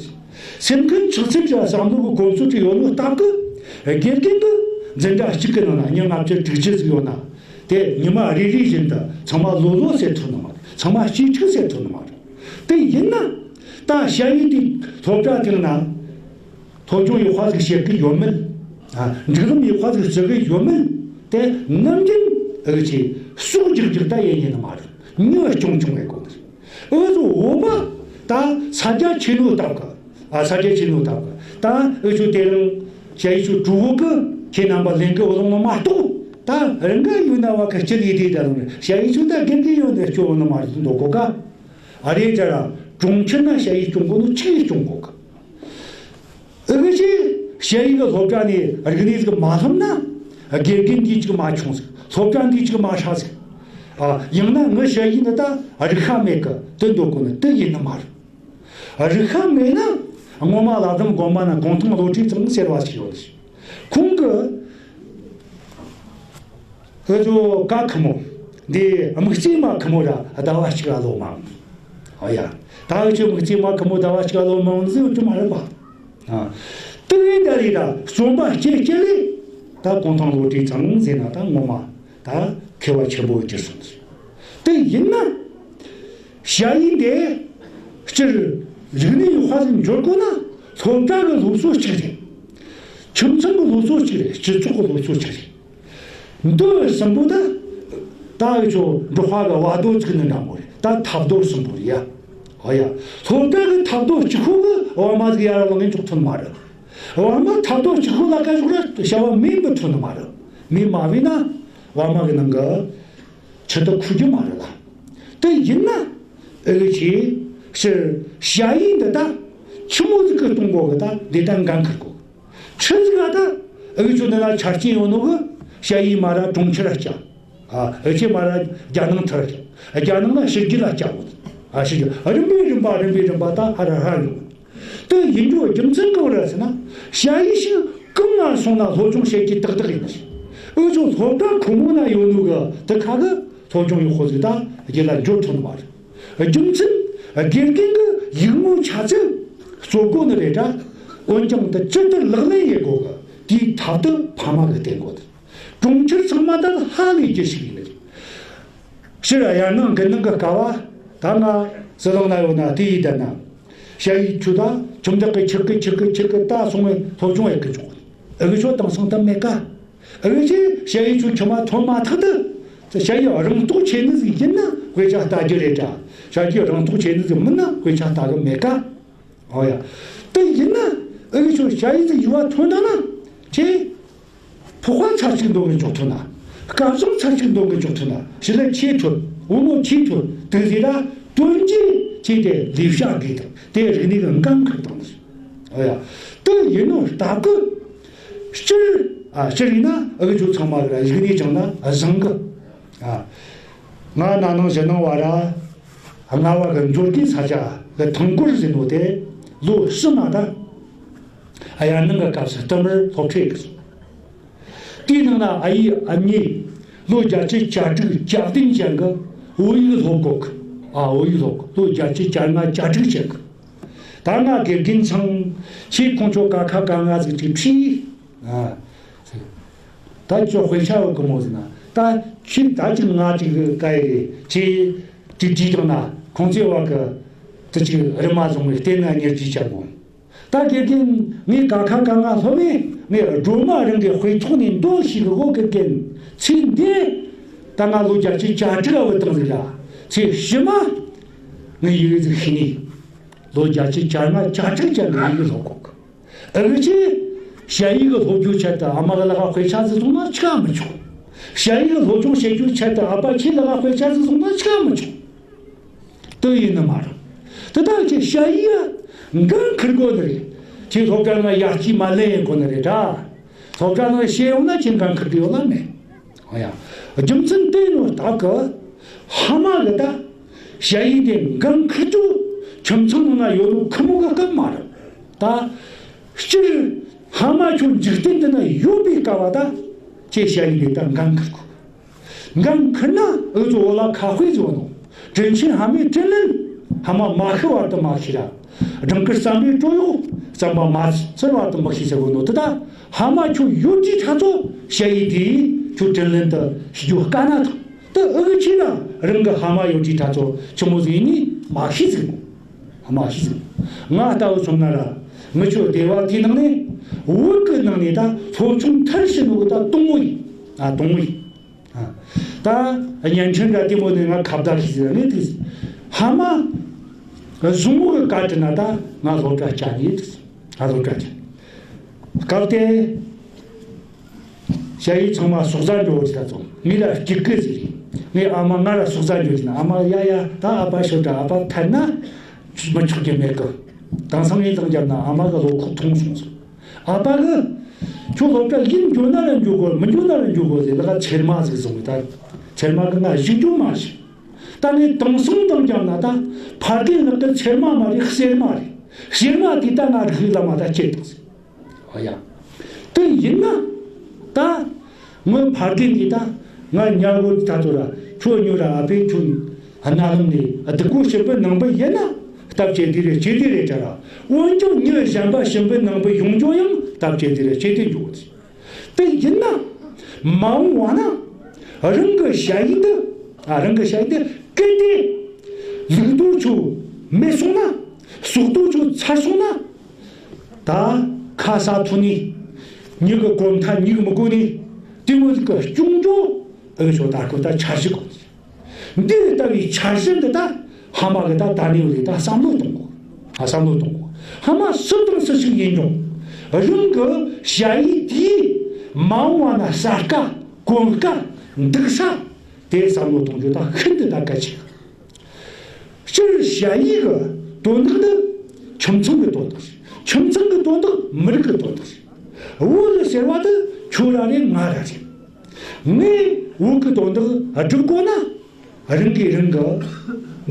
སེམས་ཁམས་ཆགས་ཚུལ་བྲིས་བསམ་བློ་གི་གོམས་སྲོལ་བྲིས་ཡོད་ནོ་སྟབས་ཀི། དགེ་རྒན་གི་འཛིན་གྲྭ་གཅིག་གི་ནང་ན་མྱི་ལྔ་བཅུ་དྲུག་ཅུ་ཟིག་ཡོད་ན། དེ་ཉི་མ་རེ་རེ་བཞིན་དུ་ཚང་མ་ལོ་ལོ་ཟེར་ཐུབ་ནི་མ་རེད། ཚང་མ་གཅེས་ཕྲུག་ཟེར་ཐུབ་ནི་མ་རེད། དེ་ཡིན་ན། ད་ཞ་ཡི་དེ་སློབ་གྲྭ་དེ་ན། སློབ་སྦྱོང་ཡག་པ་ཟིག་བྱེད་གི་ཡོད་མེད། ཨ། སྒྲིག་ལམ་ཡག་པ་ཟིག་བརྩི་གི་ཡོད་མེད། དེ་ནམ་རྒྱུན་འུ་ཅག་ཟོག་རྒྱག་རྒྱག་ད་ཡེད་ཉན་ནི་མ་རེད། ཉི་སྐྱོང་སྐྱོང་བའི་སྒོ་ནས། འུ་ཚོ་འོ་མ་ད་ས་རྒྱ་ཆེ་ནོ་སྟབས་ཀ་ཨ་ས་རྒྱ་ཆེ་ནོ་སྟབས་ཀ་ད་འུ་ཚོ་དེ་རིང་ཞ་ཡི་ཚོ་གྲུ་བོ་གི་ཁྱེད་རྣམ་པ་ལེན་གི་འོ་ལོང་ནོ་མ་གཏོགས། ད་རང་ག་ཡོད་ན་བ་ཁ་ཅི་ལི་དེ་ད་རུང་ཞ་ཡི་ཚོ་ད་དགེ་འདི་ཡོད་ནས་སྐྱོ་བོ་ནོ་མ་རེད་འདོད་གོ་ཀ་ཨ་རེ་ཅ་ར་གྲོང་ཁྱེར་ན་ཞ་ཡི་སྐྱོང་གོ་ནོ་ཆི་ཡི་སྐྱོང་གོ་ཀ་ཨུ་གི་ཅི་ཞ་ཡི་གི་སློབ་གྲྭ་ནས་རིག་གནས་ཟིག་མ་ལྷམ་ན། དགེ་རྒན་འདི་ཅིག་མ་ཆུང་ཟིག་སློབ་གྲྭ་འདི་ཅིག་མ་ཧྲ་ཟིག་ཨ་ཡང་ན་ངི་ཞ་ཡི་འདི་ད་རིག་ཤ་མེད་གི་དེ་འདོད་གོ་ནི་དེ་ཡིན་ནི་མ་རེད། རིག་ཤ་མེད་ན་སྔོན་མ་ལ་དང་གོང་མ་ན་གུང་ཐང་བློ་གྲོས་ཚང་ཟེར་བ་ཞིག་ཡོད་ཟིག་ཁོང་གི་ཁོ་ཚོ་ཀ་ཁི་མོ། འདི་དམིགས་བརྩེ་མ་ཁི་མོ་ར་ཟླ་བ་གཅིག་ལ་ལོ་མང་། ཨོ་ཡ། ད་འུ་ཆོ་དམིགས་བརྩེ་མ་ཁི་མོ་ཟླ་བ་གཅིག་ལ་ལོ་མང་ཟེར་འུ་ཆོ་མ་རེད་པ། ཨ། དེ་ཡིན་ད་རེད་ད་རྩོམ་པ་སྐྱེ་སྐྱེ་ལེ། ད་གུང་ཐང་བློ་གྲོས་ཚང་ཟེར་ན་ད་ངོ་མ་ད་མཁས་པ་ཆེན་པོ་གྱུར་སོང་། དེ་ཡིན་ན། ཞ་ཡི་འདི་སྤྱིར་རིག་གནས་ཡོད་པ་ཟིག་འབྱོར་དགོས་ན་སློབ་གྲྭ་གི་སློབ་གསོ་གཅིག་རེད། ཁྱིམ་ཚང་གི་སློབ་གསོ་གཅིག་རེད། སྤྱི་ཚོགས་གི་སློབ་གསོ་གཅིག་རེད། འདི་གསུམ་པོ་ད་ད་འུ་ཆོ་འབྲོག་པ་གི་བ་རྡོ་བཙུགས་ནི་འདྲ་མོ་རེད། ད་ཐབ་རྡོ་གསུམ་པོ་རེད་ཡ། ཨོ་ཡ། སློབ་གྲྭ་གི་ཐབ་རྡོ་གཅིག་ཁུག་གི་བ་མ་ཟིག་ཡར་ལངས་ནས་འཇོག་ཐུབ་མ་རེད། བ་མ་ཐབ་རྡོ་གཅིག་ཁུག་ལ་ཀ་ཞོག་ར་བྱ་བ་མེ་འབུད་ཐུབ་ནི་མ་རེད། མེ་མ་བུས་ན་བ་མ་གི་ནང་གི་ཆུ་དེ་ཁུག་རྒྱུ་མ་རེད་ལ། དེ་ཡིན་ན་ཨུ་ཆི་ཕྱིར་ཞ་ཡི་འདི་ད་ཆི་མོ་ཟིག་གི་གཏོང་གོ་གི་ད་འདི་ད་འགན་འཁུར་གོ། ཆི་ཟིག་ཨ་ད་ཨུ་ཆོ་འདི་ན་ཆ་རྐྱེན་ཡོད་ནོ་གི་ཞ་ཡི་མ་ར་གྲོང་ཁྱེར་ར་སྐྱ། ཨ་ཨུ་ཆི་མ་ར་རྒྱ་ནང་ཐར་སྐྱ། རྒྱ་ནང་ན་ཕྱི་རྒྱལ་ར་སྐྱ་གོ། ཨ་ཕྱི་རྒྱལ་རིམ་པས་རིམ་པ་རིམ་པས་རིམ་པ་ད་ཧ་ར་ཧ་ཡོང་། དེ་ཡིན་རྒྱུ་རྒྱུ་མཚན་གང་རེད་ཟེར་ན། ཞ་ཡི་ཞིག་གང་ང་སོང་ན་སློབ་སྦྱོང་བྱེད་ཀྱི་ཏག་ཏག་ཡིན་ནི། ཨུ་ཚོ་སློབ་གྲྭ་ཁོ་མོ་ན་ཡོད་ནོ་གི་དེ་ཁ་གི་སློབ་སྦྱོང་ཡག་པོ་ཟིག་ད་རྒྱུད་ལ་འཇོག་ཐུབ་ནི་མ་རེད། རྒྱུ་མཚན་དགེ་རྒན་གི་ཡིག་ངོ་ཆ་ཚང་རྩོད་དགོས་ནི་རེད་ད། འོན་ཀྱང་དེ་ཇི་ལྟར་ལག་ལེན་ཡེད་དགོས་གི་དེའི་ཐབས་དེ་ཕ་མ་གི་བསྟེན་དགོས་ཏེ། གྲོང་ཁྱེར་ཚང་མ་ད་ཧ་ལས་རྒྱུ་ཞིག་ཡིན་ནི་རེད། ཕྱིར་ཡར་ནང་དགུན་ནང་གི་སྐབས་བ་ད་ང་ཟི་ལིང་ན་ཡོད་ན་དེ་ཡིན་ད་ན། ཞ་ཡི་ཁྱོད་ད་ཁྱིམ་བདག་གི་ཁྱི་གི་ཁྱི་གི་ཁྱི་གི་ད་སོང་བའི་སློབ་སྦྱོང་ཡེད་གི་འཇོག་ཨུ་གི་ཆོ་དེང་སང་ད་མེད་ཀ་ཨུ་གི་ཆི་ཞ་ཡི་ཆོ་ཁྱི་མ་ཐོན་མ་ཐག་ཏུ། ཞ་ཡི་རང་རྟོགས་ཆེ་ནི་ཟིག་ཡིན་ན་དཔེ་ཆ་ལྟ་རྒྱུ་རེད་ད། ཞ་ཡི་རང་རྟོགས་ཆེ་ནི་ཟིག་མིན་ན་དཔེ་ཆ་ལྟ་གི་མེད་ཀ་ཨོ་ཡ། དེ་ཡིན་ན་ཨུ་གི་ཆོ་ཞ་ཡི་ཟིག་ཡུ་བ་ཐོན་ད་ན་ཁྱེད། ཕོ་བ་ཚར་གཅིག་འདོན་གི་འཇོག་ཐུབ་ན། སྐལ་བཟང་ཚར་གཅིག་འདོན་གི་འཇོག་ཐུབ་ན། ཞི་ལི་ཆེ་ཐུབ། བུ་མོ་ཆེ་ཐུབ། དེ་ཟེར་ར་དོན་གྱིས་ཁྱེད་དེ་ལས་བྱ་དགོས་དང་དེ་རིག་གནས་གི་འགན་འཁུར་དང་། ཨོ་ཡ། དེ་ཡིན་ནོ་སྟབས་གི་སྤྱིར་ཨ་སྤྱིར་ཡིན་ན་ཨུ་གི་ཆོ་ཚང་མ་གི་ར་རིག་གནས་སྦྱངས་ན་བཟང་གི་ཨ། ང་ན་ནིང་གཞེས་ནིང་བར་ར་རྔ་བ་གི་མཛོད་དགེ་ས་ཆ་གི་ཐང་སྐོར་ཟེར་ནོ་དེ་ལོ་གསུམ་མ་ད། ཨ་ཡར་ནང་གི་སྐབས་སུ་བསྟུད་མར་སློབ་ཁྲིད་གི་སོང་། དེའི་ནང་ན་ཨ་ཡེ་ཨ་མྱེས་ལོ་བརྒྱད་ཅུ་གྱ་དྲུག་གྱ་བདུན་ཅན་གི་བོད་ཡིག་སློབ་གོ་གི་ཨ་བོད་ཡིག་སློབ་གི་ལོ་བརྒྱད་ཅུ་གྱ་ལྔ་གྱ་དྲུག་ཅན་གི་ད་ང་དགེ་རྒན་ཚང་ཁྱེད་ཁོང་ཚོ་ཀ་ཁ་ག་ང་ཟིག་ཅིག་ཕྱིས། ཨ། ད་ཁྱོད་དཔེ་ཆ་ཡོད་གི་མོ་ཟེར་ན། ད་ཁྱེད་ད་ཅིག་ང་ཅིག་གི་ཀ་ཡེ་རེད། ཁྱེད་ཅིག་བྲིས་བཏང་ན་ཁོང་ཚོའི་བར་གི་དེ་ཅིག་རི་མ་བཟུང་བའི་རྟེན་ན་ཉེར་གཅིག་བྱ་དགོས། ད་དགེ་རྒན་ངས་ཀ་ཁ་ག་ང་སློབ་མས་ངས་སྒྲོལ་མ་རང་གི་དཔེ་ཐོག་ནས་འདོན་ཞིག་གི་འོ་དགེ་རྒན་ཚེ་འདི་ད་ང་ལོ་བརྒྱད་ཅུ་གྱ་དྲུག་ལ་བུད་བཏང་ཟིག་ར་ཚེ་ཕྱི་མ་ངས་ཡི་གེ་ཟིག་ཤེས་ནས་ལོ་བརྒྱད་ཅུ་གྱ་ལྔ་གྱ་དྲུག་ཅན་གི་ཡི་གེ་སློབ་གོ་གི་ཨ་གི་ཅི། ཞ་ཡི་གི་སློབ་རྒྱུའི་ཆེད་དུ་ཨ་མ་གི་ལག་ག་དཔེ་ཆ་ཟིག་བཟུང་ན་ཆི་ག་མི་ཆོག་ཞ་ཡི་གི་སློབ་སྦྱོང་བྱེད་རྒྱུའི་ཆེད་དུ་ཨ་ཕ་ཁྱེད་ལག་ག་དཔེ་ཆ་ཟིག་བཟུང་ན་ཆི་ག་མི་ཆོག་དེ་ཡིན་ནི་མ་རེད། དེ་ལྟར་ཁྱེད་ཞ་ཡི་ཡ་འགན་འཁུར་དགོས་ནི་རེད། ཁྱེད་སློབ་གྲྭ་ནང་ཡར་སྐྱེས་མ་ལེན་ཡེད་དགོས་ནི་རེད་ད། སློབ་གྲྭ་ནང་ཤེས་ཡོང་ན་ཁྱེད་འགན་འཁུར་གི་ཡོད་ལ་མེད། ཨོ་ཡ། རྒྱུ་མཚན་དེ་ནོ་སྟབས་གི་ཕ་མ་གི་ད་ཞ་ཡི་དེ་འགན་འཁུར་རྒྱུ་ཁྱིམ་ཚང་ནང་ན་ཡོད་ནོ་ཁུ་མོ་གི་སྐབས་མ་རེད། ད་སྤྱིར་ཕ་མ་ཁྱོད་འཇིག་རྟེན་འདི་ན་ཡོད་པའི་སྐབས་བ་ད་ཁྱེད་ཞ་ཡི་དེ་ད་འགན་འཁུར་དགོས། འགན་འཁུར་ན་འུ་ཚོ་བོད་ལ་ཁ་དཔེ་བཟོ་ནོ། དྲིན་ཆེན་ཕ་མའི་དྲིན་ལན་ཕ་མ་མ་ཤི་བར་དུ་མ་ཤེས་ར། སྦྲང་དཀར་བསམ་པའི་སྤྲོ་གཡོག་བསམ་པ་མ་ཚར་བར་དུ་མི་ཤེས་ཟེར་གོ་ནོ་དེ་ད་ཕ་མ་ཁྱོད་ཡོད་དུས་ད་ཚོ་ཞ་ཡི་དེས་ཁྱོད་དྲིན་ལན་དུ་ཞུ་རྒྱུ་དཀའ་ན་ཐང་དུ་ཨུ་གི་ཁྱེད་ར་རང་གི་ཕ་མ་ཡོད་དུས་ད་ཚོ་ཆི་མོ་ཟིག་ཡིན་ནི་མ་ཤེས་ཟིག་མ་ཤེས་ཟིག་ང་ལྟ་བུ་སོང་ན་ར་ངི་ཆོ་སྡེ་བ་དེའི་ནང་ནས་བོད་གི་ནང་ནས་ད་སློབ་ཆུང་མཐར་ཕྱིན་ནོ་གི་ད་དང་བོ་ཡིན། ཨ་དང་བོ་ཡིན། ད་ བརྙན་འཕྲིན་འདྲ་དེ་མོ་ནས་ང་ཁ་བརྡ་ཞིག་ཟེར་ནས་དེ་ཕ་མ་བཟང་མོ་གི་བཀའ་དྲིན་ན་ད་ང་སློབ་གྲྭ་བསྐྱལ་ནས་དེ་ང་སློབ་གྲྭ་བསྐྱལ། སྐབས་དེ་ཞ་ཡི་ཚང་མ་སོག་རྩ་འགྲོ་བ་ཞིག་ད་ཚོ་ངས་ལ་སྐྱིད་སྐད་ཟིག་རེད། ངའི་ཨ་མ་ང་ལ་སོག་རྩ་འགྲོ་ཞིག་ན་ཨ་མ་ཡ་ཡ་ད་ཨ་ཕ་ཤོད་དྲ་ཨ་ཕ་ཐར་ན་མི་ཆོག་གི་མེད་གི། དེང་སང་ངས་དང་རྒྱབ་ན་ཨ་མ་གི་བློ་ཁོག་ཐུང་སོང་སོང་། ཨ་ཕ་གི་ཁྱོད་སློབ་གྲྭ་ཡིན་འགྱོ་ན་ར་འགྱོ་དགོས་མི་འགྱོ་ན་ར་འགྱོ་དགོས་ཟེར་ལ་ཁ་ཚེར་མ་ཟིག་བཟུང་བས་ད་ཚེར་མ་གི་ང་བཞུགས་རྒྱུ་མ་བྱེད། ད་ངས་དེང་སང་དང་རྒྱབ་ན་ད་ཕ་རྒན་ལག་གི་ཚེར་མ་མ་རེད་གསེར་མ་རེད། གསེར་མ་དེ་ད་ང་རིག་ལ་མ་ད་སྐྱེས་དང་ཟེར། ཨོ་ཡ། དེ་ཡིན་ན་ད་ངོ་ཕ་རྒན་གྱིས་ད་ང་ཉལ་གོ་ད་ཚོ་ར་ཁྱོད་ཉོ་ར་ཨ་ཕས་ཁྱོད་རྣ་ལམ་ནས་སྡུག་གོ་ཞིམ་པོ་ནང་པ་ཡིན་ན་སྟབས་བཅས་དེ་རེད་བཅས་དེ་རེད་ད་ར། འོན་ཀྱང་མྱི་གཞན་པ་ཞིམ་པོ་ནང་པ་ཡོང་རྒྱུ་ཡང་སྟབས་བཅས་དེ་རེད་བཅས་དེ་འགྱོ་གི། དེ་ཡིན་ན་མ་འོངས་བ་ན་རང་གི་ཞ་ཡི་འདི་ཨ་རང་གི་ཞ་ཡི་འདི་གལ་ཏེ་ལུག་རྡོ་ཆུ་མེད་སོང་ན་སོག་རྡོ་ཆུ་ཚར་སོང་ན། ད་ཁ་ས་ཐོན་ནས་མྱི་གི་གོམ་ཐ་མྱི་གི་མི་གོ་ནས་དེ་མོ་གི་སྐྱོང་རྒྱུ་ཨེ་ཆོ་ད་ཁོ་ད་འཆར་གཞི་གོ། འདི་ལྟ་བུའི་འཆར་གཞི་འདི་ད་ཕ་མ་གི་ད་ད་ནི་ཡོད་ལས་ད་བསམ་བློ་གཏོང་དགོས། ཨ་བསམ་བློ་གཏོང་དགོས། ཕ་མ་སུ་དང་སུ་ཞིག་ཡིན་རུང་རང་གི་ཞ་ཡི་དེའི་མ་འོངས་བ་ན་ཟ་དཀའ་གོན་དཀའ་འདུག་ས་དེ་བསམ་བློ་གཏོང་རྒྱུ་ད་ཤིན་ཏུ་ད་གལ་ཆེ། སྤྱིར་ཞ་ཡི་གི་དོན་དག་ནི་ཁྱིམ་ཚང་གི་དོན་དག་རེད། ཁྱིམ་ཚང་གི་དོན་དག་མི་རིགས་ཀྱི་དོན་དག་རེད། བོད་ཟེར་བ་དེ་ཁྱོད་ར་རེད་ང་ར་རེད། ངས་བོད་ཀྱི་དོན་དག་སྒྲུབ་དགོས་ན་རང་གིས་རང་གི་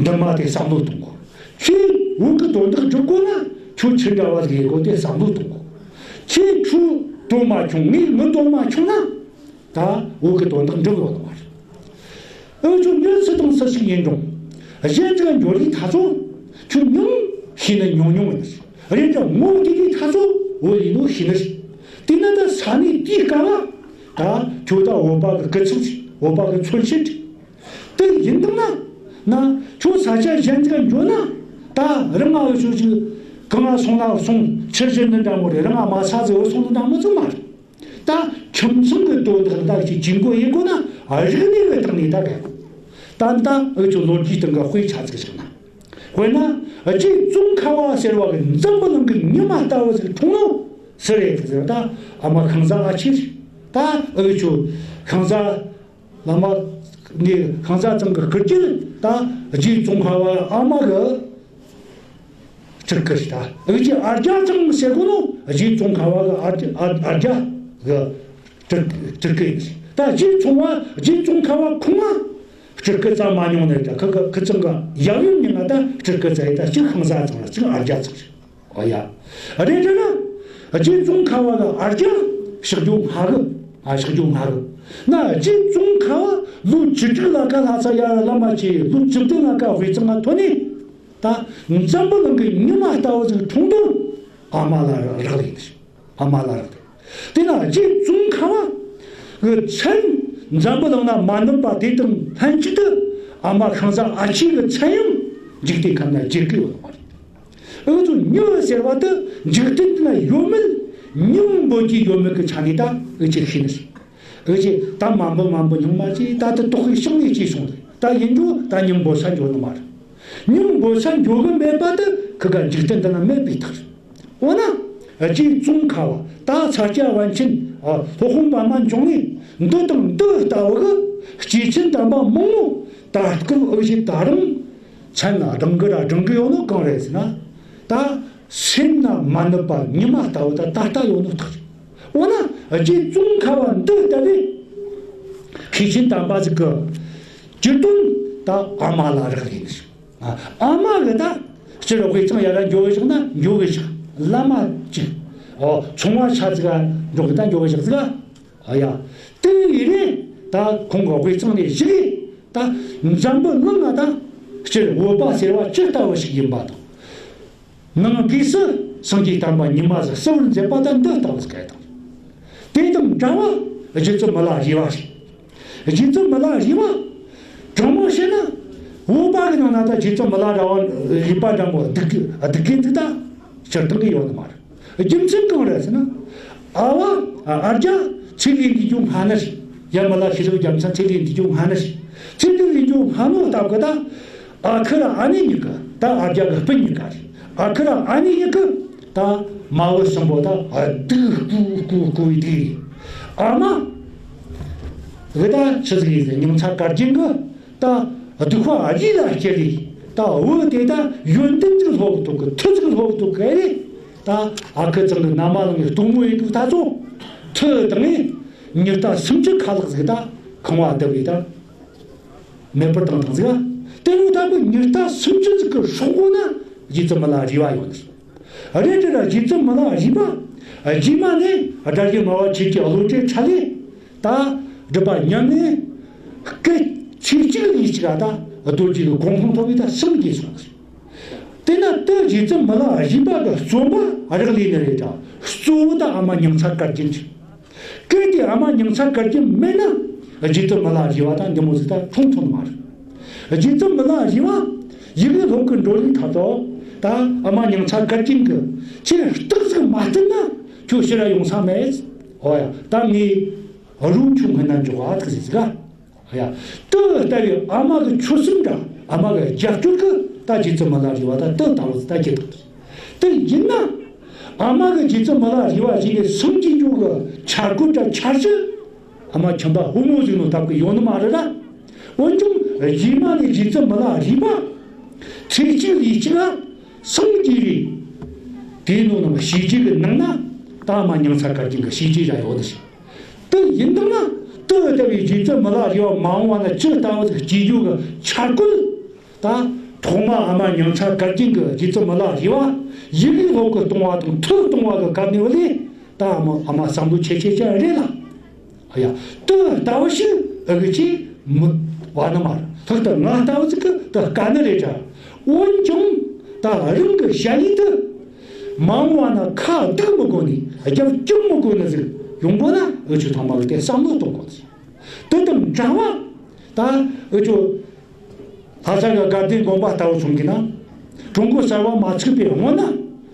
འདུན་མ་དེ་བསམ་བློ་གཏོང་དགོས། ཁྱེད་བོད་ཀྱི་དོན་དག་སྒྲུབ་དགོས་ན་ཁྱོད་ཁྱི་འདྲ་བ་ཟིག་ཡིན་དགོས་དེ་བསམ་བློ་གཏོང་དགོས། ཁྱེད་ཁྱོད་དོན་མ་བྱུང་ངས་ངའི་དོན་མ་བྱུང་ན། ད་བོད་ཀྱི་དོན་དག་འགྲུབ་ཡོང་ནི་མ་རེད། འུ་ཆོ་མྱི་སུ་དང་སུ་ཞིག་ཡིན་རུང་གཞན་ཅིག་འགྱོ་ལི་ཐ་ཚོ་ཁྱོད་ཉུང་ཤེས་ནི་ཉུང་ཉུང་ཡིན་རེད། ཀྱང་ངོ་དེ་གི་ཐ་ཚོ་བོད་ཡིན་ནོ་ཤེས་ནི་རེད། དེ་ན་ད་ས་གནས་དེའི་སྐབས་ད་ཁྱོད་ད་བོད་པ་གི་སྐུ་ཚབ་བོད་པ་གི་མཚོན་བྱེད་དེ་ཡིན་དང་ན་ན་ཁྱོད་ས་ཆ་གཞན་ཅིག་འགྱོ་ན་ད་རང་ང་འུ་ཆོ་ཅིག་གང་ང་སོང་ན་སོང་ཕྱིར་བཞིན་ནི་འདྲ་མོ་རེད། རང་ང་མ་ས་ཟེར་བ་སོང་ནི་འདྲ་མོ་ཙམ་མ་རེད། ད་ཁྱིམ་ཚང་གི་དོན་དག་ལ་ཅིག་ཇུས་འགོད་ཡེད་དགོས་ན་རིག་གནས་ཀྱི་སྟེང་ནས་ད་ག་ད་ད་འུ་ཆོ་ལོ་རྒྱུས་སྟེང་གི་དཔེ་ཆ་ཚིག་བཞག་ན། དཔེར་ན་རྗེ་ཙོང་ཁ་བ་ཟེར་བ་གི་འཛམ་བུ་གླིང་གི་ཉི་མ་ལྟ་བུ་ཟིག་འཁྲུངས་ནོ་སུ་རེད་ཟེར་ད་ཨ་མ་ཤིང་བཟའ་ཨ་ཕྱི་རེད། ད་འུ་ཆོ་ཤིང་བཟའ་བླ་མ་ནས་ཤིང་བཟའ་ཚང་གི་སྐུ་སྐྱེ་ད་རྗེ་ཙོང་ཁ་བ་ཨ་མ་གི་སྤྲུལ་སྐུ་རེད་ད། འུ་ཅག་ཨ་རྒྱ་ཚང་ཟེར་གོ་ནོ་རྗེ་ཙོང་ཁ་བ་གི་ཨ་རྒྱ་ཨ་ཨ་རྒྱ་གི་སྤྲུལ་སྤྲུལ་སྐུ་ཡིན། ད་རྗེ་ཙོང་བ་རྗེ་ཙོང་ཁ་བ་ཁོང་ང་སྤྲུལ་སྐུ་བཙལ་མ་མྱོང་ནས་ད་ཁི་ཁི་ཁི་ཚང་གི་ཡབ་ཡུམ་གཉིས་ང་ད་སྤྲུལ་སྐུ་བཙལ་ཡི་ད་གཅིག་ཤིང་བཟའ་ཚང་ལ་གཅིག་ཨ་རྒྱ་ཚང་རེད། ཨོ་ཡ། རེད་རེད་ན། རྗེ་ཙོང་ཁ་བ་གི་ཨ་རྒྱ་ཕྱག་རྒྱུ་སྔ་གི་ཨ་ཕྱག་རྒྱུ་སྔ་གི་ན་རྗེ་ཙོང་ཁ་བ་ལོ་བཅུ་དྲུག་ལ་ཀ་ལྷ་ས་ཡར་བླ་མ་བྱས་ལོ་བཅུ་བདུན་ལ་ཀ་དབུས་གཙང་ང་ཐོན་ནས། ད་འཛམ་བུ་གླིང་གི་ཉི་མ་ལྟ་བུ་ཟིག་འཁྲུངས་དོན་ཨ་མ་ལ་རག་ལས་ཡིན། ཨ་མ་ལ་རག་ལས། དེ་ན་རྗེ་ཙོང་ཁ་བ་གི་མཚན་འཛམ་བུ་གླིང་ན་མ་ནུབ་པ་དེ་དང་ལྷན་ཅིག་ཏུ་ཨ་མ་ཤིང་བཟའ་ཨ་ཕྱི་གི་མཚན་ཡང་འཇིག་རྟེན་ཁམས་ན་བརྗེད་གི་ཡོད་པ་རེད། འུ་ཚོ་མྱི་ཟེར་བ་དེ་འཇིག་རྟེན་འདི་ན་ཡོད་མེད་མྱིང་འབོད་ཀྱི་ཡོད་མེད་ཀྱི་ཆ་ནས་ད་འུ་ཅག་ཤེས་ནི་རེད། འུ་ཅག་ད་མ་འབོད་མ་འབོད་ཉུང་མ་ཅིག་ད་དེ་དོགས་པའི་ཤིང་ནས་སྐྱེས་སོང་རེད། ད་ཡིན་རྒྱུ་ད་མྱིང་འབོད་ས་འགྱོ་ནི་མ་རེད། མྱིང་འབོད་ས་འགྱོ་གི་མེད་པ་དེ་ཁི་ག་འཇིག་རྟེན་འདི་ན་མེད་པའི་རྟགས་རེད། འོ་ན་རྗེ་ཙོང་ཁ་བ་ད་ས་སྐྱ་པཎ་ཆེན་སློབ་དཔོན་པདྨ་འབྱུང་གནས་འདི་དང་འདི་ལྟ་བུ་གི་སྐྱེས་ཆེན་དམ་པ་མང་པོ་ད་སྐབས་འུ་ཅག་ད་རུང་མཚན་ལ་སྦྲང་གི་ར་སྦྲང་གི་ཡོད་ནོ་གང་རེད་ཟེར་ན། ད་སེམས་ན་མ་ནུབ་པ་ཉི་མ་ལྟ་བུ་ད་ད་ལྟ་ཡོད་ནོ་རྟགས་རེད། འོ་ན་རྗེ་ཙོང་ཁ་བ་འདི་ལྟ་བུའི་མཁས་ཆེན་དམ་པ་ཟིག་གི་སྤྱི་དོན་ད་ཨ་མ་ལ་རག་ལས་ནི། ཨ་མ་གི་ད་སྤྱིར་དབུས་གཙང་ཡར་ར་འགྱོ་གི་བཞག་ན་འགྱོ་གི་བཞག་བླ་མ་གཅིག་ཨོ་ཚོང་བ་ཆ་ཟིག་ག་འགྱོ་གི་ད་འགྱོ་གི་བཞག་ཟིག་ཨ་ཡ། དེ་ཡིན་རེད། ད་ཁོང་གི་དབུས་གཙང་ནས་བཞུགས་ཡས་ད་འཛམ་བུ་གླིང་ང་ད་སྤྱིར་བོད་པ་ཟེར་བ་ཇི་ལྟ་བུ་ཞིག་ཡིན་པ་དང་། ནང་སྒོས་སུ་སངས་རྒྱས་བསྟན་པ་ཉི་མ་ཟིག་གསལ་བར་མཛད་པ་ད་འདི་ལྟ་བུ་ཟིག་ག་དང་། དེ་དང་འདྲ་བ་རྗེ་བཙུན་མི་ལ་རས་པ་རེད། རྗེ་བཙུན་མི་ལ་རས་པ་དྲང་མོ་བཤད་ན་བོད་པ་གི་ནང་ན་ད་རྗེ་བཙུན་མི་ལ་རས་པ་རས་པ་འདྲ་མོ་སྡུག་སྡུག་གི་འདུག་ད་སྤྱིར་བཏང་གི་ཡོད་ནི་མ་རེད། རྒྱུ་མཚན་གང་རེད་ཟེར་ན། ཨ་བ་ཨ་རྒྱ་ཚེ་གི་འདི་རྒྱུ་སྔ་ན་ཞིག་ཡ་མི་ལ་ཤི་ལོ་རྒྱ་མཚན་ཚེ་ལས་འདི་ཅུང་སྔ་ན་ཞིག་ཚེ་ལས་འདི་ཅུང་སྔ་ནོ་སྟབས་གི་ད། ཨ་ཁུ་ར་ཨ་ནེ་གཉིས་ཀ་ད་ཨ་རྒྱ་གི་སྤུན་གཉིས་ཀ་རེད། ཨ་ཁུ་ར་ཨ་ནེ་གཉིས་ཀ་ད་མ་བུ་གསུམ་པོ་ད་སྡུག་ཀུ་ཀུ་ཀུ་ཡི་དུས་རེད། ཨ་མ་གི་ད་ཆི་ཟིག་ཡིན་ཟེར། མྱིང་ཚ་བཀའ་བརྒྱུད་གི་ད་སྡུག་པ་རི་ལ་སྐྱེལ་ལི། ད་བུ་དེ་ད་ཡོན་ཏན་ཅིག་སློབ་ཐུབ་གི། མཐུ་ཅིག་སློབ་ཐུབ་གི་རེད། ད་ཨ་ཁུ་ཚང་གི་མནའ་མ་ལ་ངས་སྟོང་མོ་ཡིན་གི། ད་ཚོ་མཐུ་དང་ངས་ཉི་ལྟ་སུམ་ཅུ་ཁ་ལག་ཟིག་ད་ཁང་བ་བརྡབ་བས་ད་མེད་པར་བཏང་བཏང་ཟིག་དེ་ནས་ད་བུ་ཉི་ལྟ་སུམ་ཅུ་ཟིག་གི་སྲོག་གོ་ན་རྗེ་བཙུན་མི་ལ་རས་པ་ཡོད་ནི་རེད། དེ་ལ་རྗེ་བཙུན་མི་ལ་རས་པ་རྗེས་མ་ནས་དགྲ་བགེགས་མ་བ་ཆོས་ཀྱི་བློ་གྲོས་འཕྲལ་ལས་ད་སྒྲུབ་པ་ཉམས་ནས་སྐད་ཚིག་གཅིག་ལས་གཅིག་ད་རྡོ་རྗེ་གི་གོ་འཕང་ཐོབ་པའི་ད་སངས་རྒྱས་སོང་ཟིག་དེ་ན་ད་རྗེ་བཙུན་མི་ལ་རས་པ་གི་བརྩོན་པ་རག་ལས་ནི་རེད། ད་གཙོ་བོ་ད་ཨ་མ་མྱིང་ཚ་བཀའ་བརྒྱུད་རེད། གལ་ཏེ་ཨ་མ་མྱིང་ཚ་བཀའ་བརྒྱུད་མེད་ན་རྗེ་བཙུན་མི་ལ་རས་པ་ད་འདི་མོ་ཟིག་ད་འཁྲུངས་ཐུབ་ནི་མ་རེད། རྗེ་བཙུན་མི་ལ་རས་པ་ཡི་གེ་སློབ་གི་འགྲོ་ལུགས་ཐ་དོ་ད་ཨ་མ་མྱིང་ཚ་བཀའ་བརྒྱུད་གི་ཆེས་རྟགས་ཟིག་མ་བསྟན་ན་ཁྱོད་ཕྱིར་ར་ཡོང་ས་མེད། ཨོ་ཡ་ད་ངས་རུ་ཁྱོད་སྔོན་ན་འཇོག་ཨ་ཐུག་ཟིག་ཟིག་ཨ། ཡ། དེ་ལྟ་བུའི་ཨ་མ་གི་ཆོད་སེམས་དང་ཨ་མ་གི་རྒྱབ་སྐྱོར་གི་ད་རྗེ་བཙུན་མི་ལ་རས་པ་ད་དེ་ལྟ་བུ་ད་སྐྱེ་ཐུབ། དེ་ཡིན་ན་ཨ་མ་གི་རྗེ་བཙུན་མི་ལ་རས་པ་ཞིག་གི་སངས་རྒྱས་འགྱུར་གི་འཆར་སྒོ་དང་འཆར་གཞི་ཨ་མ་ཁྱིམ་པ་ཕོ་མོ་ཟིག་ནོ་སྟབས་གི་ཡོད་ནི་མ་རེད་ལ། འོན་ཀྱང་རྗེས་མ་ནས་རྗེ་བཙུན་མི་ལ་རས་པ་ཚེ་གཅིག་ལས་གཅིག་ལ་སངས་རྒྱས་རེད། དེ་ནོ་ནང་བྱས་རྗེས་གི་ནང་ན་ད་ཨ་མ་མྱིང་ཚ་བཀའ་བརྒྱུད་གི་བྱས་རྗེས་ར་ཡོད་ནི་ཞིག་དེ་ཡིན་དང་ན་དེ་ལྟ་བུའི་རྗེ་བཙུན་མི་ལ་རས་པ་མ་འོངས་པ་ན་ཅི་ལྟ་བུ་ཟིག་སྐྱེ་རྒྱུ་གི་འཆར་བཀོད་ད་ཐོག་མ་ཨ་མ་མྱིང་ཚ་བཀའ་བརྒྱུད་གི་རྗེ་བཙུན་མི་ལ་རས་པ་ཡི་གེ་སློབ་གི་གཏོང་བ་དང་མཐུ་གཏོང་བ་གི་སྐབས་ནས་བུ་ལས་ད་ཨ་མ་ཨ་མ་བསམ་བློ་ཆེ་ཆེ་ཅན་རེད་ལ། ཨ་ཡ། དེ་ལྟ་བུ་ཞིག་ཨ་གི་ཅིག་མི་བ་ནི་མ་རེད། ཐག་ཏུ་ང་ལྟ་བུ་ཅིག་གི་དེ་དཀའ་ནི་རེད་དྲ། འོན་ཀྱང་ད་རང་གི་ཞ་ཡི་དེ་མ་འོངས་པ་ན་ཁ་བདུག་མི་དགོས་ནི་རྒྱབ་སྐྱོར་མི་དགོས་ནི་ཟིག་ཡོང་དགོས་ན་འུ་ཆོ་ཚང་མ་གི་དེ་བསམ་བློ་གཏོང་དགོས། དེ་དང་འདྲ་བ་ད་འུ་ཆོ་ལྷ་ས་གི་དགའ་ལྡན་དགོན་པ་ལྟ་བུ་ཚོ་གི་ནང་ཀྲུང་གོ་གསར་བ་མ་ཚུགས་པའི་སྔོན་ན་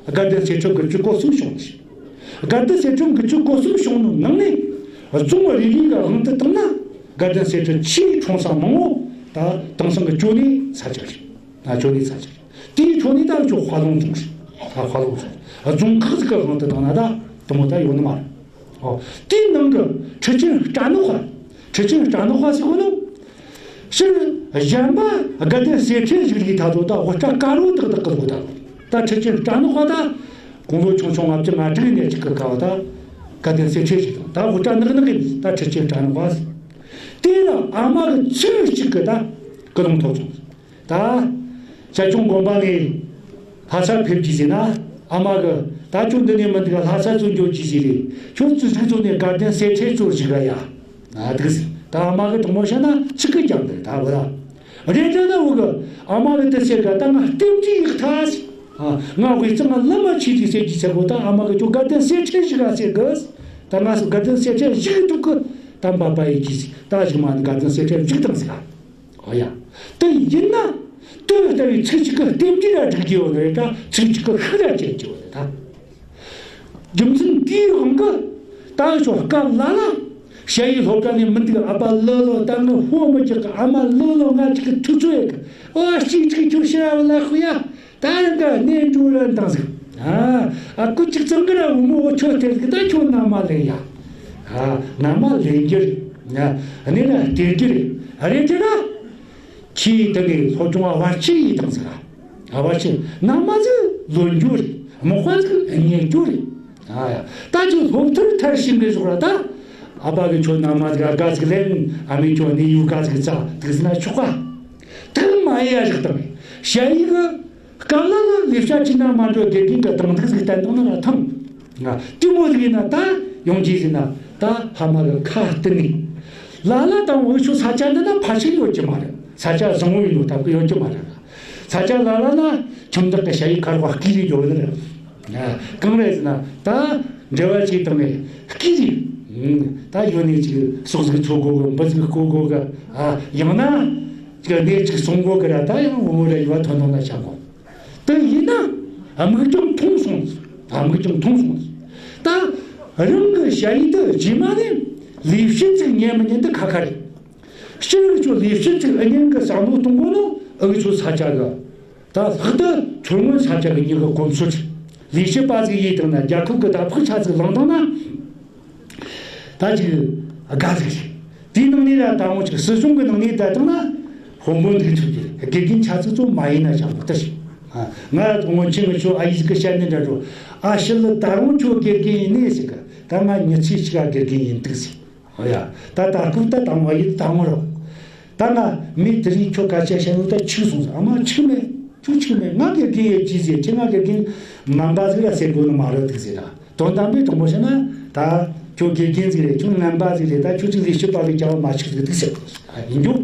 དགའ་ལྡན་གསེར་ཁྲི་དགུ་བཅུ་གོ་གསུམ་བྱུང་ཞིང་། དགའ་ལྡན་གསེར་ཁྲི་དགུ་བཅུ་གོ་གསུམ་བྱུང་ནོ་ནང་ནས་རྫོང་རེ་རེ་གི་དབང་དུ་བཏང་ན་དགའ་ལྡན་གསེར་ཁྲི་ཆེས་འཁྲུངས་ས་མང་བོ་ད་དེང་སང་གི་ཅོ་ནེ་ས་ཆ་རེད། ད་ཅོ་ནེ་ས་ཆ་རེད། དེའི་ཅོ་ནེ་ད་ཅོ་ཧྭ་ལུང་རྫོང་རེད། ད་ཧྭ་ལུང་རྫོང་རྫོང་ཁག་ཅིག་གི་དབང་དུ་བཏང་ན་ད་དེ་མོ་ད་ཡོད་ནི་མ་རེད། ཨོ། དེའི་ནང་གི་ཁྲི་ཆེན་སྐྲ་ནག་པ། ཁྲི་ཆེན་སྐྲ་ནག་པ་ཟེར་གོ་ནོ། ཕྱིར་གཞན་པ་དགའ་ལྡན་གསེར་ཁྲི་ཞིག་རིགས་ཐ་ཚོ་ད་དབུ་སྐྲ་དཀར་རོ་ཏག་ཏག་གི་ལོ་ད། ད་ཁྲི་ཆེན་སྐྲ་ནག་པ་ད་དགུང་ལོ་ཆུང་ཆུང་ལྔ་བཅུ་ང་དྲུག་ནས་གཅིག་གི་སྐབས་ད་དགའ་ལྡན་གསེར་ཁྲི་ཞིག་དང་ད་དབུ་སྐྲ་ནག་ནག་གི་ད་ཁྲི་ཆེན་སྐྲ་ནག་པ་ཟེར། དེ་ལ་ཨ་མ་གི་ཚེས་གཅིག་གི་ད་སྐུ་གདུང་ཐོབ་སོང་། ད་བྱ་ཁྱུང་དགོན་པ་ནས་ལྷ་སར་ཕེབས་ཀྱི་ཟེར་ན་ཨ་མ་གི་ད་ཁྱོད་འདི་ནས་མི་འདུག་ལྷ་ས་ཚུར་འགྱོ་གྱིས་ཟེར་རེད། ཁྱོད་ཙི་ཙི་ཚོ་ནས་དགའ་ལྡན་གསེར་ཁྲི་ཚུར་ཞིག་ག་ཡ། ཨ་འདུག་ཟེར། ད་ཨ་མ་གི་དྲང་མོ་བཤད་ན་ཆི་གི་རྒྱབ་འདུག་ད་བུ་ལ་རེད་དྲ་ན་བུ་གི་ཨ་མ་གི་དེ་ཟེར་ག་ད་ང་ལྟེབ་ཀྱི་ཡག་ཐ་ཟེར། ཨ་ང་དབུས་གཙང་ང་ལམ་མ་ཆི་ཟིག་ཟེར་གྱི་ཟེར་གོ་ད་ཨ་མ་གི་ཁྱོད་དགའ་ལྡན་གསེར་ཁྲི་ཞིག་ག་ཟེར་གི་ད་ང་སུ་དགའ་ལྡན་གསེར་ཁྲི་ཞིག་འདུག་གི་ད་འབའ་པ་ཡི་གྱིས་ཟེར་ད་ཞིག་མ་ནི་དགའ་ལྡན་གསེར་ཁྲི་ཞིག་དང་ཟེར་ག་ཨོ་ཡ། དེ་ཡིན་ན། དེ་ལྟ་བུའི་ཚིག་གཅིག་གི་རྟེན་འབྲེལ་ལ་འགྲིག་རྒྱུ་ཡོད་རེད་ད། ཚིག་གཅིག་གི་ཤུགས་ལ་བྱེད་རྒྱུ་ཡོད་རེད་ད། རྒྱུ་མཚན་དེའི་དབང་གིས་ད་ཤོག་སྐབས་ལ་ལ། ཞ་ཡི་སློབ་གྲྭ་ནས་མི་འདུག་ཨ་ཕ་ལོ་ལོ་ད་ངས་ཧོ་མི་རྒྱག་གི་ཨ་མ་ལོ་ལོ་ང་གཅིག་གི་ཐུགས་ཚོད་ཡོད་གི་ཨོ་གཅིག་གཅིག་ཁྱོད་ཕྱིར་ར་བ་ལ་ཤོག་ཡ། ད་རེ་འདྲ་གནས་འགྲོ་ར་འདང་ཟིག་ཨ་ཨ་ཀུ་གཅིག་ཙང་གི་ར་བུ་མོ་འོ་ཁྱོད་དེ་ཟིག་ད་ཁྱོད་མནའ་མ་ལེན་ཡ། ཨ་མནའ་མ་ལེན་རྒྱུ་རེད། ཨ་གནས་ལ་སྟེར་རྒྱུ་རེད། ཨ་རེ་དེ་ར། ཁྱེད་དེ་གའི་སློབ་སྦྱོང་བ་བར་ཆད་ཡིན་དང་ཟེར། ཨ་བར་ཆད་རྣམ་པ་ཟིག་ལོན་རྒྱུ་རེད། མོ་དཔའ་ཟིག་རྙེད་རྒྱུ་རེད། ཨ་ཡ། ད་ཁྱོད་སློབ་མཐར་མཐར་ཕྱིན་པའི་ཟོག་ར་ད། ཨ་ཕ་གི་ཁྱོད་རྣམ་པ་ཟིག་དགའ་ཟིག་ལེན། ཨ་མས་ཁྱོད་གནས་ཡུལ་དགའ་ཟིག་བཙལ་འདུག་ཟེར་ན་ཆོག་ག་དེ་མ་ཡ་རིག་དང་ཞ་ཡི་གི་སྐབས་ལ་ལ་ལས་བྱ་ཅི་ན་མ་འགྲོ་དགེ་རྒན་གི་དང་འདུག་ཟིག་བསྟན་དང་ན་ལ་ཐང་། ང་དེ་མོ་ཟིག་ཡིན་ན་ད་ཡོང་རྒྱུ་ཟིག་ན་ད་ཕ་མ་གི་ཁ་གཏད་ནས། ལ་ལ་དང་འུ་ཆོ་ས་ཆ་འདི་ན་ཕ་ཆེན་ཡོད་ཀྱི་མ་རེད། ས་ཆ་བཟང་བོ་ཡིན་ནོ་ད་གི་ཡོད་ཀྱི་མ་རེད། ས་ཆ་ལ་ལ་ན་ཁྱིམ་བདག་གི་ཞ་ཡི་ཁར་བ་སྐྱིད་ལས་ཡོད་ནི་རེད། གང་རེད་ཟེར་ན་ད་འབྲེལ་བ་ཅིག་བཏང་ནས་སྐྱིད་ལས། ད་ཡོད་ནས་ཅིག་ཟོག་ཟིག་འཚོ་དགོ་གི་འབུ་ཟིག་རྐོ་དགོ་གི་ཨ་ཡང་ན་ཅིག་གནས་ཅིག་སྲུང་དགོ་གི་ར་ད་ཡང་འུ་མོ་ར་ཡུ་བ་ཐོན་ཐོན་ལ་བྱ་དགོ་དེ་ཡིན་ན་མིག་རྒྱང་ཐུང་སོང་། མིག་རྒྱང་ཐུང་སོང་། ད་རང་གི་ཞ་ཡི་དེ་རྗེས་མ་ནས་ ལས་བྱེད་ཅིག་ཉན་མི་ཉན་དེ་ཁ་ཁ་རེད། སྤྱིར་འུ་ཆོ་ལས་བྱེད་ཅིག་ཨུ་ཉན་གི་བསམ་བློ་གཏོང་དགོས་ནོ་འུ་ཆོ་ས་ཆ་གི། ད་ལྷག་ཏུ་མཚོ་སྔོན་ས་ཆ་གི་མྱི་གི་གོམས་སྲོལ་རེད། ལས་བྱེད་པ་ཟིག་ཡིན་དང་ན། རྒྱལ་ཁབ་གི་ད་ཕག་ཆ་ཟིག་བླངས་དང་ན། ད་ཅིག་དགའ་ཟིག་རེད། དེའི་ནང་ནས་ད་ད་འོང་ཅིག་སྲིད་གཞུང་གི་ནང་ནས་ད་དང་ན། དཔོན་པོ་འདུག་ཆོག་གི་རེད། དགེ་རྒན་ཆ་ཚིག་ཚོ་མ་ཡིན་ན་ཅང་མི་ལྟ་ཞིག་ང་སྔོན་ཆད་ངི་ཆོ་ཨ་ཡེ་ཟིག་གི་བཤད་ནི་འདྲ་འགྲོ། ཨ་ཕྱི་ལ་ད་རུང་ཁྱོད་དགེ་རྒན་ཡིན་ནི་ཟེར་གི། ད་ང་མྱི་ཚེ་གཅིག་ག་དགེ་རྒན་ཡིན་འདུག་ཟེར། ཨོ་ཡ། ད་ད་སྐབས་ད་དང་བ་ཡིན་དང་བ་རོ། ད་ང་མི་དེ་རིང་ཁྱོད་སྐད་ཆ་བཤད་ནོ་ད་འཕྱུགས་སོང་ཟེར། ཨ་མ་འཕྱུགས་མེད། ཁྱོད་འཕྱུགས་མེད། ང་དགེ་རྒན་ཡོད་ཅི་ཟེར། ཁྱེད་ང་དགེ་རྒན་མང་པ་ཟིག་ར་ཟེར་དགོས་ནི་མ་རེད་འདུག་ཟེར་ར། དོན་དམ་པའི་དྲང་པོ་བཤད་ན། ད་ཁྱོད་དགེ་རྒན་ཟིག་རེད། ཁྱོད་ངན་པ་ཟིག་རེད། ད་ཁྱོད་ཅིག་ལས་བྱེད་པ་གི་རྒྱལ་བ་མ་ཆགས་ཟིག་འདུག་ཟེར། ཨ་ཡིན་རྒྱུ།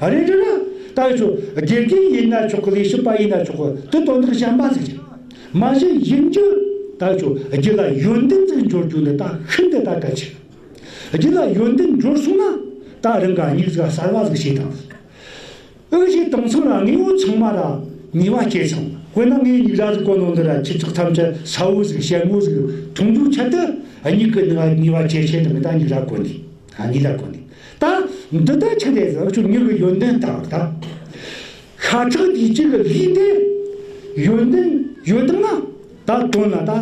ཨ་རེད་རེད་ར། ད་ཁྱོད་དགེ་རྒན་ཡིན་ན་ཆོག་གི། ལས་བྱེད་པ་ཡིན་ན་ཆོག་གི། དེ་དོན་དག་གཞན་པ་ཟིག་རེད། མ་གཞི་ཡིན་རྒྱུ། ད་ཁྱོད་རྒྱུད་ལ་ཡོན་ཏན་ཟིག་འབྱོར་རྒྱུ་ནི་ད་ཤིན་ཏུ་ད་གལ་ཆེ། རྒྱུད་ལ་ཡོན་ཏན་འབྱོར་སོང་ན། ད་རང་ག་སྙིང་ག་གསལ་བ་ཟིག་བྱེད་དང་། ཨུ་ཞིག་དེང་སང་ར་དངོས་པོ་ཚང་མ་ར་ནུས་པ་སྐྱེས་སོང་། དཔེར་ན་ངས་སྙིགས་ར་ཟིག་གོན་ནོ་འདི་ར་ཁྱི་ཚོགས་ཐམས་ཅད་ས་བོ་ཟིག་ཞལ་ངོ་ཟིག་མཐོང་རྒྱུ་ཆེད་དུ། ཨ་སྙིགས་གི་ནུས་པ་ནུས་པ་ཇེ་ཆེ་དང་ད་སྙིགས་ར་གོན་ནི། ཨ་སྙིགས་ར་གོན་ནི། ད་འདི་ད་ཆི་རེད་ཟེར། ཁྱོད་མྱི་གི་ཡོན་ཏན་དང་ད། ཤ་ཁྲག་གཅིག་གི་ལུས་འདི་ཡོན་ཏན་ཡོད་དང་ན། ད་དོན་ལ་ད་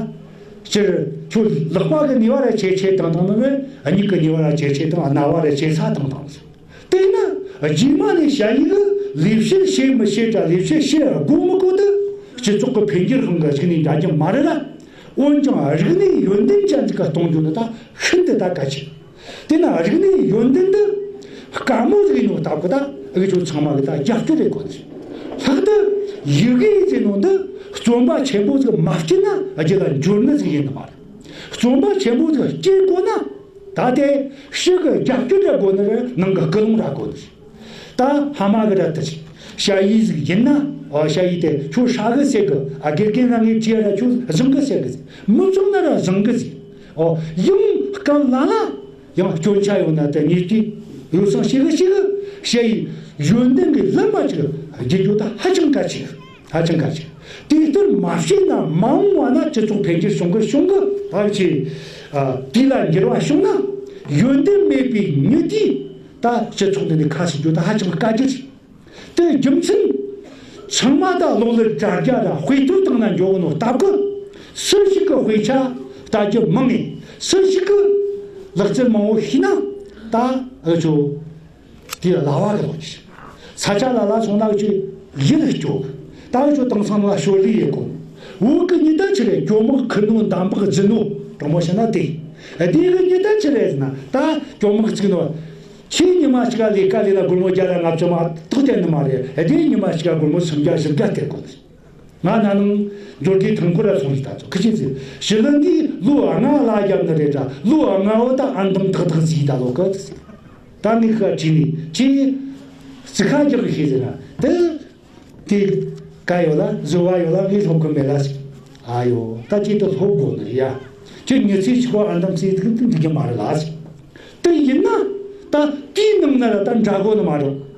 སྤྱིར་ཁྱོད་ལག་པ་གི་ནུས་པ་ར་ཇེ་ཆེ་དང་དང་ནི། སྙིགས་གི་ནུས་པ་ར་ཇེ་ཆེ་དང་རྣ་བ་ར་ཇེ་ས་དང་དང་། དེས་ན་རྗེས་མ་ནས་ཞ་ཡི་གི་ལས་བྱེད་བྱེད་མི་བྱེད་དྲ་ལས་བྱེད་བྱེད་དགོས་མི་དགོས་དེ་སྤྱི་ཚོགས་ཀྱི་འཕེལ་འགྱུར་དབང་གིས་གཅིག་ནས་འདྲ་རྒྱུ་མ་རེད་ལ། འོན་ཀྱང་རིག་གནས་ཡོན་ཏན་ཅན་ཟིག་ག་གཏོང་རྒྱུ་ནི་ད་ཤིན་ཏུ་ད་གལ་ཆེ། དེས་ན་རིག་གནས་ཡོན་ཏན་འདི་དཀའ་མོ་ཟིག་ཡིན་ནོ་སྟབས་གི་ད་འུ་ཆོ་ཚང་མ་གི་ད་རྒྱབ་སྐྱོར་རེད་དགོས་ནི། ལྷག་ཏུ་ཡི་གེ་ཟེར་ནོ་འདི་བརྩོན་པ་ཆེན་པོ་ཟིག་མ་བསྐྱེད་ན་རྒྱུད་ལ་འབྱོར་ནི་ཟིག་ཡིན་ནི་མ་རེད། བརྩོན་པ་ཆེན་པོ་ཟིག་བསྐྱེད་དགོས་ན། ད་དེ་ཕྱི་གི་རྒྱབ་སྐྱོར་ར་དགོས་ནི་རེད། ནང་གི་སྐུལ་སློང་ར་དགོས་ནི་རེད། ད་ཕ་མ་གི་ར་དེ་ཞ་ཡི་ཟིག་ཡིན་ན། ཨོ་ཞ་ཡི་དེ་ཁྱོད་ཧྲ་གི་ཟེར་གི། ཨ་དགེ་རྒན་ར་ངས་བྲིས་ར་ཁྱོད་བཟང་གི་ཟེར་གི་ཟེར། མི་བཟང་ན་ར་བཟང་གི་ཟེར། ཨོ་ཡང་སྐབས་ལ་ལ་ཡང་སྐྱོན་ཆ་ཡོད་ན་དེ་ངས་དེ་ཡོ་བསྲང་བྱེད་གི་བྱེད་གི། ཞ་ཡི་ཡོན་ཏན་གི་ལམ་པ་ཅིག་བརྒྱུད་རྒྱུ་ད་ཧ་ཅང་གལ་ཆེ། ཧ་ཅང་གལ་ཆེ། དེ་ལྟར་མ་བྱས་ན་མ་འོངས་པ་ན་སྤྱི་ཚོགས་འཕེལ་འགྱུར་བྱུང་གི་བྱུང་གི། ད་ཅི་ཨ་དེ་ལ་འགྱུར་བ་བྱུང་ན་ཡོན་ཏན་མེད་པའི་མྱི་དེས་ད་སྤྱི་ཚོགས་འདི་ནས་ཁ་ཟེར་རྒྱུ་ད་ཧ་ཅང་དཀའ་རྒྱུ་རེད། དེ་རྒྱུ་མཚན་ཚང་མ་ད་ལོག་ལ་དྲ་རྒྱ་ལ་དཔེ་སྟོན་བཏང་ན་འགྱོ་གི་ནོ་སྟབས་གི། སུ་ཞིག་གི་དཔེ་ཆ་ལྟ་རྒྱུ་མང་ངེ། སུ་ཞིག་གི་ལག་རྩལ་མང་བོ་ཤེས་ན། ད་འུ་ཆོ་དེ་ལ་བ་གི་ལོག་གི། ས་ཆ་ལ་ལ་སོང་ན་ཅིག་ཡིད་སྐྱོ་གི། ད་ཁྱོད་དེང་སང་ལ་ཞོར་ལས་ཡེ་གོ། བོད་གི་མྱི་ད་ཆི་རེད། གྱོ་མོག་ཁུར་ནོ་འདམ་བག་རྫི་ནོ་དྲང་མོ་བཤད་ན་དེ། སྡེ་གི་མྱི་ད་ཆི་རེད་ཟེར་ན། ད་གྱོ་མོག་རྫི་ནོ། ཁྱེད་ཉི་མ་གཅིག་ལས་ཀ་ལས་ན་སྒོར་མོ་བརྒྱ་དང་ལྔ་བཅུ་མ་གཏོགས་སྟེར་ནི་མ་རེད། སྡེ་ཉི་མ་གཅིག་སྒོར་མོ་སུམ་བརྒྱ་བཞི་བརྒྱ་སྟེར་གོ། ང་ན་ནིང་འབྱོར་གི་ཐང་ཁོ་ར་སོང་ཞིག་ད་ཚོ་ཁི་ཆི་ཟིག་ཞི་ལི་འདི་ལོ་ལྔ་ལ་རྒྱབ་ནི་རེད་ད། ལོ་ལྔ་བོ་ད་ཨ་འདམ་ཐག་ཐག་ཟིག་ད་ལོ་གི་ཟིག་ད་ངས་ཁ་བྲིས་ནས་ཁྱེད་རྩི་ཁ་རྒྱག་གི་ཤེས་ཟེར་ན། དེ་དེ་ཀ་ཡོད་ལ་བཟོ་བ་ཡོད་ལ་ངས་སློབ་གི་མེད་ལ་ཟེར། ཨ་ཡོ། ད་ཁྱེད་དུ་སློབ་དགོས་ནི་རེད་ཡ། ཁྱེད་མྱི་ཚེ་གཅིག་པོ་ཨ་འདམ་ཟིག་འདུག་འདུག་གི་མ་རེད་ལ་ཟེར། དེ་ཡིན་ན་ད་དེའི་ནང་ན་ལ་ད་འདྲ་དགོས་ནི་མ་རེད།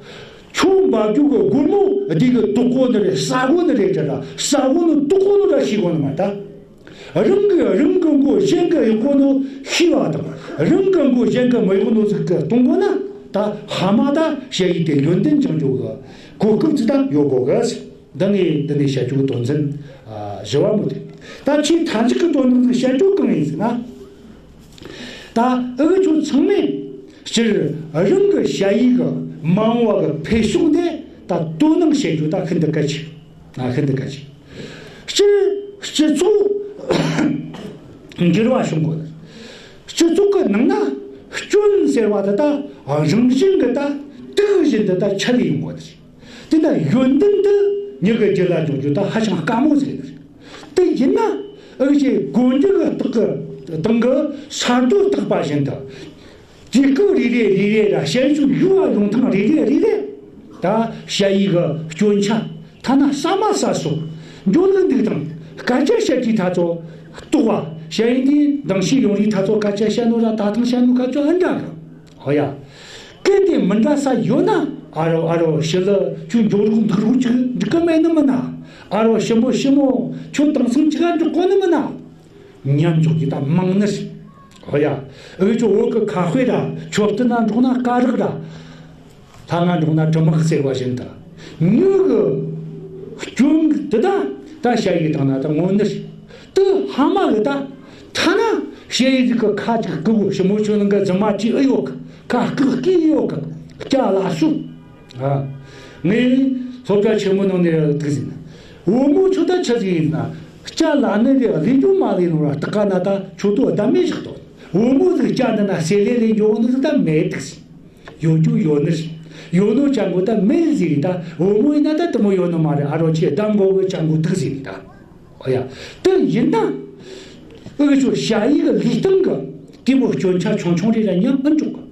ཁྱོད་འབབ་རྒྱུ་གི་སྒོར་མོ་འདི་གི་དོག་གོ་ནི་རེད། ས་གོ་ནི་རེད་དྲ་ར། ས་གོ་ནི་དོག་གོ་ནི་ར་ཤི་གོ་ནི་མ་ད། རང་གི་རང་གི་མགོ་གཞན་གི་གཡོག་གོ་ནོ་ཤི་བ་དང་། རང་གི་མགོ་གཞན་གི་མི་གཡོག་ནོ་ཟིག་གི་གཏོང་གོ་ན། ད་ཧ་མ་ད་ཞ་ཡི་དེ་ཡོན་ཏན་བཅིངས་འགྲོལ་གི་གོ་སྐབས་ཅི་ད་ཡོད་གོ་གི། འདི་ནས་འདི་ནས་བཤད་རྒྱུ་གི་དོན་ཚན་ཨ་བཞི་བ་མོ་དེ། ད་ཁྱེད་མཐའ་མཇུག་གི་དོན་དག་ཟིག་བཤད་རྒྱུ་གང་ཡིན་ཟེར་ན། ད་འུ་ཆོ་ཚང་མས་སྤྱིར་རང་གི་ཞ་ཡི་གི་མ་འོངས་པ་གི་འཕེལ་ཕྱོགས་འདི་ད་དོ་སྣང་བྱེད་རྒྱུ་ད་ཤིན་ཏུ་གལ་ཆེ། ཨ་ཤིན་ཏུ་གལ་ཆེ། སྤྱིར་སྤྱི་ཚོགས་འགྱུར་བ་བྱུང་དགོས། སྤྱི་ཚོགས་ཀྱི་ནང་ན་སྐྱོན་ཟེར་བ་དེ་ད་རང་བཞིན་གྱི་ད་དུག་བཞིན་དུ་ད་ཆད་ལས་ཡོང་དགོས། དེ་ལྟར་ཡོན་ཏན་དེ་མྱི་གི་རྒྱུད་ལ་འཇོག་རྒྱུ་ད་ཧ་ཅང་དཀའ་མོ་ཟིག་རེད། དེ་ཡིན་ན་འུ་ཆོས་གོན་རྒྱུ་གི་སྟེགས་གི་སྟེང་གི་ས་རྡོ་བཏགས་པ་བཞིན་དུ། དུས་སྐབས་རེ་རེ་རེ་རེ་ར་ཞ་ཡི་ཚོ་ཡུལ་བ་ཡོང་ཐེངས་རེ་རེ་རེ་རེ། ད་ཞ་ཡི་གི་སྐྱོན་ཆ་ཐ་ན་ས་མ་ས་སོ་འཇོག་ལུགས་འདུག་དང་། སྐད་ཆ་བཤད་དུས་ཐ་ཚོ་རྟོག་པ། ཞ་ཡི་འདིའི་འདང་ཤེས་ཡོང་རིགས་ཐ་ཚོ་སྐད་ཆ་བཤད་ནོ་ར་ད་ཐེངས་བཤད་ནོ་ཁ་ཚོ་ཨ་འདྲ་གི། ཧོ་ཡ། གལ་ཏེ་མི་འདྲ་ས་ཡོད་ན། ཨ་རོ་ཨ་རོ་ཞི་ལི་ཁྱོད་མགྱོགས་རོགས་འདུག་རོགས་ཅིག་འགྲིག་གི་མེད་ནི་མིན་ན། ཨ་རོ་ཞི་མོ་ཞི་མོ་ཁྱོད་དེང་སང་ཅིག་ག་འགྲོ་གོ་ནི་མིན་ན། མཉམ་འཇོག་གི་ད་མང་ནི་ཞིག་ཧོ་ཡ། འུ་ཅོ་བོད་གི་ཁ་དཔེ་ར། མཆོད་རྟེན་ན་འགྲོ་ན་སྐ་རགས་ར། ལྷ་ང་འགྲོ་ན་དྲི་མ་ཟེར་བ་བཞིན་དུ། མྱི་གི་སྐྱོན་དེ་དག་ད་ཞ་ཡི་བཏང་ན་ད་དངོས་གནས་ཤིག་དེ་ཕ་མ་གི་ད་ཐ་ན་ཞ་ཡི་གི་ཁ་ཅིག་རྐུ་བོ་ཞི་མོ་ཆོས་གླིང་གི་རྫུན་མ་ཅིག་ཨེ་ཡོད་གི། ཁ་རྐུ་རྐུས་ཡོད་གི། སྐྱ་ལ་སུ། ཨ། ངས་སློབ་གྲྭ་ཆེན་མོ་ནང་ནས་དུག་ཟིན། བུ་མོ་ཁྱོད་ད་ཆི་ཟིག་ཡིན་ན། སྐྱ་ལ་ནི་རེ་ལས་རྒྱུ་མ་ལས་ནོ་ར་དག་ག་ན་ད་ཁྱོད་དོ་ད་མེད་བཞག་དོ། བུ་མོ་ཟིག་སྐྱ་འདི་ན་ཟེར་ལས་ལས་འགྱོ་ནི་ཟིག་ད་མེད་དུག་ཟིན། ཡོད་རྒྱུ་ཡོད་ནི་རེད། ཡོད་ནོ་ཅང་གོ་ད་མེད་ཟིག་ད་བུ་མོ་ཡིན་ན་ད་དུ་མོ་ཡོད་ནི་མ་རེད། ཨ་རོ་ཆེ་ད་མགོ་གི་ཅང་གོ་དུག་ཟིན་ད། ཨོ་ཡ། དེ་ཡིན་ན། ཨུ་གི་ཆོ་ཞ་ཡི་གི་ལུས་སྟེང་གི་དེ་མོ་སྐྱོན་ཆ་ཆུང་ཆུང་རེ་ར་ཉམས་ཨེ་འཇོག་གི།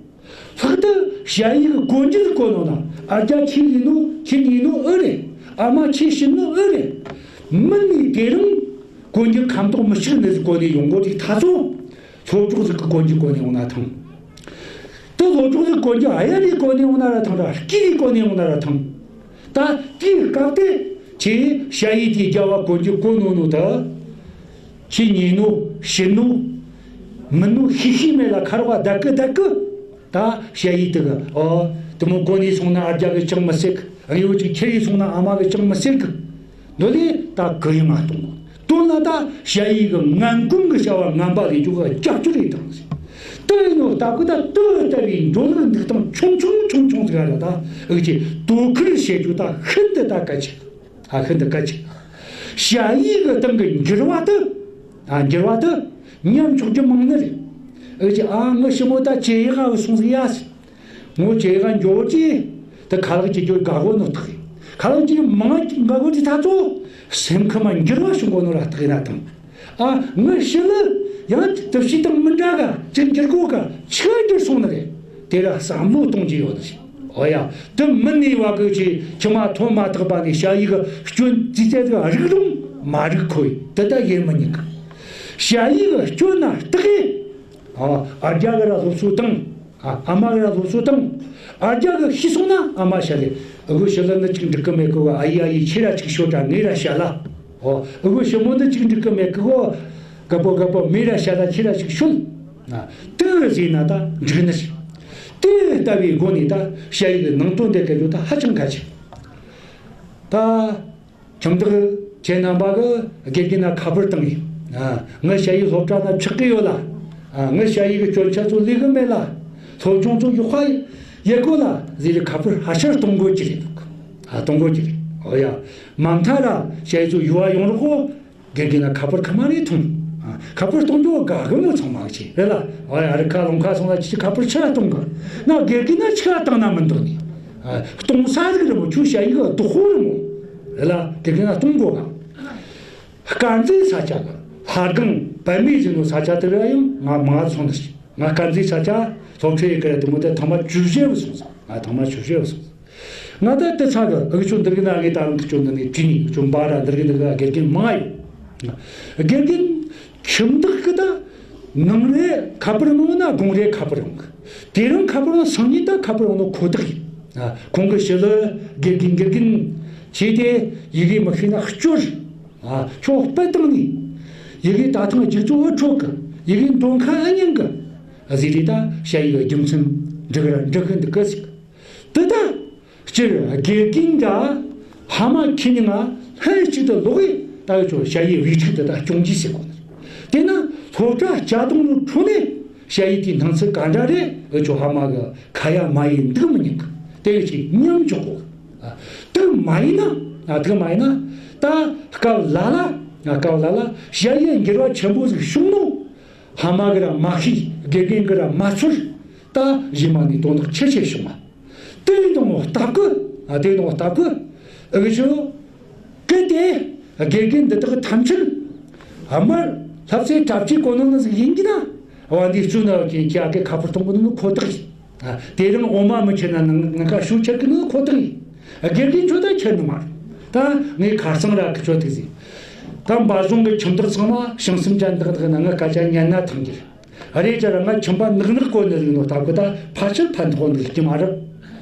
ལྷག་ཏུ་ཞ་ཡི་གི་གོན་རྒྱུ་གོན་ནོ་ལ། ཨ་རྒྱ་ཁྱི་ཡིན་ནོ་ཁྱི་ཉིན་ནོ་ཨེ་རེད། ཨ་མ་ཁྱི་ཤི་ནོ་ཨེ་རེད། མི་ནི་དེ་རིང་གོན་རྒྱུ་ཁམ་ཏོག་མི་ཤིག་ནི་གོན་ནས་ཡོང་གོ་དེ་ཐ་ཚོ། སློབ་གྲོགས་ཟིག་གི་གོན་རྒྱུ་གོན་ནས་ཡོང་ན་ཐང་། དེ་སློབ་གྲོགས་ཟིག་གོན་རྒྱུ་ཨ་ཡ་རེ་གོན་ནས་ཡོང་ན་ར་ཐང་། ར་སྐྱིད་རེ་གོན་ནས་ཡོང་ན་ར་ཐང་། ད་དེའི་སྐབས་དེ་ཁྱེད་ཞ་ཡི་དེའི་རྒྱལ་བ་གོན་རྒྱུ་གོན་ནོ་ནོ་ད། ཁྱི་ཉིན་ནོ་ཤི་ནོ། མི་ནོ་ཤི་ཤི་མེད་ལ་ཁ་རོག་བདག་གི་བདག་གི། ད་ཞ་ཡི་དེ་གི་ཨོ། དེ་མོ་གོན་ནས་སོང་ན་ཨ་རྒྱ་གི་ཅང་མི་ཟེར་གི། རེའུ་ཅིག་ཁྱེར་ཡི་སོང་ན་ཨ་མ་གི་ཅང་མི་ཟེར་གི། འདི་ལས་ད་གུ་ཡངས་ང་གཏོང་གོ། དོན་ལ་ད་ཞ་ཡི་གི་ངན་གོང་གི་བྱ་བ་ངན་པ་ལས་རྒྱུ་གི་རྒྱབ་སྐྱོར་ཡིན་དང་ཟེར། དེ་ཡིན་ནོ་སྟབས་གི་ད་དེ་ལྟ་བུའི་འགྲོ་ལུགས་འདུག་སྟངས་ཆུང་ཆུང་ཆུང་ཆུང་ཟིག་ར་ད་ཨུ་ཅེ་དོ་ཁུར་བྱེད་རྒྱུ་ད་ཤིན་ཏུ་ད་གལ་ཆེ། ཨ་ཤིན་ཏུ་གལ་ཆེ། ཞ་ཡི་གི་སྟེང་གི་འགྱུར་བ་དེ། ཨ་འགྱུར་བ་དེ་ཉམས་འཇོག་རྒྱུ་མང་ནི་རེད། ཨུ་ཅེ་ཨ་ངི་ཞི་མོ་ད་ཅེ་ཡི་ག་བུད་སོང་ཟིག་ཡ་ཟེར། ངོ་ཅེ་ག་འགྱོ་ཅི། དེ་ཁ་ལག་ཅིག་འགྱོ་དགའ་གོ་ནོ་ཐག་ཡིན། ཁ་ལག་ཅིག་མང་དགའ་གོ་དེ་ཐ་ཚོ། སེམས་ཁམས་འགྱུར་བ་བྱུང་གོ་ནོ་ར་ཐག་ཡིན་ན་དང་། ཨ་ངི་ཞི་ལི་ཡང་དུ་ཕྱི་དང་མི་འདྲ་ག་ཅིག་འགྱུར་གོ་ག་ཆི་འགྱུར་སོང་ནི་རེད། དེ་ར་བསམ་བློ་གཏོང་རྒྱུ་ཡོད་ནི་རེད། ཨོ་ཡ། དེ་མི་ནི་བ་གི་ཅི་ཁྱི་མ་ཐོ་མ་ཐག་པ་ནི་ཞ་ཡི་གི་སྐྱོན་ཙི་ཙི་གི་རིག་རུང་མ་རིག་ཁོ་ཡི་དེ་ད་ཡེ་མི་ཉན་གི། ཞ་ཡི་གི་སྐྱོན་ན་སྟག་ཡེ། ཨ་ཨ་རྒྱ་གི་ར་སློབ་གསོ་དང་། ཨ་ཨ་མ་གི་ར་སློབ་གསོ་དང་། ཨ་རྒྱ་གི་ཤི་སོང་ན་ཨ་མ་ཤ་ལེ། ཨུ་གུ་ཤི་ལ་ནི་ཅིག་འགྲིག་གི་མེད་གི་བ། ཨ་ཡི་ཨ་ཡི་ཁྱེད་ར་ཅིག་ཤོད་དྲ་ངེད་ར་ཤ་ལ། ཨོ་ཨུ་གུ་ཤི་མོ་ནི་ཅིག་འགྲིག་གི་མེད་གི་བ། ག་པོ་ག་པོ་མེད་ར་ཤ་ལ་ཁྱེད་ར་ཅིག་ཤོད། ཨ་དེ་ཟིན་ན་ད་འགྲིག་ནི་ཞིག་དེ་ལྟ་བུའི་སྒོ་ནས་ད་ཞ་ཡི་གི་ནང་དོན་དེ་ག་ཡོད་ད་ཧ་ཅང་གལ་ཆེ། ད། ཁྱིམ་བདག་ཁྱེད་རྣམ་པ་གི་དགེ་རྒན་ན་ཁ་པར་བཏང་ཡིན། ཨ་ངའི་ཞ་ཡི་སློབ་གྲྭ་ན་ཆགས་ཀྱི་ཡོད་ལ། ཨ་ངའི་ཞ་ཡི་གི་སྐྱོན་ཆ་ཚོ་ལས་གི་མེད་ལ། སློབ་སྦྱོང་ཚོ་ཡག་པ་ཡེ་གོ་ལ་ཟེར་རེ་ཁ་པར་ཧ་ཤར་གཏོང་དགོས་ཀྱི་རེད་འདུག་ཨ་གཏོང་དགོས་ཀྱི་རེད། ཨོ་ཡ། མ་མཐའ་ར་ཞ་ཡི་ཚོ་ཡུ་བ་ཡོང་རོགས་གོ། དགེ་རྒན་ན་ཁ་པར་ཁ་མ་རེ་ཐོང་། ཨ་ཁ་པར་གཏོང་རྒྱུ་དགའ་གི་མོ་ཚང་མ་ཆེ་རེད་ལ། ཨ་ཡ་རི་ཁ་ལུང་ཁ་སོང་ལ་ཅི་ཁ་པར་ཆི་ར་གཏོང་གི། ན་དགེ་རྒན་ན་ཆི་ར་བཏང་ན་མི་འདུག་ནི། ཨ་གཏོང་ས་ཟིག་རེད་མོ། ཁྱོད་ཞ་ཡི་གི་བདག་པོ་རེད་མོ། རེད་ལ་དགེ་རྒན་ན་གཏོང་དགོ་ག་དཀར་མཛེས་ས་ཆ་གི་ལྷ་སྒང་བལ་མེ་ཟིན་ནོ་ས་ཆ་དེ་ར་ཡང་ང་མ་སོང་ནི་ཞིག་ང་དཀར་མཛེས་ས་ཆ་སློབ་ཁྲིད་ཡི་གི་ར་དེ་མོ་དེ་ཐང་མ་བཅུ་བཞི་བུད་སོང་ཟིག་ང་ཐང་མ་བཅུ་བཞི་བུད་སོང་ཟིག་ང་ད་དེ་ཚ་གི་ཨུ་ཆོ་འདིར་གི་ན་ངས་ད་ང་ཁྱོད་འདི་ནས་བྲིས་ནས་ཁྱོད་འབའ་ར་འདིར་གི་འདི་གི་དགེ་རྒན་མང་ཡོད། དགེ་རྒན་ཁྱིམ་བདག་གི་ད་ནང་རེ་ཁ་པར་མང་ན་དགོང་རེ་ཁ་པར་ཡོང་གི། དེ་རིང་ཁ་པར་ཡོང་སང་ཉིན་ད་ཁ་པར་ཡོང་ནོ་ཁོ་ཐག་ཡིན། ཁོང་གི་ཞི་ལི་དགེ་རྒན་དགེ་རྒན་བྱས་ཏེ་ཡི་གེ་མི་ཤེས་ན་སྐྱོར། ཁྱོད་དཔེ་བཏང་ནས་ཡི་གེ་ད་ཐེངས་རྒྱུགས་ཚོ་ཨེ་འཕྲོད་གི། ཡི་གེ་འདོན་ཁ་ཨེ་ཉན་གི། ཟེར་རེ་ད་ཞ་ཡི་གི་རྒྱུ་མཚན་འགྲིག་ར་འགྲིག་གི་འདུག་གི་ཟིག་དེ་ད། སྤྱིར་དགེ་རྒན་འདྲ་ཕ་མ་ཁྱེད་གཉིས་ང་ལྷན་གཅིག་ཏུ་ལོག་གིས་ད་འུ་ཆོ་ཞ་ཡི་བེད་སྤྱོད་དེ་ད་སྐྱོང་རྒྱུ་ཟེར་གོ་ནི། དེ་ན་སློབ་གྲྭ་བཅའ་སྡོམ་ནང་འཁྲུངས་ནས་ཞ་ཡི་དེའི་སྣང་ཚུལ་ག་འདྲ་རེད། འུ་ཆོ་ཕ་མ་གི་ཁ་ཡ་མ་ཡི་འདུག་མི་ཉན་གི། དེ་འུ་ཆོས་མཉམ་འཇོག་གོ། ཨ་དེ་མ་ཡིན་ན། ཨ་དེ་མ་ཡིན་ན་ད་སྐབས་ལ་ལ། ཨ་སྐབས་ལ་ལ་ཞ་ཡི་འགྱུར་བ་ཆེན་པོ་ཟིག་བྱུང་ནོ། ཕ་མ་གི་ར་མ་ཤེས། དགེ་རྒན་གི་ར་མ་ཚོར། ད་གཞི་མ་ནས་དོན་དག་ཆེ་ཆེ་བྱུང་བ། དེ་ཡིན་དང་སྟབས་ཀི། ཨ་དེ་ཡིན་དང་སྟབས་ཀི། ཨ་གི་ཆོ། གལ་ཏེ་དགེ་རྒན་འདི་དག་ཐམས་ཅད་ཨ་མར་ལྷ་རྩེ་གྲྭ་བཅུའི་གོ་ནོ་ནི་ཟིག་ཡིན་གྱི་ན། བ་འདི་བཙུན་ན་གི་ཁྱེད་ཨ་ཀའི་ཁ་པར་གཏོང་གི་ནི་ཁོ་ཐག་ཡིན། ཨ་དེ་རིང་འོ་མ་མི་ཁྱེར་ན་ནང་ནང་ཁ་ཤུགས་ཆེར་གི་ནི་ཁོ་ཐག་ཡིན། ཨ་དགེ་རྒན་ཁྱོད་ད་ཁྱེར་ནི་མ་རེད། ད་ངས་ཁ་སང་ར་གི་ཆོ་ཐིག་ཟིག་ད་འབའ་རྫོང་གི་ཁྱིམ་བདག་ཚང་མ་ཞང་སུམ་ཅན་འདག་འདག་ན་ང་སྐད་ཆ་ཉན་ན་ཐང་གི་རེད། རེད་ཅེ་ར་ང་ཁྱིམ་པ་ནག་ནག་གོ་ནི་རིག་ནོ་སྟབས་ཀི་ད་ཕལ་ཆེར་ཕན་ཐོགས་འདུག་གི་མ་རེད།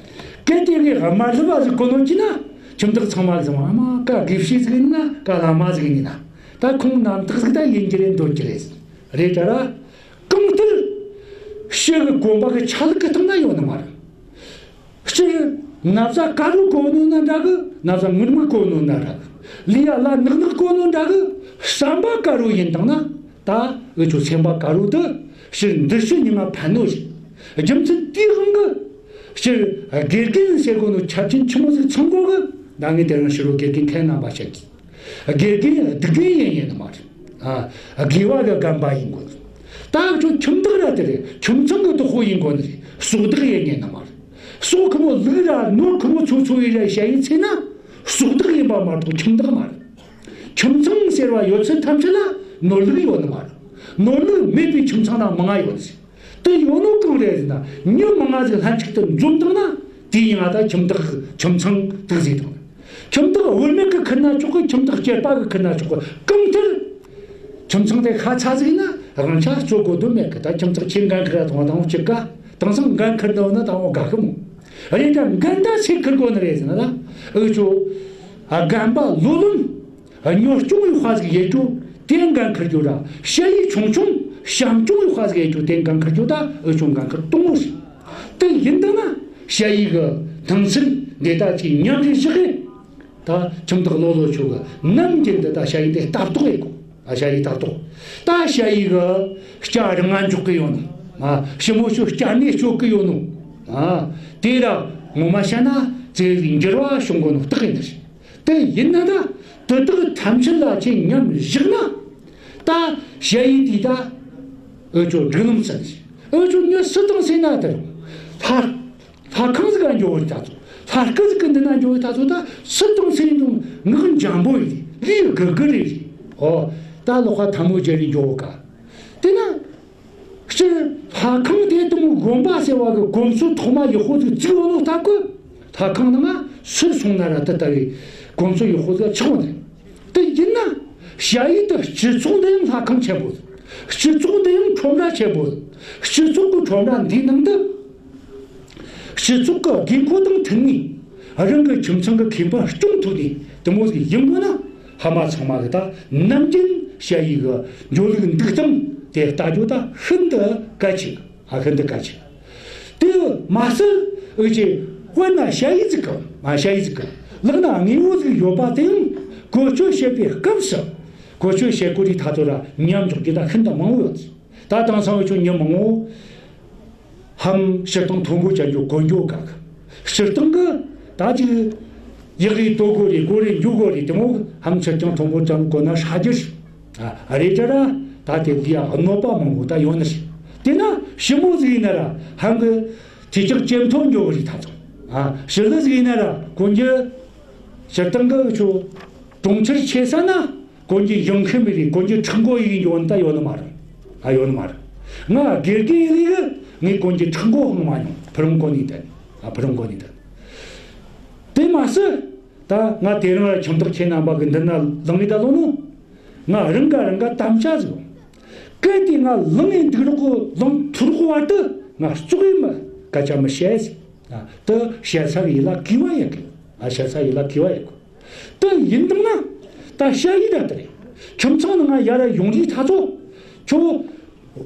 གལ་ཏེ་ངས་དམར་ལྷུ་བ་ཟིག་གོ་ནོ་ཅི་ན། ཁྱིམ་བདག་ཚང་མ་ཟིག་ཨ་མ་ཀ་དགེ་བཤེས་ཟིག་ཡིན་ན་ཀ་བླ་མ་ཟིག་ཡིན་ན། ད་ཁོང་རྣམ་དག་ཟིག་ད་ཡིན་གྱི་རེད་འདོད་ཀྱི་རེད། རེད་ཅེ་ར། གང་ལྟར་ སྤྱིར་གི་གོམ་པ་གི་ཆ་ལུགས་ཀྱི་སྟེང་ན་ཡོད་ནི་མ་རེད། སྤྱིར་ན་བཟའ་དཀར་པོ་གོན་ནོ་ན་འདྲ་གི། ན་བཟའ་སྔོན་མོ་གོན་ནོ་ན་འདྲ་གི། ལུས་ཡ་ལ་ནག་ནག་གོན་ནོ་འདྲ་གི། བསམ་པ་དཀར་པོ་ཡིན་བཏང་ན། ད་འུ་ཆོ་སེམས་པ་དཀར་པོ་དེ་སྤྱིར་འདུ་ཤེས་ཉི་མ་ཕན་ནོ་ཞིག་རྒྱུ་མཚན་དེའི་དབང་གིས་སྤྱིར་དགེ་རྒན་ཟེར་གོ་ནོ་ཆ་རྐྱེན་ཆི་མོ་ཟིག་ཚང་དགོས་གི། ད་ངས་དེ་རིང་ཕྱི་དྲོ་དགེ་རྒན་མཁན་རྣམ་པ་བཤད་གི། དགེ་རྒན་སྡིག་རྒན་ཡིན་ཡིན་ནི་མ་རེད། ཨ། དགེ་བ་གི་རྒན་པ་ཡིན་དགོས། ད་ཁྱོད་ཁྱིམ་བདག་ར་དེ་རེད། ཁྱིམ་ཚང་གི་བདག་པོ་ཡིན་དགོས་ནི་རེད། སྲོག་བདག་ཡིན་ཡིན་ནི་མ་རེད། སྲོག་ཁོ་མོ་ལུག་ར་ནོར་ཁོ་མོ་ཚོ་ཚོ་ཡི་ར་བཤད་ཡིན་ཚེ་ན། སྲོག་བདག་ཡིན་པ་མ་གཏོགས་ཁྱིམ་བདག་མ་རེད། ཁྱིམ་ཚང་ཟེར་བ་ཡོད་ཚད་ཐམས་ཅད་ལ་ནོར་ལུག་ཡོད་ནི་མ་རེད། ནོར་ལུག་མེད་པའི་ཁྱིམ་ཚང་ན་མང་ང་ཡོད་ཟེར། དེ་ཡོད་ནོ་གང་རེད་ཟེར་ན། མྱི་མང་ང་ཟིག་ལྷན་ཅིག་ཏུ་འཛོམས་བཏང་ན། དེ་ཡིན་ང་ད་ཁྱིམ་བདག་ཁྱིམ་ཚང་དེ་ཟིག་དང་། ཁྱིམ་བདག་བུད་མེད་གི་ཁུར་ན་ཆོག་གི། ཁྱིམ་བདག་སྐྱེས་པ་གི་ཁུར་ན་ཆོག་གི། གང་ལྟར་ཁྱིམ་ཚང་དེ་ཤ་ཚ་ཟིག་ན་དབང་ཆ་རྩོད་དགོས་དོན་མེད་གི། ད་ཁྱིམ་བདག་ཁྱེད་འགན་ཁུར་ར་དང་དང་གཅིག་ག། དེང་སང་འགན་ཁུར་འདོད་ན་ད་འོ་དགའ་གི་མོ། རེད། ད་འགན་ད་སུས་ཁུར་དགོས་ནི་རེད་ཟེར་ན། ད་འུ་ཆོ་རྒན་པ་ལོ་ལོན། གཉོར་སྐྱོང་བའི་དཔའ་ཟིག་ཡེ་རྒྱུ་དེ་འགན་འཁུར་རྒྱུ་ར། ཞ་ཡི་ཆུང་ཆུང་བྱམས་སྐྱོང་བའི་དཔའ་ཟིག་ཡེ་རྒྱུ་དེ་འགན་འཁུར་རྒྱུ་ད་འུ་ཆོ་འགན་འཁུར་གཏོང་ངོ་ཟིག་དེ་ཡིན་དང་ན་ཞ་ཡི་གི་སྣང་ཚུལ་འདི་ད་ཅིག་ཉམས་རེ་བཞག་གི། ད་ཁྱིམ་བདག་ལོ་ལོ་ཆོ་གི་ནམ་རྒྱུན་དུ་ད་ཞ་ཡི་དེ་ལྟ་རྟོག་ཡེ་དགོ། ཨ། ཞ་ཡི་ལྟ་རྟོག་ད་ཞ་ཡི་གི་སྐྱ་རིང་ང་འཇོག་གི་ཡོད་ནོ། ཨ། ཞི་མོ་ཆོ་སྐྱ་ནས་གཅོད་གི་ཡོད་ནོ། ཨ། དེ་ར་ངོ་མ་བཤད་ན་ཙེ་འགྱུར་བ་བྱུང་གོ་ནོ་རྟགས་ཡིན་ནི་རེད། དེ་ཡིན་ན་ད་དེ་དག་ཐམས་ཅད་ལ་ཁྱེད་མཉམ་བཞག་ན། ད་ཞ་ཡི་དེ་ད་འུ་ཆོ་འགྲིག་ལམ་ཟིན། འུ་ཆོ་མྱི་སུ་དང་སུ་ན་དེར་ལྷ་ལྷ་ཁང་ཟིག་ག་འགྱོ་བར་ད་ཚོ། ལྷ་སྐུ་ཟིག་གི་འདི་ན་འགྱོ་བར་ད་ཚོ། ད་སུ་དང་སུ་ཡིན་རུང་ངག་འཇམ་པོ་ཡིན། ལུས་གུ་གུ་རེད། ཨོ། ད་ལོག་ཁ་ཐལ་མོ་སྦྱར་རེ་འགྱོ་ག་དེ་ན། སྤྱིར་ལྷ་ཁང་དེ་དུ་མོ་དགོན་པ་ཟེར་བ་གི་གོམས་སྲོལ་ཐོག་མ་ཡག་པོ་ཟིག་བཙུགས་ཡོད་ནོ་སྟབས་ཀྱིས། ལྷ་ཁང་ནང་ང་སུ་སོང་ན་ར་དེ་ལྟ་བུའི་གོམས་སྲོལ་ཡག་པོ་ཟིག་ཆགས་ནས། དེ་ཡིན་ན་ཞ་ཡི་དེ་སྤྱི་ཚོགས་འདི་ཡང་ལྷ་ཁང་ཆེན་པོ། སྤྱི་ཚོགས་འདི་ཡང་ཁྲོམ་ར་ཆེན་པོ། སྤྱི་ཚོགས་ཀྱི་ཁྲོམ་ར་འདིའི་ནང་དུ། སྤྱི་ཚོགས་ཀྱི་དགོས་མཁོ་དང་མཐུན་ནས་རང་གི་ཁྱིམ་ཚང་གི་ཁེ་ཕན་སྐྱོང་ཐུབ་ནས་དེ་མོ་ཟིག་ཡིན་དགོས་ན། ཕ་མ་ཚང་མ་གི་ད་ནམ་རྒྱུན་ཞ་ཡི་གི་འགྲོ་ལུགས་འདུག་སྟངས་དེ་ལྟ་རྒྱུ་ད་ཤིན་ཏུ་གལ་ཆེ་གི། ཨ། ཤིན་ཏུ་གལ་ཆེ་གི། དེ་མ་ཟད་འུ་ཆོས་དཔེར་ན་ཞ་ཡི་ཟིག་གི། ཨ། ཞ་ཡི་ཟིག་གི་ལག་ན་དངོས་པོ་ཟིག་ཡོད་པ་དེ་ཡང་བཀོལ་སྤྱོད་བྱེད་པའི་སྐབས་སུ། བཀོལ་སྤྱོད་བྱེད་དགོས་རིགས་ད་ཚོ་ར་མཉམ་འཇོག་རྒྱུ་ད་ཤིན་ཏུ་མང་བོ་ཡོད། ད་དེང་སང་འུ་ཆོ་མྱི་མང་བོ་ཧམ་སྤྱིར་བཏང་མཐོན་པོ་ཅན་གྱི་གོན་རྒྱུ་དགའ་གི། སྤྱིར་བཏང་གི་ད་ཅིག་ཡག་རེ་དོ་དགོས་རེ་དགོས་རེ་འཇུ་དགོས་རེ་དེ་མོ་ཧམ་སྤྱིར་བཏང་མཐོན་པོ་ཅན་གོན་ན་ཧྲ་རྒྱུ་རེད། ཨ། རེད་ད་ར་ད་དེ་ལ་ཡ་གནོད་པ་མང་བོ་ད་ཡོད་ནི་རེད། དེ་ན་ཞི་མོ་ཟིག་ཡིན་ན་ར་ཧང་གི་དེ་ཅག་ཇེ་མཐོ་འགྱོ་གི་རེད་ད་ཚོ། ཨ། ཞི་ལུ་ཟིག་ཡིན་ན་ར་གོན་རྒྱུ་སྤྱིར་བཏང་གི་འུ་ཆོ་གྲོང་ཁྱེར་ཆེ་ས་ན། གོན་རྒྱུ་ཡོང་མཁན་མི་རེད། གོན་རྒྱུ་ཁྲག་མགོ་ཡིན་ཡོང་ད་ཡོད་ནི་མ་རེད། ཨ། ཡོད་ནི་མ་རེད། ང་དགེ་རྒན་ཡིན་ལས་ངས་གོན་རྒྱུ་ཁྲག་མགོ་ཧང་མ་མྱོང་། ཕུ་རུང་གོན་ནི་དེ། ཨ། ཕུ་རུང་གོན་ནི་དེ། དེ་མ་ཟད་ད་ང་དེ་རིང་ལ་ཁྱིམ་བདག་ཁྱེད་རྣམ་པ་གི་འདི་ན་ལངས་ངེ་ད་ལོ་ནོ། ང་རང་ག་རང་ག་དམ་བཅའ་ཟིག་གལ་ཏེ་ང་ལངས་ངེ་འདུག་རོགས་གོ་ལངས་ཐུབ་རོགས་བར་དུ་ང་བཙོག་ཡིན་མ་སྐད་ཆ་མི་བཤད་ཟིག་ཨ། དེ་བཤད་ས་གི་ཡིད་ལ་གུས་པ་ཡེད་གི། ཨ། བཤད་ས་ཡིད་ལ་གུས་པ་ཡེད་གི། དེ་ཡིན་དང་ན། ད་ཞ་ཡི་ད་དེ་རེད། ཁྱིམ་ཚང་ནང་ང་ཡར་ཡོང་རིས་ད་ཚོ། ཁྱོད་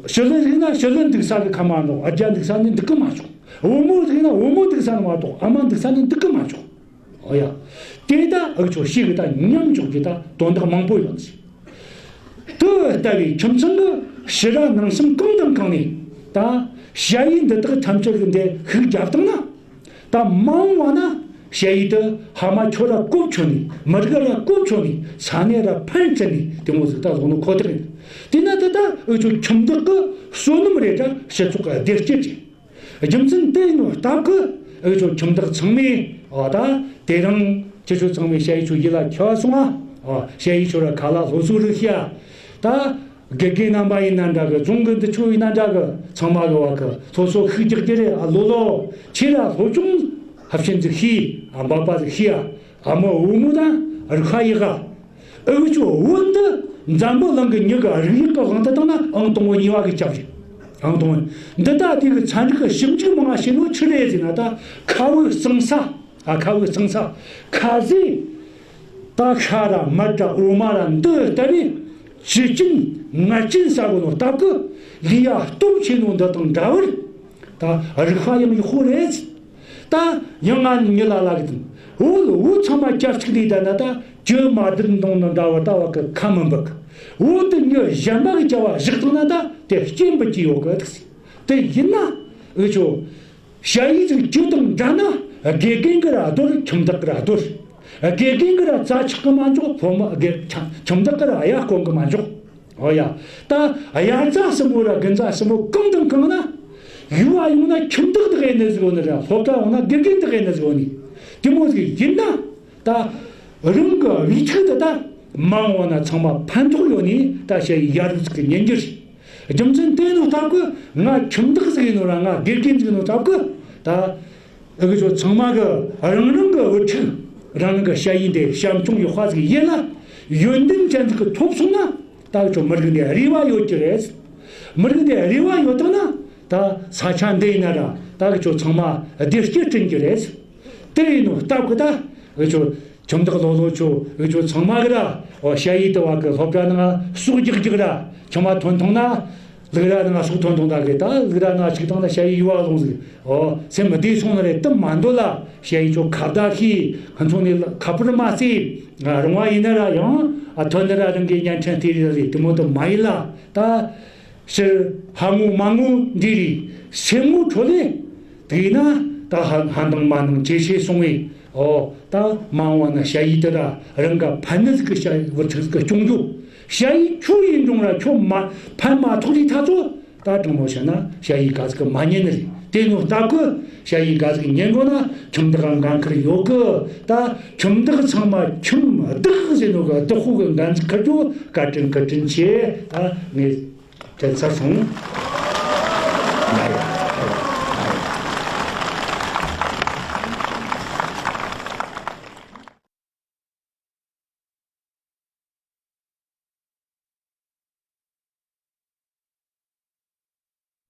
ཞི་ལུ་ཟིག་ན་ཞི་ལུ་འདུག་ས་གི་ཁ་མ་འགྲོ། ཨ་རྒྱ་འདུག་ས་ནི་འདུག་གི་མ་ཆོག་བུ་མོ་ཟིག་ན་བུ་མོ་འདུག་ས་ནི་མ་གཏོགས་ཨ་མ་འདུག་ས་ནི་འདུག་གི་མ་ཆོག་ཨོ་ཡ། དེ་ད་འུ་ཆོ་ཞིག་གི་ད་མཉམ་འཇོག་གི་ད་དོན་དག་མང་པོ་ཡོད་ཟིག་དེ་ལྟ་བུའི་ཁྱིམ་ཚང་གི་ཕྱི་ར་ནང་གསུམ་གང་དང་གང་ནས་ད་ཞ་ཡི་འདི་དག་ཐམས་ཅད་ཀྱི་འདི་ཤུགས་རྒྱབ་བཏང་ན། ད་མ་འོངས་པ་ན་ཞ་ཡི་དེ་ཕ་མ་ཁྱོད་ར་གོ་ཆོད་ནས། མི་རིགས་ར་གོ་ཆོད་ནས། ས་གནས་ར་ཕན་ཚུན་ནས་དེ་མོ་ཟིག་ད་ལོག་ནི་ཁོ་ཐག་ཡིན། དེས་ན་དེ་ད་འུ་ཆོ་ཁྱིམ་བདག་གི་བསོད་ནམས་རེད་ད་ར་སྤྱི་ཚོགས་ཀྱི་བདེ་སྐྱིད་རེད། རྒྱུ་མཚན་དེ་ཡིན་ནོ་སྟབས་ཀྱིས་འུ་ཆོ་ཁྱིམ་བདག་ཚང་མས་འོ་ད་དེ་རིང་ཁྱེད་ཆོ་ཚང་མས་ཞ་ཡི་ཆོ་ཡིད་ལ་འཁྱེར་སོང་ང་། འོ་ཞ་ཡི་ཆོ་ར་ཁ་ལ་སློབ་གསོ་རིགས་ཤ་ད། དགེ་རྒན་རྣམ་པ་ཡིན་ན་འདྲ་གི། རྫོང་གི་འདི་ཆོ་ཡིན་ན་འདྲ་གི། ཚང་མ་གི་བ་གི་སློབ་གསོ་ཤུགས་རྒྱག་རྒྱུ་རེད། ཨ་ལོ་ལོ་ཁྱེད་ར་སློབ་སྦྱོང་ཧབ་ཤེད་ཟིག་ཤེས། ཨ་འབད་པ་ཟིག་ཤེས། ཨ་མ་བུ་མོ་དང་རིག་པ་ཡག་ག་འུ་ཆོ་བོད་འདི་འཛམ་བུ་གླིང་གི་མྱི་གི་རིག་ཡག་གི་དབང་དུ་བཏང་ན་ཨང་དང་པོ་གཉིས་པ་གི་སྐྱབས་རེད། ཨང་དང་པོ་འདི་ལྟ་དེ་གི་ཚན་རིག་གི་ཞིབ་འཇུག་མང་ང་བྱེད་ནོ་ཆི་རེད་ཟེར་ན། ད་ཁ་བུ་གཙང་ས། ཨ། ཁ་བུ་གཙང་ས། ཁ་ཟས་ད་ཤ་ར་མར་ར་འོ་མ་ར་འདི་ལྟ་བུའི་བཅུད་ཅན་ངར་ཅན་ཟ་གོ་ནོ་སྟབས་ཀྱིས་ལུས་ཡ་སྟོབས་ཆེ་ནོ་འདི་དང་འདྲ་བར། ད་རིག་པ་ཡང་ཡག་པོ་རེད། ད་ཡང་ང་མྱི་ལ་ལ་གི་དང་། འོ་ལ་འོ་ཚང་མ་བསྐྱར་གཅིག་ལས་ད་ན་ད་ཇོ་མ་དར་འདོང་ནི་འདྲ་བ་ལྟ་བ་གི་ཁ་མི་འབུག་གི། འོ་དེ་མྱི་གཞན་པ་གི་བྱ་བ་བཞག་བཏང་ན་ད་དེ་སྐྱེན་པོ་སྐྱེ་ཡོད་གི་འདུག་ཟེར། དེ་ཡིན་ན་འུ་ཆོ་ཞ་ཡི་ཟིག་ཇོ་དང་འདྲ་ན་དགེ་རྒན་གི་ར་རྡོར། ཁྱིམ་བདག་གི་ར་རྡོར། དགེ་རྒན་གི་ར་རྩ་ཆག་གི་མ་འཇོག་སློབ་མ་དགེ་ཁྱིམ་བདག་གི་ར་གཡའ་སྐོང་གི་མ་འཇོག་འོ་ཡ། ད་དབྱར་རྩྭ་ཟིན་པོ་ར་དགུན་རྩྭ་ཟིན་པོ་གང་དང་གང་ན། ཡུལ་བ་ཡོང་ན་ཁྱིམ་བདག་དག་ཡིན་ནི་ཟིག་ཡོད་ནི་ར། སློབ་གྲྭ་ཡོང་ན་དགེ་རྒན་དག་ཡིན་ནི་ཟིག་ཡོད་ནི། དེ་མོ་ཟིག་ཡིན་ན། ད་རང་གི་བུ་ཕྲུག་དེ་ད་མ་འོངས་ན་ཚང་མ་ཕན་ཐོགས་ཡོད་ནི། ད་ཞ་ཡི་ཡ་རབས་ཟིག་གི་ཉན་རྒྱུ་རེད། རྒྱུ་མཚན་དེ་ནོ་སྟབས་གི་ང་ཁྱིམ་བདག་ཟིག་ཡིན་ནོ་ར་ང་དགེ་རྒན་ཟིག་ཡིན་ནོ་སྟབས་གི་ད། ཨ་གི་ཆོ་ཚང་མ་གི་རང་རང་གི་བུ་ཕྲུག་རང་རང་གི་ཞ་ཡི་འདི་བྱམས་སྐྱོང་ཡག་པ་ཟིག་ཡིན་ལ། ཡོན་ཏན་ཅན་ཟིག་གི་ཐོབ་སོང་ན། ད་གི་ཆོ་མི་རིགས་འདི་རེ་བ་ཡོད་ཀྱི་རེད། མི་རིགས་འདི་རེ་བ་ཡོད་དང་ན། ད་ས་ཆ་འདི་ཡིན་ན་ར་ད་གི་ཆོ་ཚང་མ་བདེ་སྐྱིད་བསྐྲུན་གྱི་རེད། དེ་ཡིན་ནོ་སྟབས་གི་ད་གི་ཆོ་ཁྱིམ་བདག་ལོ་ལོ་ཆོ་གི་ཆོ་ཚང་མ་གི་ར་འོ་ཞ་ཡི་དེ་བ་གི་སློབ་གྲྭ་ནང་ཟུག་རྒྱག་རྒྱག་ར་ཁྱིམ་མ་ཐོན་ཐོང་ན། ལུག་ར་ནང་ང་སུག་ཐོན་ཐོང་ད་གི་ད་ལུག་ར་ནང་ང་ཅིག་བཏང་ན་ཞ་ཡི་ཡུ་བ་ལོང་ཟིག་འོ་སེམས་བདེ་སོང་ནི་རེད་དུ་མ་འདོད་ལ། ཞ་ཡི་ཆོ་ཁ་བརྡ་ཤེས། ཁོ་ཚོ་ནི་ཁ་པར་མ་རྩེ། རུང་བ་ཡིན་ན་ར་ཡང་ཨ་ཐོན་ནི་ར་རང་གི་བརྙན་འཕྲིན་དེ་རེད་རེད། དེ་མོ་དུ་མ་ཡིན་ལ་ད་ཕྱིར་ཧ་ངོ་མ་ངོ་འདི་རེད། སེམས་ངོ་འཕྲོད་ལེ། དེས་ན་ད་ཧ་ཧ་འདང་མ་འདང་ཇེ་ཆེ་སོང་བས། ཨོ། ད་མ་འོངས་པ་ན་ཞ་ཡི་དེ་ར་རང་ག་ཕན་ནི་ཟིག་གི་ཞ་ཡི་བུ་ཕྲུག་ཟིག་གི་སྐྱོང་རྒྱུ། ཞ་ཡི་ཁྱོད་ཡིན་རུང་ར་ཁྱོད་མ་ཕན་མ་ཐོགས་རི་ཐ་ཚོ། ད་དྲང་མོ་བཤད་ན་ཞ་ཡི་ག་ཟིག་གི་མ་ཉན་ནི་རེད། དེ་ནོ་སྟབས་གི་ཞ་ཡི་ག་ཟིག་ཉན་དགོ་ན་ཁྱིམ་བདག་ག་འགན་ཁུར་ཡོད་གི། ད་ཁྱིམ་བདག་ཚང་མ་ཁྱིམ་བདག་ཟེར་ནོ་གི་བདག་པོ་གི་འགན་ཟིག་ཁུར་རྒྱུ་བཀའ་དྲིན་བཀའ་དྲིན་ཆེ། ད་ངས་དྲན་ཚར་སོང་།